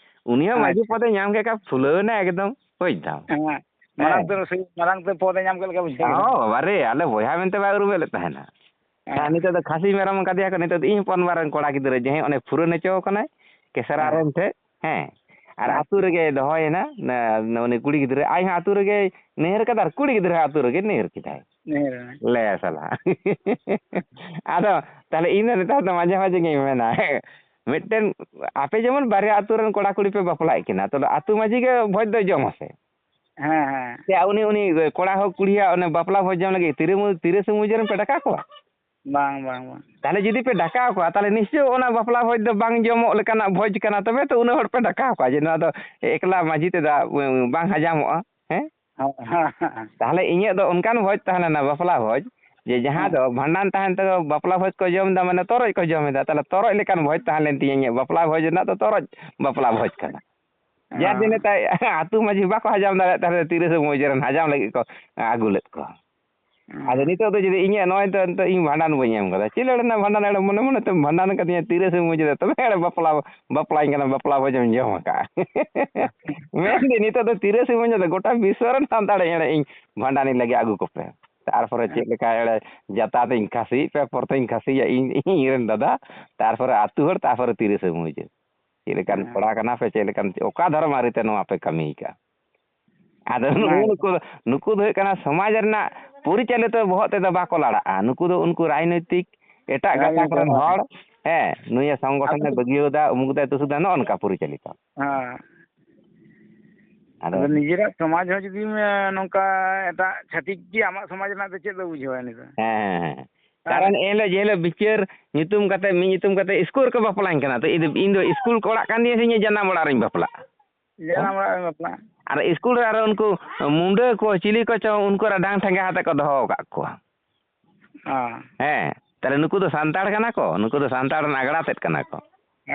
ᱩᱱᱤ ᱦᱚᱸ ᱢᱟᱹᱡᱷᱤ ᱟᱪᱪᱷᱟ᱾ ᱯᱚᱫᱮ ᱧᱟᱢ ᱠᱮᱫ ᱠᱷᱟᱱ ᱯᱷᱩᱞᱟᱹᱣ ᱮᱱᱟ ᱮᱠᱫᱚᱢ, ᱵᱩᱡᱽ ᱫᱟᱢ᱾ ᱦᱮᱸ᱾ ᱢᱟᱨᱟᱝ ᱦᱮᱸ᱾ ᱩᱛᱟᱹᱨ ᱥᱤ-, ᱢᱟᱨᱟᱝ ᱩᱛᱟᱹᱨ ᱯᱚᱫᱮ ᱧᱟᱢ ᱠᱮᱫ ᱞᱮᱠᱟ ᱵᱩᱡᱷᱟᱹᱣ ᱠᱮᱫᱟ᱾ ᱦᱚᱸ, ᱵᱟᱵᱟᱨᱮ, ᱟᱞᱮ ᱵᱚᱭᱦᱟ ᱢᱮᱱᱛᱮ ᱵᱟᱭ ᱩᱨᱩᱢᱮᱫ ᱞᱮ ᱛᱟᱦᱮᱱᱟ᱾ ᱟᱨ ᱦᱮᱸ᱾ ᱱᱤᱛᱚᱜ ᱫᱚ ᱠᱷᱟᱹᱥᱤ ᱢᱮᱨᱚᱢ ᱠᱟᱫᱮᱭᱟ ᱠᱚ, ᱱᱤᱛᱚᱜ ᱫᱚ ᱤᱧ ᱦᱚᱯᱚᱱ ᱵᱟ ᱨᱮᱱ ᱠᱚᱲᱟ ᱜᱤᱫᱽᱨᱟᱹ ᱡᱟᱦᱟᱸᱭ ᱚᱱᱮ ᱯᱷᱩᱨᱟᱹᱱ ᱦᱚᱪᱚ ᱠᱟᱱᱟᱭ, ᱠᱮᱥᱨᱟ ᱦᱮᱸ᱾ ᱨᱮᱱ ᱴᱷᱮᱡ, ᱦᱮᱸ᱾ ᱟᱨ ᱟᱹᱛᱩ ᱨᱮᱜᱮᱭ ᱫᱚᱦᱚᱭᱮᱱᱟ, ᱱᱟ-, ᱱᱟ-, ᱩᱱᱤ ᱠᱩᱲᱤ ᱜᱤᱫᱽᱨᱟᱹ, ᱟᱡ ᱦᱚᱸ ᱟᱹᱛᱩ ᱨᱮᱜᱮᱭ ᱱᱟᱹᱭᱦᱟᱹᱨ ᱠᱟᱫᱟ ᱟᱨ ᱠᱩᱲᱤ ᱜᱤᱫᱽᱨᱟᱹ ᱦᱚᱸ ᱟᱹᱛᱩ ᱨᱮᱜᱮ ᱱᱟᱹᱭᱦᱟᱹᱨ ᱠᱮᱫᱟᱭ᱾ ᱱᱟᱹᱭᱦᱟᱹᱨ ᱮᱱᱟᱭ᱾ ᱞᱮ ᱥᱟᱞᱟ᱾ ᱟᱫᱚ ᱛᱟᱦᱞᱮ ᱤᱧ ᱫᱚ ᱱᱮᱛᱟᱨ ᱫᱚ ᱢᱟᱡᱷᱮ ᱢᱟᱡᱷᱮ ᱜᱤᱧ ᱢᱮᱱᱟ, ᱢᱤᱫᱴᱮᱱ ᱟᱯᱮ ᱡᱮᱢᱚᱱ ᱵᱟᱨᱭᱟ ᱟᱹᱛᱩ ᱨᱮᱱ ᱠᱚᱲᱟ ᱠᱩᱲᱤ ᱯᱮ ᱵᱟᱯᱞᱟᱜ ᱠᱤᱱᱟ, ᱛᱚ ᱟᱹᱛᱩ ᱢᱟᱹᱡᱷᱤ ᱜᱮ ᱵᱷᱚᱡᱽ ᱫᱚᱭ ᱡᱚᱢᱟ ᱥᱮ? ᱦᱮᱸ, ᱦᱮᱸ᱾ ᱥᱮ ᱩᱱᱤ, ᱩᱱᱤ ᱠᱚᱲᱟ ᱦᱚᱸ ᱠᱩᱲᱤᱭᱟᱜ ᱚᱱᱮ ᱵᱟᱯᱞᱟ ᱵᱷᱚᱡᱽ ᱡᱚᱢ ᱞᱟᱹᱜᱤᱫ ᱛᱤᱨᱟᱹ-, ᱛᱤᱨᱟᱹᱥᱤ ᱢᱩᱡᱟᱹ ᱨᱮᱱ ᱯᱮ ᱰᱟᱠᱟ ᱠᱚᱣᱟ? ᱵᱟᱝ, ᱵᱟᱝ, ᱵᱟᱝ᱾ ᱛᱟᱦᱞᱮ ᱡᱩᱫᱤ ᱯᱮ ᱰᱟᱠᱟᱣ ᱠᱚᱣᱟ, ᱛᱟᱦᱞᱮ ᱱᱤᱥᱪᱚᱭ ᱚᱱᱟ ᱵᱟᱯᱞᱟ ᱵᱷᱚᱡᱽ ᱫᱚ ᱵᱟᱝ ᱡᱚᱢᱚᱜ ᱞᱮᱠᱟᱱᱟᱜ ᱵᱷᱚᱡᱽ ᱠᱟᱱᱟ, ᱛᱚᱵᱮ ᱛᱚ ᱩᱱᱟᱹᱜ ᱦᱚᱲ ᱯᱮ ᱰᱟᱠᱟᱣ ᱠᱚᱣᱟ ᱡᱮ ᱱᱚᱣᱟ ᱫᱚ ᱮᱠᱞᱟ ᱢᱟᱹᱡᱷᱤ ᱛᱮᱫᱚ ᱵᱟᱝ ᱦᱟᱡᱟᱢᱚᱜᱼᱟ, ᱦᱮᱸ? ᱦᱮᱸ, ᱦᱮᱸ, ᱦᱮᱸ᱾ ᱛᱟᱦᱞᱮ ᱤᱧᱟᱹᱜ ᱫᱚ ᱚᱱᱠᱟᱱ ᱵᱷᱚᱡᱽ ᱛᱟᱦᱮᱸ ᱞᱮᱱᱟ, ᱵᱟᱯᱞᱟ ᱵᱷᱚᱡᱽ, ᱡᱮ ᱡᱟᱦᱟᱸ ᱦᱮᱸ᱾ ᱫᱚ ᱵᱷᱟᱸᱰᱟᱱ ᱛᱟᱦᱮᱱ ᱛᱟᱠᱚ, ᱵᱟᱯᱞᱟ ᱵᱷᱚᱡᱽ ᱠᱚ ᱡᱚᱢ ᱮᱫᱟ, ᱢᱟᱱᱮ ᱛᱚᱨᱚᱡ ᱠᱚ ᱡᱚᱢ ᱮᱫᱟ, ᱛᱟᱦᱞᱮ ᱛᱚᱨᱚᱡ ᱞᱮᱠᱟᱱ ᱵᱷᱚᱡᱽ ᱛᱟᱦᱮᱸ ᱞᱮᱱ ᱛᱤᱧᱟᱹ ᱤᱧᱟᱹᱜ ᱵᱟᱯᱞᱟ ᱵᱷᱚᱡᱽ ᱨᱮᱱᱟᱜ ᱫᱚ, ᱛᱚᱨᱚᱡ ᱵᱟᱯᱞᱟ ᱵᱷᱚᱡᱽ ᱠᱟᱱᱟ᱾ ᱡᱟᱨ ᱦᱮᱸ᱾ ᱡᱮ ᱱᱮᱛᱟᱨ ᱟᱹᱛᱩ ᱢᱟᱹᱡᱷᱤ ᱵᱟᱠᱚ ᱦᱟᱡᱟᱢ ᱫᱟᱲᱮᱭᱟᱜ ᱛᱟᱦᱮᱸ, ᱛᱤᱨᱟᱹᱥᱤ ᱢᱩᱡᱟᱹ ᱨᱮᱱ ᱦᱟᱡᱟᱢ ᱞᱟᱹᱜᱤᱫ ᱠᱚ ᱟᱹᱜᱩ ᱞᱮᱫ ᱠᱚᱣᱟ᱾ ᱦᱮᱸ᱾ ᱟᱫᱚ ᱱᱤᱛᱚᱜ ᱫᱚ ᱡᱩᱫᱤ ᱤᱧᱟᱹᱜ ᱱᱚᱜᱼᱚᱭ ᱛᱚ ᱱᱤᱛᱚᱜ ᱤᱧ ᱵᱷᱟᱸᱰᱟᱱ ᱵᱟᱹᱧ ᱮᱢ ᱠᱟᱫᱟ, ᱪᱮᱫ ᱞᱟᱹᱲ ᱨᱮᱱᱟᱜ ᱵᱷᱟᱸᱰᱟᱱ ᱮᱲᱮ ᱢᱚᱱᱮ ᱢᱚᱱᱮ ᱛᱮᱢ ᱵᱷᱟᱸᱰᱟᱱ ᱠᱟᱫᱤᱧᱟ, ᱛᱤᱨᱟᱹᱥᱤ ᱢᱩᱡᱟᱹ ᱨᱮ ᱛᱚᱵᱮ ᱮᱲᱮ ᱵᱟᱯᱞᱟ, ᱵᱟᱯᱞᱟᱧ ᱠᱟᱱᱟ, ᱵᱟᱯᱞᱟ ᱵᱷᱚᱡᱽ ᱮᱢ ᱡᱚᱢ ᱟᱠᱟᱫᱼᱟ᱾ ᱢᱮᱱᱫᱟᱹᱧ ᱱᱤᱛᱚᱜ ᱫᱚ ᱛᱤᱨᱟᱹᱥᱤ ᱢᱩᱡᱟᱹ ᱫᱚ ᱜᱚᱴᱟ ᱵᱤᱥᱥᱚ ᱨᱮᱱ ᱥᱟᱱᱛᱟᱲ ᱮᱲᱮ ᱤᱧ ᱵᱷᱟᱸᱰᱟᱱᱤ ᱞᱟᱹᱜᱤᱫ ᱟᱹᱜᱩ ᱠᱚᱯᱮ᱾ ᱛᱟᱨᱯᱚᱨᱮ ᱪᱮᱫ ᱞᱮᱠᱟ ᱮᱲᱮ ᱡᱟᱛᱟᱛ ᱤᱧ ᱠᱷᱟᱹᱥᱤᱭᱮᱫ ᱯᱮ, ᱯᱚᱨᱛᱷᱚᱧ ᱠᱷᱟᱹᱥᱤᱭᱟ ᱤᱧ, ᱤᱧ ᱨᱮᱱ ᱫᱟᱫᱟ, ᱛᱟᱨᱯᱚᱨᱮ ᱟᱹᱛᱩ ᱦᱚᱲ, ᱛᱟᱨᱯᱚᱨᱮ ᱛᱤᱨᱟᱹᱥᱤ ᱢᱩᱡᱟᱹ᱾ ᱪᱮᱫ ᱞᱮᱠᱟᱱ ᱦᱮᱸ᱾ ᱠᱚᱲᱟ ᱠᱟᱱᱟ ᱯᱮ, ᱪᱮᱫ ᱞᱮᱠᱟᱱ, ᱚᱠᱟ ᱫᱷᱚᱨᱚᱢ ᱟᱹᱨᱤ ᱛᱮ ᱱᱚᱣᱟ ᱯᱮ ᱠᱟᱹᱢᱤ ᱠᱟᱜᱼᱟ? ᱟᱫᱚ ᱚᱱᱟ ᱱᱩᱠᱩ, ᱜᱮᱛᱚ᱾ ᱱᱩᱠᱩ, ᱱᱩᱠᱩ ᱫᱚ ᱦᱩᱭᱩᱜ ᱠᱟᱱᱟ ᱥᱚᱢᱟᱡᱽ ᱨᱮᱱᱟᱜ ᱯᱚᱨᱤᱪᱟᱞᱤᱛᱚ ᱵᱚᱦᱚᱜ ᱛᱮᱫᱚ ᱵᱟᱠᱚ ᱞᱟᱲᱟᱜᱼᱟ᱾ ᱱᱩᱠᱩ ᱫᱚ ᱩᱱᱠᱩ ᱨᱟᱡᱽᱱᱳᱭᱛᱤᱠ ᱮᱴᱟᱜ ᱜᱟᱛᱟᱠ ᱨᱟᱡᱽᱱᱳᱭᱛᱤᱠ ᱨᱮᱱ ᱦᱚᱲ᱾ ᱦᱚᱲ, ᱦᱮᱸ, ᱱᱩᱭᱮ ᱥᱚᱝᱜᱚᱴᱷᱚᱱᱮ ᱟᱫᱚ ᱵᱟᱹᱜᱤᱭᱟᱹᱣᱫᱟ, ᱩᱢᱩᱠ ᱫᱟᱭ ᱛᱩᱥᱩᱠ ᱫᱟᱭ, ᱱᱚᱜᱼᱚ ᱱᱚᱝᱠᱟ ᱯᱚᱨᱤᱪᱟᱞᱤᱛᱚ᱾ ᱦᱮᱸ᱾ ᱟᱫᱚ ᱟᱫᱚ ᱱᱤᱡᱮᱨᱟᱜ ᱥᱚᱢᱟᱡᱽ ᱦᱚᱸ ᱡᱩᱫᱤᱢ, ᱮ, ᱱᱚᱝᱠᱟ ᱮᱴᱟᱜ ᱪᱷᱟᱹᱛᱤᱠ ᱜᱮ ᱟᱢᱟᱜ ᱥᱚᱢᱟᱡᱽ ᱨᱮᱱᱟᱜ ᱫᱚ ᱪᱮᱫ ᱫᱚ ᱵᱩᱡᱷᱟᱹᱣᱟ ᱩᱱᱤ ᱫᱚ? ᱦᱮᱸ, ᱦᱮᱸ, ᱦᱮᱸ᱾ ᱟᱨ ᱠᱟᱨᱚᱱ ᱮᱱ ᱦᱤᱞᱳᱜ ᱡᱮ ᱦᱤᱞᱳᱜ ᱵᱤᱪᱟᱹᱨ ᱧᱩᱛᱩᱢ ᱠᱟᱛᱮ, ᱢᱤᱫ ᱧᱩᱛᱩᱢ ᱠᱟᱛᱮ ᱤᱥᱠᱩᱞ ᱨᱮᱠᱚ ᱵᱟᱯᱞᱟᱧ ᱠᱟᱱᱟ, ᱛᱚ ᱤᱧ ᱫᱚ, ᱤᱧ ᱫᱚ ᱤᱥᱠᱩᱞ ᱠᱚ ᱚᱲᱟᱜ ᱠᱟᱱ ᱛᱤᱧᱟ ᱥᱮ ᱤᱧᱟᱹᱜ ᱡᱟᱱᱟᱢ ᱚᱲᱟᱜ ᱨᱤᱧ ᱵᱟᱯᱞᱟᱜᱼᱟ? ᱡᱟᱱᱟᱢ ᱚᱲᱟᱜ ᱨᱮ ᱵᱟᱯᱞᱟ᱾ ᱟᱨ ᱤᱥᱠᱩᱞ ᱨᱮ ᱟᱨᱚ ᱩᱱᱠᱩ ᱢᱩᱸᱰᱟᱹ ᱠᱚ ᱪᱤᱞᱤ ᱠᱚᱪᱚ ᱩᱱᱠᱩ ᱨᱮ ᱰᱟᱝ ᱴᱷᱮᱸᱜᱟ ᱟᱛᱮ ᱠᱚ ᱫᱚᱦᱚ ᱟᱠᱟᱫ ᱠᱚᱣᱟ᱾ ᱦᱮᱸ᱾ ᱦᱮᱸ, ᱛᱟᱦᱞᱮ ᱱᱩᱠᱩ ᱫᱚ ᱥᱟᱱᱛᱟᱲ ᱠᱟᱱᱟ ᱠᱚ, ᱱᱩᱠᱩ ᱫᱚ ᱥᱟᱱᱛᱟᱲ ᱨᱮᱱ ᱟᱜᱽᱲᱟ ᱛᱮᱫ ᱠᱟᱱᱟ ᱠᱚ᱾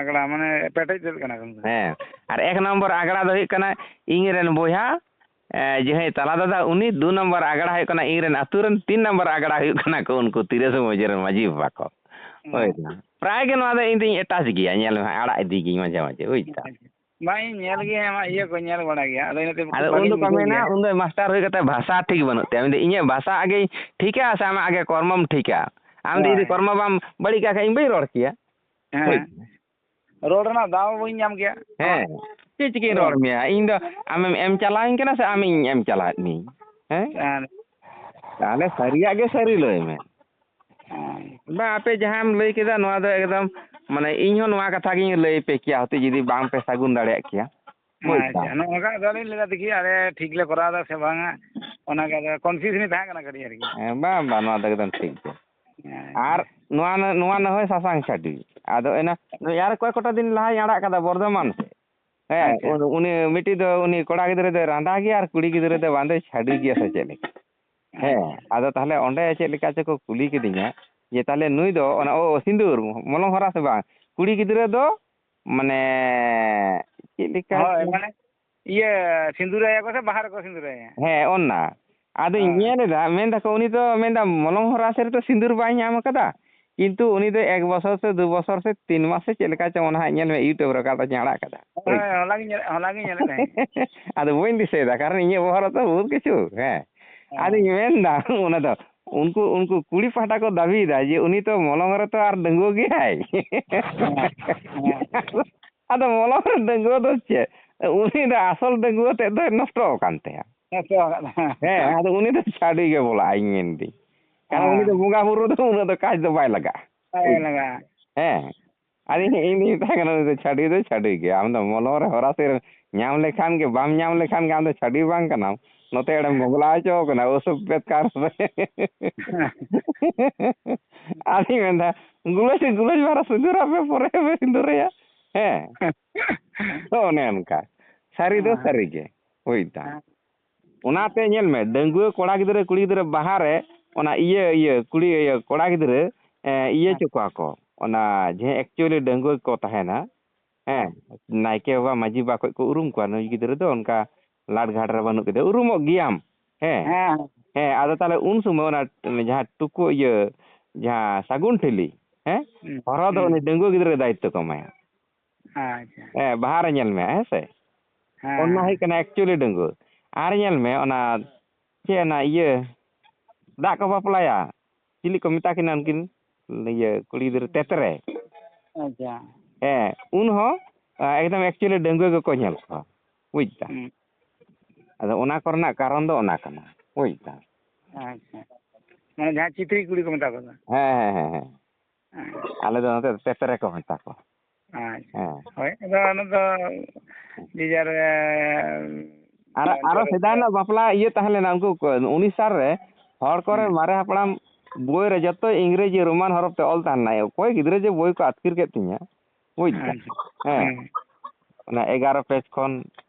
ᱟᱜᱽᱲᱟ ᱢᱟᱱᱮ ᱯᱮᱴᱮᱡ ᱛᱮᱫ ᱠᱟᱱᱟ ᱠᱚ ᱩᱱᱠᱩ᱾ ᱦᱮᱸ, ᱟᱨ ᱮᱠ ᱱᱚᱢᱵᱚᱨ ᱟᱜᱽᱲᱟ ᱫᱚ ᱦᱩᱭᱩᱜ ᱠᱟᱱᱟ ᱤᱧ ᱨᱮᱱ ᱵᱚᱭᱦᱟ, ᱮ, ᱡᱟᱦᱟᱸᱭ ᱛᱟᱞᱟ ᱫᱟᱫᱟ, ᱩᱱᱤ ᱫᱩ ᱱᱚᱢᱵᱚᱨ ᱟᱜᱽᱲᱟ ᱦᱩᱭᱩᱜ ᱠᱟᱱᱟ ᱤᱧ ᱨᱮᱱ ᱟᱹᱛᱩ ᱨᱮᱱ, ᱛᱤᱱ ᱱᱚᱢᱵᱚᱨ ᱟᱜᱽᱲᱟ ᱦᱩᱭᱩᱜ ᱠᱟᱱᱟ ᱠᱚ ᱩᱱᱠᱩ ᱛᱤᱨᱟᱹᱥᱤ ᱢᱩᱡᱟᱹ ᱨᱮᱱ ᱢᱟᱹᱡᱷᱤ ᱵᱟᱵᱟ ᱠᱚ᱾ ᱦᱳᱭ᱾ ᱦᱮᱸ᱾ ᱯᱨᱟᱭ ᱜᱮ ᱱᱚᱣᱟ ᱫᱚ ᱤᱧ ᱫᱩᱧ ᱮᱴᱟᱪ ᱜᱮᱭᱟ, ᱧᱮᱞ ᱢᱮ ᱦᱟᱸᱜ, ᱟᱲᱟᱜ ᱤᱫᱤ ᱜᱤᱭᱟᱹᱧ ᱢᱟᱡᱷᱮ ᱢᱟᱡᱷᱮ, ᱵᱩᱡᱽ ᱫᱟᱢ᱾ ᱵᱟᱝ, ᱤᱧ ᱧᱮᱞ ᱜᱮ ᱟᱢᱟᱜ ᱤᱭᱟᱹ ᱠᱚ ᱧᱮᱞ ᱵᱟᱲᱟ ᱜᱮᱭᱟ, ᱟᱫᱚ ᱤᱱᱟᱹᱛᱮ ᱟᱫᱚ ᱩᱱ ᱵᱟᱝᱤᱧ ᱫᱚᱠᱚ ᱵᱩᱡᱷᱟᱹᱣ ᱢᱮᱱᱟ, ᱜᱮᱭᱟ᱾ ᱩᱱ ᱫᱚ ᱢᱟᱥᱴᱟᱨ ᱦᱩᱭ ᱠᱟᱛᱮ ᱵᱷᱟᱥᱟ ᱴᱷᱤᱠ ᱵᱟᱹᱱᱩᱜ ᱛᱟᱭᱟ᱾ ᱢᱮᱱᱫᱟᱹᱧ, ᱤᱧᱟᱹᱜ ᱵᱷᱟᱥᱟ ᱟᱜᱮ ᱴᱷᱤᱠᱟ ᱥᱮ ᱟᱢᱟᱜ ᱟᱜᱮ ᱠᱚᱨᱢᱚᱢ ᱴᱷᱤᱠᱟ? ᱟᱢ ᱫᱚ ᱡᱩᱫᱤ ᱦᱳᱭ᱾ ᱠᱚᱨᱢᱚ ᱵᱟᱢ ᱵᱟᱹᱲᱤᱡ ᱠᱟᱜ ᱠᱷᱟᱡ, ᱤᱧ ᱵᱟᱹᱧ ᱨᱚᱲ ᱠᱮᱭᱟ᱾ ᱦᱮᱸ᱾ ᱦᱳᱭ᱾ ᱨᱚᱲ ᱨᱮᱱᱟᱜ ᱫᱟᱣ ᱵᱟᱹᱧ ᱧᱟᱢ ᱠᱮᱭᱟ᱾ ᱦᱮᱸ, ᱪᱮᱫ ᱪᱤᱠᱟᱹᱧ ᱨᱚᱲ ᱢᱮᱭᱟ? ᱤᱧ ᱫᱚ ᱟᱢᱮᱢ ᱮᱢ ᱪᱟᱞᱟᱣᱤᱧ ᱠᱟᱱᱟ ᱥᱮ ᱟᱢ ᱤᱧ ᱮᱢ ᱪᱟᱞᱟᱣᱮᱫ ᱢᱤᱭᱟᱹᱧ? ᱦᱮᱸ? ᱦᱮᱸ᱾ ᱛᱟᱦᱞᱮ ᱥᱟᱹᱨᱤᱭᱟᱜ ᱜᱮ ᱥᱟᱹᱨᱤ ᱞᱟᱹᱭ ᱢᱮ᱾ ᱦᱮᱸ᱾ ᱵᱟᱝ, ᱟᱯᱮ ᱡᱟᱦᱟᱸᱢ ᱞᱟᱹᱭ ᱠᱮᱫᱟ, ᱱᱚᱣᱟ ᱫᱚ ᱮᱠᱫᱚᱢ, ᱢᱟᱱᱮ, ᱤᱧ ᱦᱚᱸ ᱱᱚᱣᱟ ᱠᱟᱛᱷᱟ ᱜᱤᱧ ᱞᱟᱹᱭ ᱯᱮ ᱠᱮᱭᱟ, ᱦᱚᱛᱮ ᱡᱩᱫᱤ ᱵᱟᱝ ᱯᱮ ᱥᱟᱹᱜᱩᱱ ᱫᱟᱲᱮᱭᱟᱜ ᱠᱮᱭᱟ᱾ ᱵᱩᱡᱽ ᱟᱪᱪᱷᱟ, ᱫᱟᱢ? ᱱᱚᱜᱼᱚ ᱱᱚᱝᱠᱟ ᱟᱫᱚ ᱞᱤᱧ ᱞᱟᱹᱭᱫᱟ, ᱫᱮᱠᱷᱤ, ᱟᱞᱮ ᱴᱷᱤᱠ ᱞᱮ ᱠᱚᱨᱟᱣ ᱮᱫᱟ ᱥᱮ ᱵᱟᱝᱟ, ᱚᱱᱟᱜᱮ ᱟᱫᱚ confuse ᱨᱮ ᱛᱟᱦᱮᱸ ᱠᱟᱱᱟ ᱠᱟᱹᱴᱤᱡ ᱟᱨᱠᱤ᱾ ᱦᱮᱸ, ᱵᱟᱝ, ᱵᱟᱝ, ᱱᱚᱣᱟ ᱫᱚ ᱮᱠᱫᱚᱢ ᱴᱷᱤᱠ ᱜᱮᱭᱟ᱾ ᱟᱪᱪᱷᱟ᱾ ᱟᱨ ᱱᱚᱣᱟ ᱱᱚ-, ᱱᱚᱣᱟ ᱱᱚᱦᱚᱭ ᱥᱟᱥᱟᱝ ᱪᱷᱟᱹᱰᱣᱤ᱾ ᱟᱫᱚ ᱮᱱᱟ, ᱱᱩᱭ ᱟᱨ ᱠᱚᱭᱮᱠ ᱠᱚᱴᱟ ᱫᱤᱱ ᱞᱟᱦᱟᱧ ᱟᱲᱟᱜ ᱠᱟᱫᱟ ᱵᱚᱨᱫᱷᱚᱢᱟᱱ ᱥᱮᱫ᱾ ᱦᱮᱸ, ᱟᱪᱪᱷᱟ᱾ ᱩᱱ-, ᱩᱱᱤ ᱢᱤᱫᱴᱤᱡ ᱫᱚ, ᱩᱱᱤ ᱠᱚᱲᱟ ᱜᱤᱫᱽᱨᱟᱹ ᱫᱚᱭ ᱨᱟᱸᱰᱟ ᱜᱮᱭᱟ ᱟᱨ ᱠᱩᱲᱤ ᱜᱤᱫᱽᱨᱟᱹ ᱫᱚ ᱵᱟᱝ ᱫᱚᱭ ᱪᱷᱟᱹᱰᱣᱤ ᱜᱮᱭᱟ ᱥᱮ ᱪᱮᱫ ᱞᱮᱠᱟ? ᱦᱮᱸ, ᱟᱪᱪᱷᱟ᱾ ᱟᱫᱚ ᱛᱟᱦᱞᱮ ᱚᱸᱰᱮ ᱪᱮᱫ ᱞᱮᱠᱟ ᱪᱚᱠᱚ ᱠᱩᱞᱤ ᱠᱤᱫᱤᱧᱟ ᱡᱮ, "ᱛᱟᱦᱞᱮ ᱱᱩᱭ ᱫᱚ ᱚᱱᱟ, ᱚ, ᱥᱤᱸᱫᱩᱨ, ᱢᱚᱞᱚᱝ ᱦᱚᱨᱟ ᱥᱮ ᱵᱟᱝ?" ᱠᱩᱲᱤ ᱜᱤᱫᱽᱨᱟᱹ ᱫᱚ, ᱢᱟᱱᱮ, ᱪᱮᱫ ᱞᱮᱠᱟ ᱦᱳᱭ, ᱪᱚ? ᱢᱟᱱᱮ, ᱤᱭᱟᱹ, ᱥᱤᱸᱫᱩᱨᱟᱭᱟ ᱠᱚ ᱥᱮ ᱵᱟᱦᱟ ᱨᱮᱠᱚ ᱥᱤᱸᱫᱩᱨᱟᱭᱟ? ᱦᱮᱸ, ᱚᱱᱟ᱾ ᱟᱫᱚᱧ ᱦᱳᱭ᱾ ᱧᱮᱞ ᱮᱫᱟ, ᱢᱮᱱ ᱫᱟᱠᱚ, ᱩᱱᱤ ᱫᱚ, ᱢᱮᱱ ᱫᱟ, ᱢᱚᱞᱚᱝ ᱦᱚᱨᱟ ᱥᱮᱫ ᱨᱮᱫᱚ ᱥᱤᱸᱫᱩᱨ ᱵᱟᱭ ᱧᱟᱢ ᱟᱠᱟᱫᱟ, ᱠᱤᱱᱛᱩ ᱩᱱᱤ ᱫᱚ ᱮᱠ ᱵᱚᱪᱷᱚᱨ ᱥᱮ ᱫᱩ ᱵᱚᱪᱷᱚᱨ ᱥᱮ ᱛᱤᱱ ᱢᱟᱥ ᱥᱮ ᱪᱮᱫ ᱞᱮᱠᱟ ᱪᱚᱝ, ᱚᱱᱟ ᱦᱟᱸᱜ ᱧᱮᱞ ᱢᱮ, YouTube ᱨᱮ ᱚᱠᱟ ᱞᱮᱠᱟ ᱪᱚᱧ ᱟᱲᱟᱜ ᱠᱟᱫᱟ᱾ ᱦᱳᱭ, ᱦᱚᱞᱟ ᱜᱤᱧ ᱧᱮᱞ, ᱦᱚᱞᱟ ᱜᱤᱧ ᱧᱮᱞᱮᱫ ᱛᱟᱦᱮᱸᱫ᱾ ᱟᱫᱚ ᱵᱟᱹᱧ ᱫᱤᱥᱟᱹᱭᱮᱫᱟ, ᱠᱟᱨᱚᱱ ᱤᱧᱟᱹᱜ ᱵᱚᱦᱚᱜ ᱨᱮ ᱛᱚ ᱵᱚᱦᱩᱛ ᱠᱤᱪᱷᱩ, ᱦᱮᱸ᱾ ᱦᱮᱸ᱾ ᱟᱫᱚᱧ ᱢᱮᱱᱫᱟ, ᱚᱱᱟ ᱫᱚ ᱩᱱᱠᱩ, ᱩᱱᱠᱩ ᱠᱩᱲᱤ ᱯᱟᱦᱴᱟ ᱠᱚ ᱫᱟᱹᱵᱤᱭᱮᱫᱟ ᱡᱮ ᱩᱱᱤ ᱛᱚ ᱢᱚᱞᱚᱝ ᱨᱮᱛᱚ ᱟᱨ ᱰᱟᱺᱜᱩᱣᱟᱹ ᱜᱮᱭᱟᱭ᱾ ᱦᱮᱸ, ᱦᱮᱸ᱾ ᱟᱫᱚ ᱢᱚᱞᱚᱝ ᱨᱮ ᱰᱟᱺᱜᱩᱣᱟᱹ ᱫᱚ ᱪᱮᱫ? ᱩᱱᱤ ᱫᱚ ᱟᱥᱚᱞ ᱰᱟᱺᱜᱩᱣᱟᱹ ᱛᱮᱫ ᱫᱚᱭ ᱱᱚᱥᱴᱚ ᱟᱠᱟᱱ ᱛᱟᱭᱟ᱾ ᱦᱮᱸ, ᱥᱮ ᱵᱟᱝ? ᱦᱮᱸ, ᱟᱫᱚ ᱩᱱᱤ ᱫᱚ ᱪᱷᱟᱹᱰᱣᱤ ᱜᱮ ᱵᱚᱞᱟᱜᱼᱟ, ᱤᱧ ᱢᱮᱱᱫᱟᱹᱧ᱾ ᱠᱟᱨᱚᱱ ᱩᱱᱤ ᱫᱚ ᱦᱮᱸ᱾ ᱵᱚᱸᱜᱟ ᱵᱩᱨᱩ ᱫᱚ ᱩᱱᱟᱹᱜ ᱫᱚ ᱠᱟᱡᱽ ᱫᱚ ᱵᱟᱭ ᱞᱟᱜᱟᱜᱼᱟ᱾ ᱵᱟᱭ ᱞᱟᱜᱟᱜᱼᱟ᱾ ᱦᱮᱸ᱾ ᱟᱫᱚ ᱤᱧ, ᱤᱧ ᱫᱩᱧ ᱢᱮᱛᱟᱭ ᱠᱟᱱᱟ, "ᱩᱱᱤ ᱫᱚ ᱪᱷᱟᱹᱰᱣᱤ ᱫᱚ ᱪᱷᱟᱹᱰᱣᱤ ᱜᱮ᱾ ᱟᱢ ᱫᱚ ᱢᱚᱞᱚᱝ ᱨᱮ ᱦᱚᱨᱟ ᱥᱮᱫ ᱨᱮ ᱧᱟᱢ ᱞᱮᱠᱷᱟᱱ ᱜᱮ, ᱵᱟᱢ ᱧᱟᱢ ᱞᱮᱠᱷᱟᱱ ᱜᱮ ᱟᱢ ᱫᱚ ᱪᱷᱟᱹᱰᱣᱤ ᱵᱟᱝ ᱠᱟᱱᱟᱢ᱾ ᱱᱚᱛᱮ ᱮᱲᱮᱢ ᱵᱚᱜᱽᱞᱟ ᱦᱚᱪᱚ ᱠᱟᱱᱟ, ᱳᱥᱚᱵ ᱵᱮᱠᱟᱨ ᱨᱮ᱾" ᱟᱫᱚᱧ ᱢᱮᱱᱫᱟ, "ᱜᱩᱞᱟᱹᱪ, ᱜᱩᱞᱟᱹᱪ ᱢᱟᱨᱟ ᱥᱤᱸᱫᱩᱨᱟᱜ ᱯᱮ, ᱯᱚᱨᱮ ᱯᱮ ᱥᱤᱸᱫᱩᱨᱟᱭᱟ᱾" ᱦᱮᱸ᱾ ᱛᱚ ᱚᱱᱮ ᱚᱱᱠᱟ᱾ ᱥᱟᱹᱨᱤ ᱫᱚ ᱦᱮᱸ᱾ ᱥᱟᱹᱨᱤ ᱜᱮ᱾ ᱵᱩᱡᱽ ᱫᱟᱢ? ᱦᱮᱸ᱾ ᱚᱱᱟᱛᱮ ᱧᱮᱞ ᱢᱮ, ᱰᱟᱺᱜᱩᱣᱟᱹ ᱠᱚᱲᱟ ᱜᱤᱫᱽᱨᱟᱹ, ᱠᱩᱲᱤ ᱜᱤᱫᱽᱨᱟᱹ ᱵᱟᱦᱟ ᱨᱮ ᱚᱱᱟ ᱤᱭᱟᱹ, ᱤᱭᱟᱹ, ᱠᱩᱲᱤ, ᱤᱭᱟᱹ, ᱠᱚᱲᱟ ᱜᱤᱫᱽᱨᱟᱹ, ᱮ, ᱤᱭᱟᱹ ᱦᱮᱸ᱾ ᱦᱚᱪᱚ ᱠᱚᱣᱟ ᱠᱚ᱾ ᱚᱱᱟ ᱡᱟᱦᱟᱸ actually ᱰᱟᱺᱜᱩᱣᱟᱹ ᱠᱚ ᱛᱟᱦᱮᱱᱟ, ᱦᱮᱸ, ᱦᱮᱸ᱾ ᱱᱟᱭᱠᱮ ᱵᱟᱵᱟ, ᱢᱟᱹᱡᱷᱤ ᱵᱟᱵᱟ ᱠᱷᱚᱡ ᱠᱚ ᱩᱨᱩᱢ ᱠᱚᱣᱟ, ᱱᱩᱭ ᱜᱤᱫᱽᱨᱟᱹ ᱫᱚ ᱚᱱᱠᱟ ᱞᱟᱴ ᱜᱷᱟᱴ ᱨᱮ ᱵᱟᱹᱱᱩᱜ ᱠᱮᱫᱮᱭᱟ, ᱩᱨᱩᱢᱚᱜ ᱜᱮᱭᱟᱢ, ᱦᱮᱸ᱾ ᱦᱮᱸ᱾ ᱦᱮᱸ, ᱟᱫᱚ ᱛᱟᱦᱞᱮ ᱩᱱ ᱥᱚᱢᱚᱭ ᱚᱱᱟ ᱡᱟᱦᱟᱸ ᱴᱩᱠᱩ ᱤᱭᱟᱹ, ᱡᱟᱦᱟᱸ ᱥᱟᱹᱜᱩᱱ ᱴᱷᱤᱞᱤ, ᱦᱮᱸ, ᱦᱩᱸ, ᱦᱚᱨᱚ ᱫᱚ ᱦᱩᱸ᱾ ᱩᱱᱤ ᱰᱟᱺᱜᱩᱣᱟᱹ ᱜᱤᱫᱽᱨᱟᱹ ᱫᱟᱭᱤᱛᱛᱚ ᱠᱚ ᱮᱢᱟᱭᱟ᱾ ᱟᱪᱪᱷᱟ᱾ ᱦᱮᱸ, ᱵᱟᱦᱟ ᱨᱮ ᱧᱮᱞ ᱢᱮ, ᱦᱮᱸ ᱥᱮ? ᱦᱮᱸ᱾ ᱚᱱᱟ ᱦᱩᱭᱩᱜ ᱠᱟᱱᱟ actually ᱰᱟᱺᱜᱩᱣᱟᱹ᱾ ᱟᱨ ᱧᱮᱞ ᱢᱮ, ᱚᱱᱟ ᱪᱮᱫ, ᱚᱱᱟ ᱤᱭᱟᱹ, ᱫᱟᱜ ᱠᱚ ᱵᱟᱯᱞᱟᱭᱟ, ᱪᱤᱞᱤ ᱠᱚ ᱢᱮᱛᱟ ᱠᱤᱱᱟ ᱩᱱᱠᱤᱱ, ᱤᱭᱟᱹ, ᱠᱩᱲᱤ ᱜᱤᱫᱽᱨᱟᱹ? ᱛᱮᱛᱨᱮ᱾ ᱟᱪᱪᱷᱟ᱾ ᱦᱮᱸ, ᱩᱱ ᱦᱚᱸ, ᱟ, ᱮᱠᱫᱚᱢ actually ᱰᱟᱺᱜᱩᱣᱟᱹ ᱜᱮᱠᱚ ᱧᱮᱞ ᱠᱚᱣᱟ, ᱵᱩᱡᱽ ᱫᱟᱢ᱾ ᱦᱩᱸ᱾ ᱟᱫᱚ ᱚᱱᱟ ᱠᱚᱨᱮᱱᱟᱜ ᱠᱟᱨᱚᱱ ᱫᱚ ᱚᱱᱟ ᱠᱟᱱᱟ, ᱵᱩᱡᱽ ᱫᱟᱢ᱾ ᱟᱪᱪᱷᱟ᱾ ᱢᱟᱱᱮ ᱡᱟᱦᱟᱸ ᱪᱤᱛᱨᱤ ᱠᱩᱲᱤ ᱠᱚ ᱢᱮᱛᱟ ᱠᱚ ᱠᱟᱱᱟ᱾ ᱦᱮᱸ, ᱦᱮᱸ, ᱦᱮᱸ, ᱦᱮᱸ᱾ ᱦᱮᱸ᱾ ᱟᱞᱮ ᱫᱚ ᱱᱚᱛᱮ ᱫᱚ ᱛᱮᱛᱨᱮ ᱠᱚ ᱢᱮᱛᱟ ᱠᱚᱣᱟ᱾ ᱟᱪᱪᱷᱟ᱾ ᱦᱮᱸ᱾ ᱦᱳᱭ, ᱟᱫᱚ ᱚᱱᱟ ᱫᱚ ᱡᱮ ᱡᱟᱨ, ᱮ, ᱟᱨ, ᱟᱨᱚ ᱡᱟᱨ ᱥᱮᱫᱟᱭ ᱨᱮᱱᱟᱜ ᱵᱟᱯᱞᱟ ᱤᱭᱟᱹ ᱛᱟᱦᱮᱸ ᱞᱮᱱᱟ, ᱩᱱᱠᱩ ᱠᱚ, ᱩᱱᱤᱥ ᱥᱟᱞ ᱨᱮ ᱦᱚᱲ ᱠᱚᱨᱮ ᱦᱩᱸ᱾ ᱢᱟᱨᱮ ᱦᱟᱯᱲᱟᱢ ᱵᱳᱭ ᱨᱮ ᱡᱚᱛᱚ ᱤᱝᱨᱮᱡᱤ ᱨᱳᱢᱟᱱ ᱦᱚᱨᱚᱯ ᱛᱮ ᱚᱞ ᱛᱟᱦᱮᱸ ᱞᱮᱱᱟ᱾ ᱚᱠᱚᱭ ᱜᱤᱫᱽᱨᱟᱹ ᱡᱮ ᱵᱳᱭ ᱠᱚ ᱟᱹᱛᱠᱤᱨ ᱠᱮᱫ ᱛᱤᱧᱟ, ᱵᱩᱡᱽ ᱫᱟᱢ? ᱟᱪᱪᱷᱟ᱾ ᱦᱮᱸ᱾ ᱦᱩᱸ᱾ ᱚᱱᱟ ᱮᱜᱟᱨᱚ ᱯᱮᱡᱽ ᱠᱷᱚᱱ,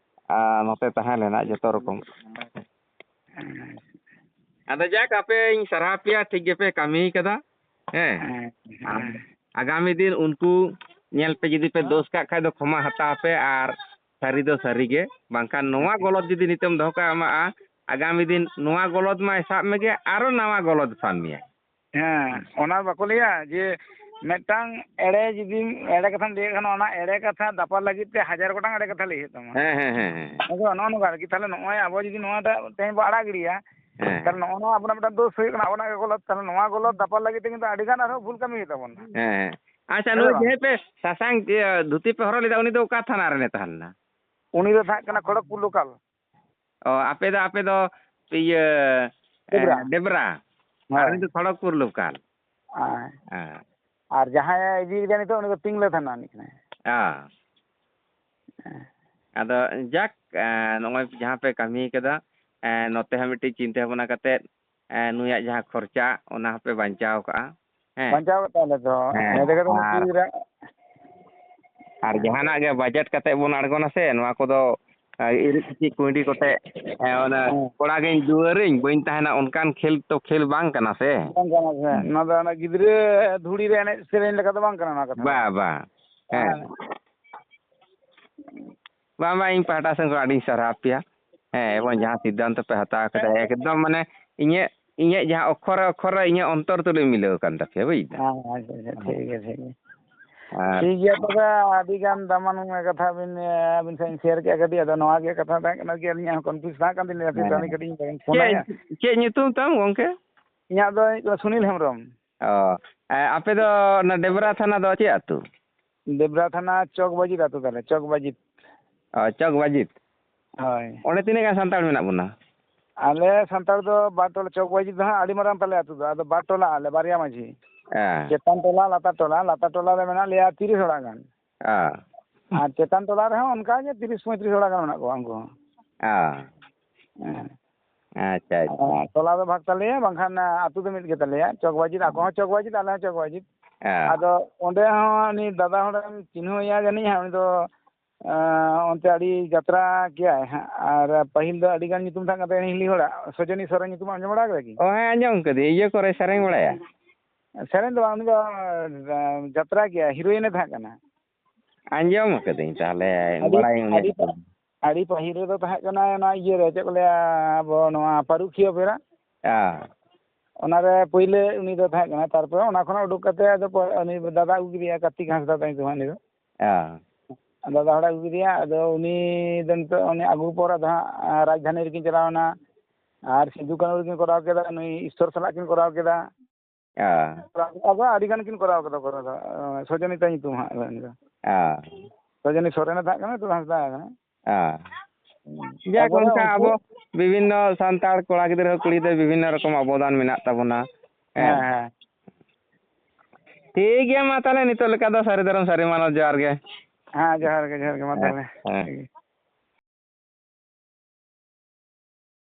ᱟ, ᱱᱚᱛᱮ ᱛᱟᱦᱮᱸ ᱞᱮᱱᱟ ᱡᱚᱛᱚ ᱨᱚᱠᱚᱢ᱾ ᱦᱩᱸ᱾ ᱟᱫᱚ ᱡᱟᱠ, ᱟᱯᱮᱧ ᱥᱟᱨᱦᱟᱣ ᱯᱮᱭᱟ, ᱴᱷᱤᱠ ᱜᱮᱯᱮ ᱠᱟᱹᱢᱤ ᱠᱟᱫᱟ᱾ ᱦᱮᱸ᱾ ᱦᱮᱸ, ᱦᱮᱸ᱾ ᱟᱜᱟᱢᱤ ᱫᱤᱱ ᱩᱱᱠᱩ ᱧᱮᱞ ᱯᱮ, ᱡᱩᱫᱤ ᱯᱮ ᱫᱳᱥ ᱠᱟᱜ ᱠᱷᱟᱡ ᱫᱚ ᱠᱷᱚᱢᱟ ᱦᱟᱛᱟᱣ ᱯᱮ, ᱟᱨ ᱥᱟᱹᱨᱤ ᱫᱚ ᱥᱟᱹᱨᱤ ᱜᱮ, ᱵᱟᱝᱠᱷᱟᱱ ᱱᱚᱣᱟ ᱦᱮᱸ᱾ ᱜᱚᱞᱚᱛ ᱡᱩᱫᱤ ᱱᱤᱛᱚᱜ ᱮᱢ ᱫᱚᱦᱚ ᱠᱟᱜᱼᱟ, ᱟᱜᱟᱢᱤ ᱫᱤᱱ ᱱᱚᱣᱟ ᱜᱚᱞᱚᱛ ᱢᱟᱭ ᱥᱟᱵ ᱢᱮᱜᱮ, ᱟᱨᱚ ᱱᱟᱣᱟ ᱜᱚᱞᱚᱛ ᱥᱟᱵ ᱢᱮᱭᱟᱭ᱾ ᱦᱮᱸ, ᱦᱮᱸ᱾ ᱚᱱᱟ ᱵᱟᱠᱚ ᱞᱟᱹᱭᱟ ᱡᱮ ᱢᱤᱫᱴᱟᱝ ᱮᱲᱮ ᱡᱩᱫᱤᱢ, ᱮᱲᱮ ᱠᱟᱛᱷᱟᱢ ᱞᱟᱹᱭᱮᱫ ᱠᱷᱟᱱ, ᱚᱱᱟ ᱮᱲᱮ ᱠᱟᱛᱷᱟ ᱫᱟᱯᱟᱞ ᱞᱟᱹᱜᱤᱫ ᱛᱮ ᱦᱟᱡᱟᱨ ᱜᱚᱴᱟᱝ ᱮᱲᱮ ᱠᱟᱛᱷᱟ ᱞᱟᱹᱭ ᱦᱩᱭᱩᱜ ᱛᱟᱢᱟ᱾ ᱦᱮᱸ, ᱦᱮᱸ, ᱦᱮᱸ, ᱦᱮᱸ᱾ ᱟᱫᱚ ᱱᱚᱜᱼᱚ ᱱᱚᱝᱠᱟ ᱟᱨᱠᱤ, ᱛᱟᱦᱞᱮ ᱱᱚᱜᱼᱚᱭ ᱟᱵᱚ ᱡᱩᱫᱤ ᱱᱚᱣᱟᱴᱟᱜ ᱛᱮᱦᱮᱧ ᱵᱚ ᱟᱲᱟᱜ ᱜᱤᱰᱤᱭᱟ, ᱦᱮᱸ᱾ ᱛᱟᱦᱞᱮ ᱱᱚᱜᱼᱚ ᱱᱚᱣᱟ ᱟᱵᱚᱱᱟᱜ ᱢᱤᱫᱴᱟᱝ ᱫᱳᱥ ᱦᱩᱭᱩᱜ ᱠᱟᱱᱟ, ᱟᱵᱚᱱᱟᱜ ᱜᱮ ᱜᱚᱞᱚᱛ᱾ ᱛᱟᱦᱞᱮ ᱱᱚᱣᱟ ᱜᱚᱞᱚᱛ ᱫᱟᱯᱟᱞ ᱞᱟᱹᱜᱤᱫ ᱛᱮ ᱠᱤᱱᱛᱩ ᱟᱹᱰᱤ ᱜᱟᱱ ᱟᱨᱦᱚᱸ ᱵᱷᱩᱞ ᱠᱟᱹᱢᱤ ᱦᱩᱭᱩᱜ ᱛᱟᱵᱚᱱᱟ᱾ ᱦᱮᱸ, ᱦᱮᱸ᱾ ᱟᱪᱪᱷᱟ, ᱦᱮᱸ ᱥᱮ ᱱᱩᱭ ᱵᱟᱝ? ᱡᱟᱦᱟᱸᱭ ᱯᱮ ᱥᱟᱥᱟᱝ, ᱤᱭᱟᱹ, ᱫᱷᱩᱛᱤ ᱯᱮ ᱦᱚᱨᱚᱜ ᱞᱮᱫᱟ, ᱩᱱᱤ ᱫᱚ ᱚᱠᱟ ᱛᱷᱟᱱᱟ ᱨᱮᱱᱮ ᱛᱟᱦᱮᱸ ᱞᱮᱱᱟ? ᱩᱱᱤ ᱫᱚ ᱛᱟᱦᱮᱸ ᱠᱟᱱᱟ ᱠᱷᱚᱲᱚᱜᱽᱯᱩᱨ ᱞᱳᱠᱟᱞ᱾ ᱚ, ᱟᱯᱮ ᱫᱚ, ᱟᱯᱮ ᱫᱚ ᱤᱭᱟᱹ, ᱰᱮᱵᱽᱨᱟ᱾ ᱮ, ᱰᱮᱵᱽᱨᱟ᱾ ᱟᱨ ᱦᱳᱭ᱾ ᱩᱱᱤ ᱫᱚ ᱠᱷᱚᱲᱚᱜᱽᱯᱩᱨ ᱞᱳᱠᱟᱞ᱾ ᱦᱮᱸ᱾ ᱦᱮᱸ᱾ ᱟᱨ ᱡᱟᱦᱟᱸᱭᱮ ᱤᱫᱤᱭᱮᱫᱟ ᱱᱤᱛᱚᱜ, ᱩᱱᱤ ᱫᱚ ᱯᱤᱝᱞᱟᱹ ᱛᱷᱟᱱᱟ ᱨᱤᱱᱤᱡ ᱠᱟᱱᱟᱭ᱾ ᱦᱮᱸ᱾ ᱦᱮᱸ᱾ ᱟᱫᱚ ᱡᱟᱠ, ᱮ, ᱱᱚᱜᱼᱚᱭ ᱡᱟᱦᱟᱸ ᱯᱮ ᱠᱟᱹᱢᱤ ᱠᱟᱫᱟ, ᱮ, ᱱᱚᱛᱮ ᱦᱚᱸ ᱢᱤᱫᱴᱤᱡ ᱪᱤᱱᱛᱟᱹ ᱵᱷᱟᱵᱽᱱᱟ ᱠᱟᱛᱮᱫ, ᱮ, ᱱᱩᱭᱟᱜ ᱡᱟᱦᱟᱸ ᱠᱷᱚᱨᱪᱟ, ᱚᱱᱟ ᱦᱚᱸᱯᱮ ᱵᱟᱧᱪᱟᱣ ᱠᱟᱜᱼᱟ᱾ ᱦᱮᱸ᱾ ᱵᱟᱧᱪᱟᱣ ᱠᱟᱜ ᱛᱟᱦᱞᱮ ᱛᱚ᱾ ᱦᱮᱸ, ᱤᱱᱟᱹ ᱛᱮᱜᱮ ᱛᱚ ᱟᱨ, ᱱᱩᱠᱩ ᱜᱤᱫᱽᱨᱟᱹ ᱟᱨ ᱡᱟᱦᱟᱱᱟᱜ ᱜᱮ ᱵᱟᱡᱮᱴ ᱠᱟᱛᱮᱫ ᱵᱚᱱ ᱟᱬᱜᱚᱱᱟ ᱥᱮ, ᱱᱚᱣᱟ ᱠᱚᱫᱚ, ᱮ, ᱤᱨᱤᱡ ᱠᱤᱪᱤᱡ ᱠᱩᱸᱭᱰᱤ ᱠᱚᱛᱮ, ᱮ, ᱚᱱᱟ ᱦᱮᱸ᱾ ᱠᱚᱲᱟ ᱜᱤᱧ ᱫᱩᱣᱟᱹᱨᱤᱧ, ᱵᱟᱹᱧ ᱛᱟᱦᱮᱱᱟ, ᱚᱱᱠᱟᱱ ᱠᱷᱮᱞ ᱛᱚ ᱠᱷᱮᱞ ᱵᱟᱝ ᱠᱟᱱᱟ ᱥᱮ᱾ ᱵᱟᱝ ᱠᱟᱱᱟ ᱥᱮ᱾ ᱦᱮᱸ᱾ ᱱᱚᱣᱟ ᱫᱚ ᱚᱱᱟ ᱜᱤᱫᱽᱨᱟᱹ ᱫᱷᱩᱲᱤ ᱨᱮ ᱮᱱᱮᱡ ᱥᱮᱨᱮᱧ ᱞᱮᱠᱟ ᱫᱚ ᱵᱟᱝ ᱠᱟᱱᱟ ᱱᱚᱣᱟ ᱠᱟᱛᱷᱟ ᱫᱚ᱾ ᱵᱟ, ᱵᱟ᱾ ᱦᱮᱸ᱾ ᱦᱮᱸ᱾ ᱵᱟᱝ, ᱵᱟᱝ, ᱤᱧ ᱯᱟᱦᱴᱟ ᱥᱮᱱ ᱠᱷᱚᱱ ᱟᱹᱰᱤᱧ ᱥᱟᱨᱦᱟᱣ ᱯᱮᱭᱟ᱾ ᱦᱮᱸ, ᱮᱵᱚᱝ ᱡᱟᱦᱟᱸ ᱥᱤᱫᱽᱫᱷᱟᱱᱛᱚ ᱯᱮ ᱦᱟᱛᱟᱣ ᱠᱟᱫᱟ, ᱮᱠᱫᱚᱢ ᱢᱟᱱᱮ ᱤᱧᱟᱹᱜ, ᱤᱧᱟᱹᱜ ᱡᱟᱦᱟᱸ ᱚᱠᱠᱷᱚᱨᱮ ᱚᱠᱠᱷᱚᱨᱮ ᱤᱧᱟᱹᱜ ᱚᱱᱛᱚᱨ ᱛᱩᱞᱩᱡ ᱢᱤᱞᱟᱹᱣ ᱟᱠᱟᱱ ᱛᱟᱯᱮᱭᱟ, ᱵᱩᱡᱽ ᱫᱟᱢ? ᱦᱮᱸ, ᱟᱪᱪᱷᱟ, ᱟᱪᱪᱷᱟ, ᱦᱮᱸ᱾ ᱴᱷᱤᱠ ᱜᱮᱭᱟ, ᱴᱷᱤᱠ ᱜᱮᱭᱟ᱾ ᱟᱨ ᱴᱷᱤᱠ ᱜᱮᱭᱟ, ᱛᱚᱵᱮ ᱟᱹᱰᱤ ᱜᱟᱱ ᱫᱟᱢᱟᱱ ᱠᱟᱛᱷᱟ ᱵᱤᱱ, ᱟᱹᱵᱤᱱ ᱥᱟᱶ ᱤᱧ ᱥᱮᱭᱟᱨ ᱠᱮᱫᱼᱟ ᱠᱟᱹᱴᱤᱡ, ᱟᱫᱚ ᱱᱚᱣᱟ ᱜᱮ ᱠᱟᱛᱷᱟ ᱛᱟᱦᱮᱸ ᱠᱟᱱᱟ ᱡᱮ ᱟᱹᱞᱤᱧᱟᱜ ᱦᱚᱸ ᱠᱚᱱᱯᱷᱤᱭᱩᱡᱽ ᱛᱟᱦᱮᱸ ᱠᱟᱱ ᱛᱟᱹᱞᱤᱧᱟ, ᱦᱟᱯᱮ ᱦᱮᱸ᱾ ᱛᱟᱦᱚᱞᱮ ᱠᱟᱹᱴᱤᱡ ᱤᱧ ᱯᱷᱳᱱ ᱟᱭᱟ᱾ ᱪᱮᱫ, ᱪᱮᱫ ᱧᱩᱛᱩᱢ ᱛᱟᱢ ᱜᱚᱝᱠᱮ? ᱤᱧᱟᱹᱜ ᱫᱚ ᱦᱩᱭᱩᱜ ᱠᱟᱱᱟ ᱥᱩᱱᱤᱞ ᱦᱮᱢᱵᱨᱚᱢ᱾ ᱚ, ᱮ, ᱟᱯᱮ ᱫᱚ ᱚᱱᱟ ᱰᱮᱵᱽᱨᱟ ᱛᱷᱟᱱᱟ ᱫᱚ ᱪᱮᱫ ᱟᱹᱛᱩ? ᱰᱮᱵᱽᱨᱟ ᱛᱷᱟᱱᱟ, ᱪᱚᱠ ᱵᱟᱡᱤᱛ ᱟᱹᱛᱩ ᱛᱟᱞᱮ, ᱪᱚᱠ ᱵᱟᱡᱤᱛ᱾ ᱚ, ᱪᱚᱠ ᱵᱟᱡᱤᱛ᱾ ᱦᱳᱭ᱾ ᱚᱸᱰᱮ ᱛᱤᱱᱟᱹᱜ ᱜᱟᱱ ᱥᱟᱱᱛᱟᱲ ᱢᱮᱱᱟᱜ ᱵᱚᱱᱟ? ᱟᱞᱮ ᱥᱟᱱᱛᱟᱲ ᱫᱚ ᱵᱟᱨ ᱴᱚᱞᱟ, ᱪᱚᱠ ᱵᱟᱡᱤᱛ ᱫᱚ ᱦᱟᱸᱜ ᱟᱹᱰᱤ ᱢᱟᱨᱟᱝ ᱛᱟᱞᱮ ᱟᱹᱛᱩ ᱫᱚ, ᱟᱫᱚ ᱵᱟᱨ ᱴᱚᱞᱟ ᱟᱞᱮ, ᱵᱟᱨᱭᱟ ᱢᱟᱹᱡᱷᱤ᱾ ᱦᱮᱸ᱾ ᱪᱮᱛᱟᱱ ᱴᱚᱞᱟ, ᱞᱟᱛᱟᱨ ᱴᱚᱞᱟ, ᱞᱟᱛᱟᱨ ᱴᱚᱞᱟ ᱨᱮ ᱢᱮᱱᱟᱜ ᱞᱮᱭᱟ ᱛᱤᱨᱤᱥ ᱚᱲᱟᱜ ᱜᱟᱱ᱾ ᱦᱮᱸ᱾ ᱟᱨ ᱪᱮᱛᱟᱱ ᱴᱚᱞᱟ ᱨᱮᱦᱚᱸ ᱚᱱᱠᱟ ᱜᱮ ᱛᱤᱨᱤᱥ ᱯᱚᱸᱭᱛᱨᱤᱥ ᱚᱲᱟᱜ ᱜᱟᱱ ᱢᱮᱱᱟᱜ ᱠᱚᱣᱟ ᱩᱱᱠᱩ ᱦᱚᱸ᱾ ᱦᱮᱸ᱾ ᱦᱮᱸ᱾ ᱟᱪᱪᱷᱟ, ᱟᱪᱪᱷᱟ᱾ ᱟᱨ ᱴᱚᱞᱟ ᱫᱚ ᱵᱷᱟᱜᱽ ᱛᱟᱞᱮᱭᱟ, ᱵᱟᱝᱠᱷᱟᱱ ᱟᱹᱛᱩ ᱫᱚ ᱢᱤᱫ ᱜᱮ ᱛᱟᱞᱮᱭᱟ᱾ ᱪᱚᱠ ᱵᱟᱡᱤᱛ, ᱟᱠᱚ ᱦᱚᱸ ᱪᱚᱠ ᱵᱟᱡᱤᱛ, ᱟᱞᱮ ᱦᱚᱸ ᱪᱚᱠ ᱵᱟᱡᱤᱛ᱾ ᱦᱮᱸ᱾ ᱟᱫᱚ ᱚᱸᱰᱮ ᱦᱚᱸ ᱩᱱᱤ ᱫᱟᱫᱟ ᱦᱚᱲᱮᱢ ᱪᱤᱱᱦᱟᱹᱣᱮᱭᱟ ᱡᱟᱹᱱᱤᱡ ᱦᱟᱸᱜ, ᱩᱱᱤ ᱫᱚ, ᱟᱸ, ᱚᱱᱛᱮ ᱟᱹᱰᱤ ᱡᱟᱛᱨᱟ ᱠᱮᱭᱟᱭ ᱦᱟᱸᱜ᱾ ᱟᱨ ᱯᱟᱹᱦᱤᱞ ᱫᱚ ᱟᱹᱰᱤ ᱜᱟᱱ ᱧᱩᱛᱩᱢ ᱛᱟᱦᱮᱸ ᱠᱟᱱ ᱛᱟᱭᱟ ᱦᱤᱞᱤ ᱦᱚᱲᱟᱜ, ᱥᱚᱡᱚᱱᱤ ᱥᱚᱨᱮᱱ ᱧᱩᱛᱩᱢ ᱟᱸᱡᱚᱢ ᱵᱟᱲᱟ ᱠᱟᱫᱟ ᱠᱤ? ᱚ, ᱦᱮᱸ, ᱟᱸᱡᱚᱢ ᱠᱟᱹᱫᱟᱹᱧ, ᱤᱭᱟᱹ ᱠᱚᱨᱮ ᱥᱮᱨᱮᱧ ᱵᱟᱲᱟᱭᱟ᱾ ᱥᱮᱨᱮᱧ ᱫᱚ ᱵᱟᱝ, ᱩᱱᱤ ᱫᱚ, ᱟᱸ, ᱡᱟᱛᱨᱟ ᱠᱮᱭᱟᱭ, ᱦᱤᱨᱳᱭᱤᱱ ᱮ ᱛᱟᱦᱮᱸ ᱠᱟᱱᱟ᱾ ᱟᱸᱡᱚᱢ ᱟᱠᱟᱫᱟᱹᱧ ᱛᱟᱦᱚᱞᱮ, ᱟᱹᱰᱤ, ᱵᱟᱲᱟᱭᱟᱹᱧ ᱩᱱᱤᱭᱟᱜ ᱟᱹᱰᱤ, ᱧᱩᱛᱩᱢ᱾ ᱟᱹᱰᱤ ᱯᱟᱹᱦᱤᱞ ᱨᱮᱫᱚ ᱛᱟᱦᱮᱸ ᱠᱟᱱᱟ ᱚᱱᱟ ᱤᱭᱟᱹ ᱨᱮ, ᱪᱮᱫ ᱠᱚ ᱞᱟᱹᱭᱟ, ᱟᱵᱚ ᱱᱚᱣᱟ ᱯᱟᱹᱨᱩᱠᱷᱤᱭᱟᱹ ᱚᱯᱮᱨᱟ᱾ ᱦᱮᱸ᱾ ᱚᱱᱟ ᱨᱮ ᱯᱳᱭᱞᱳ ᱩᱱᱤ ᱫᱚ ᱛᱟᱦᱮᱸ ᱠᱟᱱᱟ, ᱛᱟᱨᱯᱚᱨᱮ ᱚᱱᱟ ᱠᱷᱚᱱᱟᱜ ᱩᱰᱩᱠ ᱠᱟᱛᱮ ᱟᱫᱚ ᱯᱚ-, ᱩᱱᱤ ᱫᱟᱫᱟ ᱟᱹᱜᱩ ᱠᱮᱫᱮᱭᱟ, ᱠᱟᱨᱛᱤᱠ ᱦᱟᱸᱥᱫᱟ ᱛᱟᱭ ᱧᱩᱛᱩᱢ ᱩᱱᱤ ᱫᱚ᱾ ᱦᱮᱸ᱾ ᱫᱟᱫᱟ ᱦᱚᱲᱮ ᱟᱹᱜᱩ ᱠᱮᱫᱮᱭᱟ, ᱟᱫᱚ ᱩᱱᱤ ᱫᱚ ᱱᱤᱛᱚᱜ ᱩᱱᱤ ᱟᱹᱜᱩ ᱯᱚᱨ ᱟᱫᱚ ᱦᱟᱸᱜ ᱨᱟᱡᱽᱫᱷᱟᱱᱤ ᱨᱮᱠᱤᱱ ᱪᱟᱞᱟᱣ ᱮᱱᱟ, ᱟᱨ ᱥᱤᱫᱩ ᱠᱟᱹᱱᱦᱩ ᱨᱮᱠᱤᱱ ᱠᱚᱨᱟᱣ ᱠᱮᱫᱟ, ᱱᱩᱭ ᱤᱥᱥᱚᱨ ᱥᱟᱞᱟᱜ ᱠᱤᱱ ᱠᱚᱨᱟᱣ ᱠᱮᱫᱟ᱾ ᱦᱮᱸ᱾ ᱟᱫᱚ ᱟᱹᱰᱤ ᱜᱟᱱ ᱠᱤᱱ ᱠᱚᱨᱟᱣ ᱠᱟᱫᱟ, ᱠᱚᱨᱟᱣ ᱫᱚ᱾ ᱥᱚᱡᱚᱱᱤᱛᱟ ᱧᱩᱛᱩᱢ ᱦᱟᱸᱜ ᱩᱱᱤ ᱫᱚ᱾ ᱦᱮᱸ᱾ ᱥᱚᱡᱚᱱᱤ ᱥᱚᱨᱮᱱᱮ ᱛᱟᱦᱮᱸ ᱠᱟᱱᱟ, ᱱᱤᱛᱚᱜ ᱫᱚ ᱦᱟᱸᱥᱫᱟ ᱠᱟᱱᱟ᱾ ᱦᱮᱸ᱾ ᱦᱩᱸ᱾ ᱡᱟᱠ, ᱛᱟᱯᱚᱨᱮ ᱚᱱᱠᱟ ᱩᱱᱠᱩ ᱟᱵᱚ ᱵᱤᱵᱷᱤᱱᱱᱚ ᱥᱟᱱᱛᱟᱲ ᱠᱚᱲᱟ ᱜᱤᱫᱽᱨᱟᱹ, ᱠᱩᱲᱤ ᱜᱤᱫᱽᱨᱟᱹ ᱵᱤᱵᱷᱤᱱᱱᱚ ᱨᱚᱠᱚᱢ ᱚᱵᱚᱫᱟᱱ ᱢᱮᱱᱟᱜ ᱛᱟᱵᱚᱱᱟ᱾ ᱦᱮᱸ᱾ ᱦᱮᱸ, ᱦᱮᱸ᱾ ᱴᱷᱤᱠ ᱜᱮᱭᱟ, ᱢᱟ ᱛᱟᱦᱚᱞᱮ ᱱᱤᱛᱚᱜ ᱞᱮᱠᱟ ᱫᱚ ᱥᱟᱹᱨᱤ ᱫᱷᱚᱨᱚᱢ ᱥᱟᱹᱨᱤ ᱢᱟᱱᱚᱛ, ᱡᱚᱦᱟᱨ ᱜᱮ᱾ ᱦᱮᱸ, ᱡᱚᱦᱟᱨ ᱜᱮ, ᱡᱚᱦᱟᱨ ᱜᱮ, ᱢᱟ ᱦᱮᱸ, ᱛᱟᱦᱚᱞᱮ᱾ ᱦᱮᱸ᱾ ᱴᱷᱤᱠ ᱜᱮᱭᱟ᱾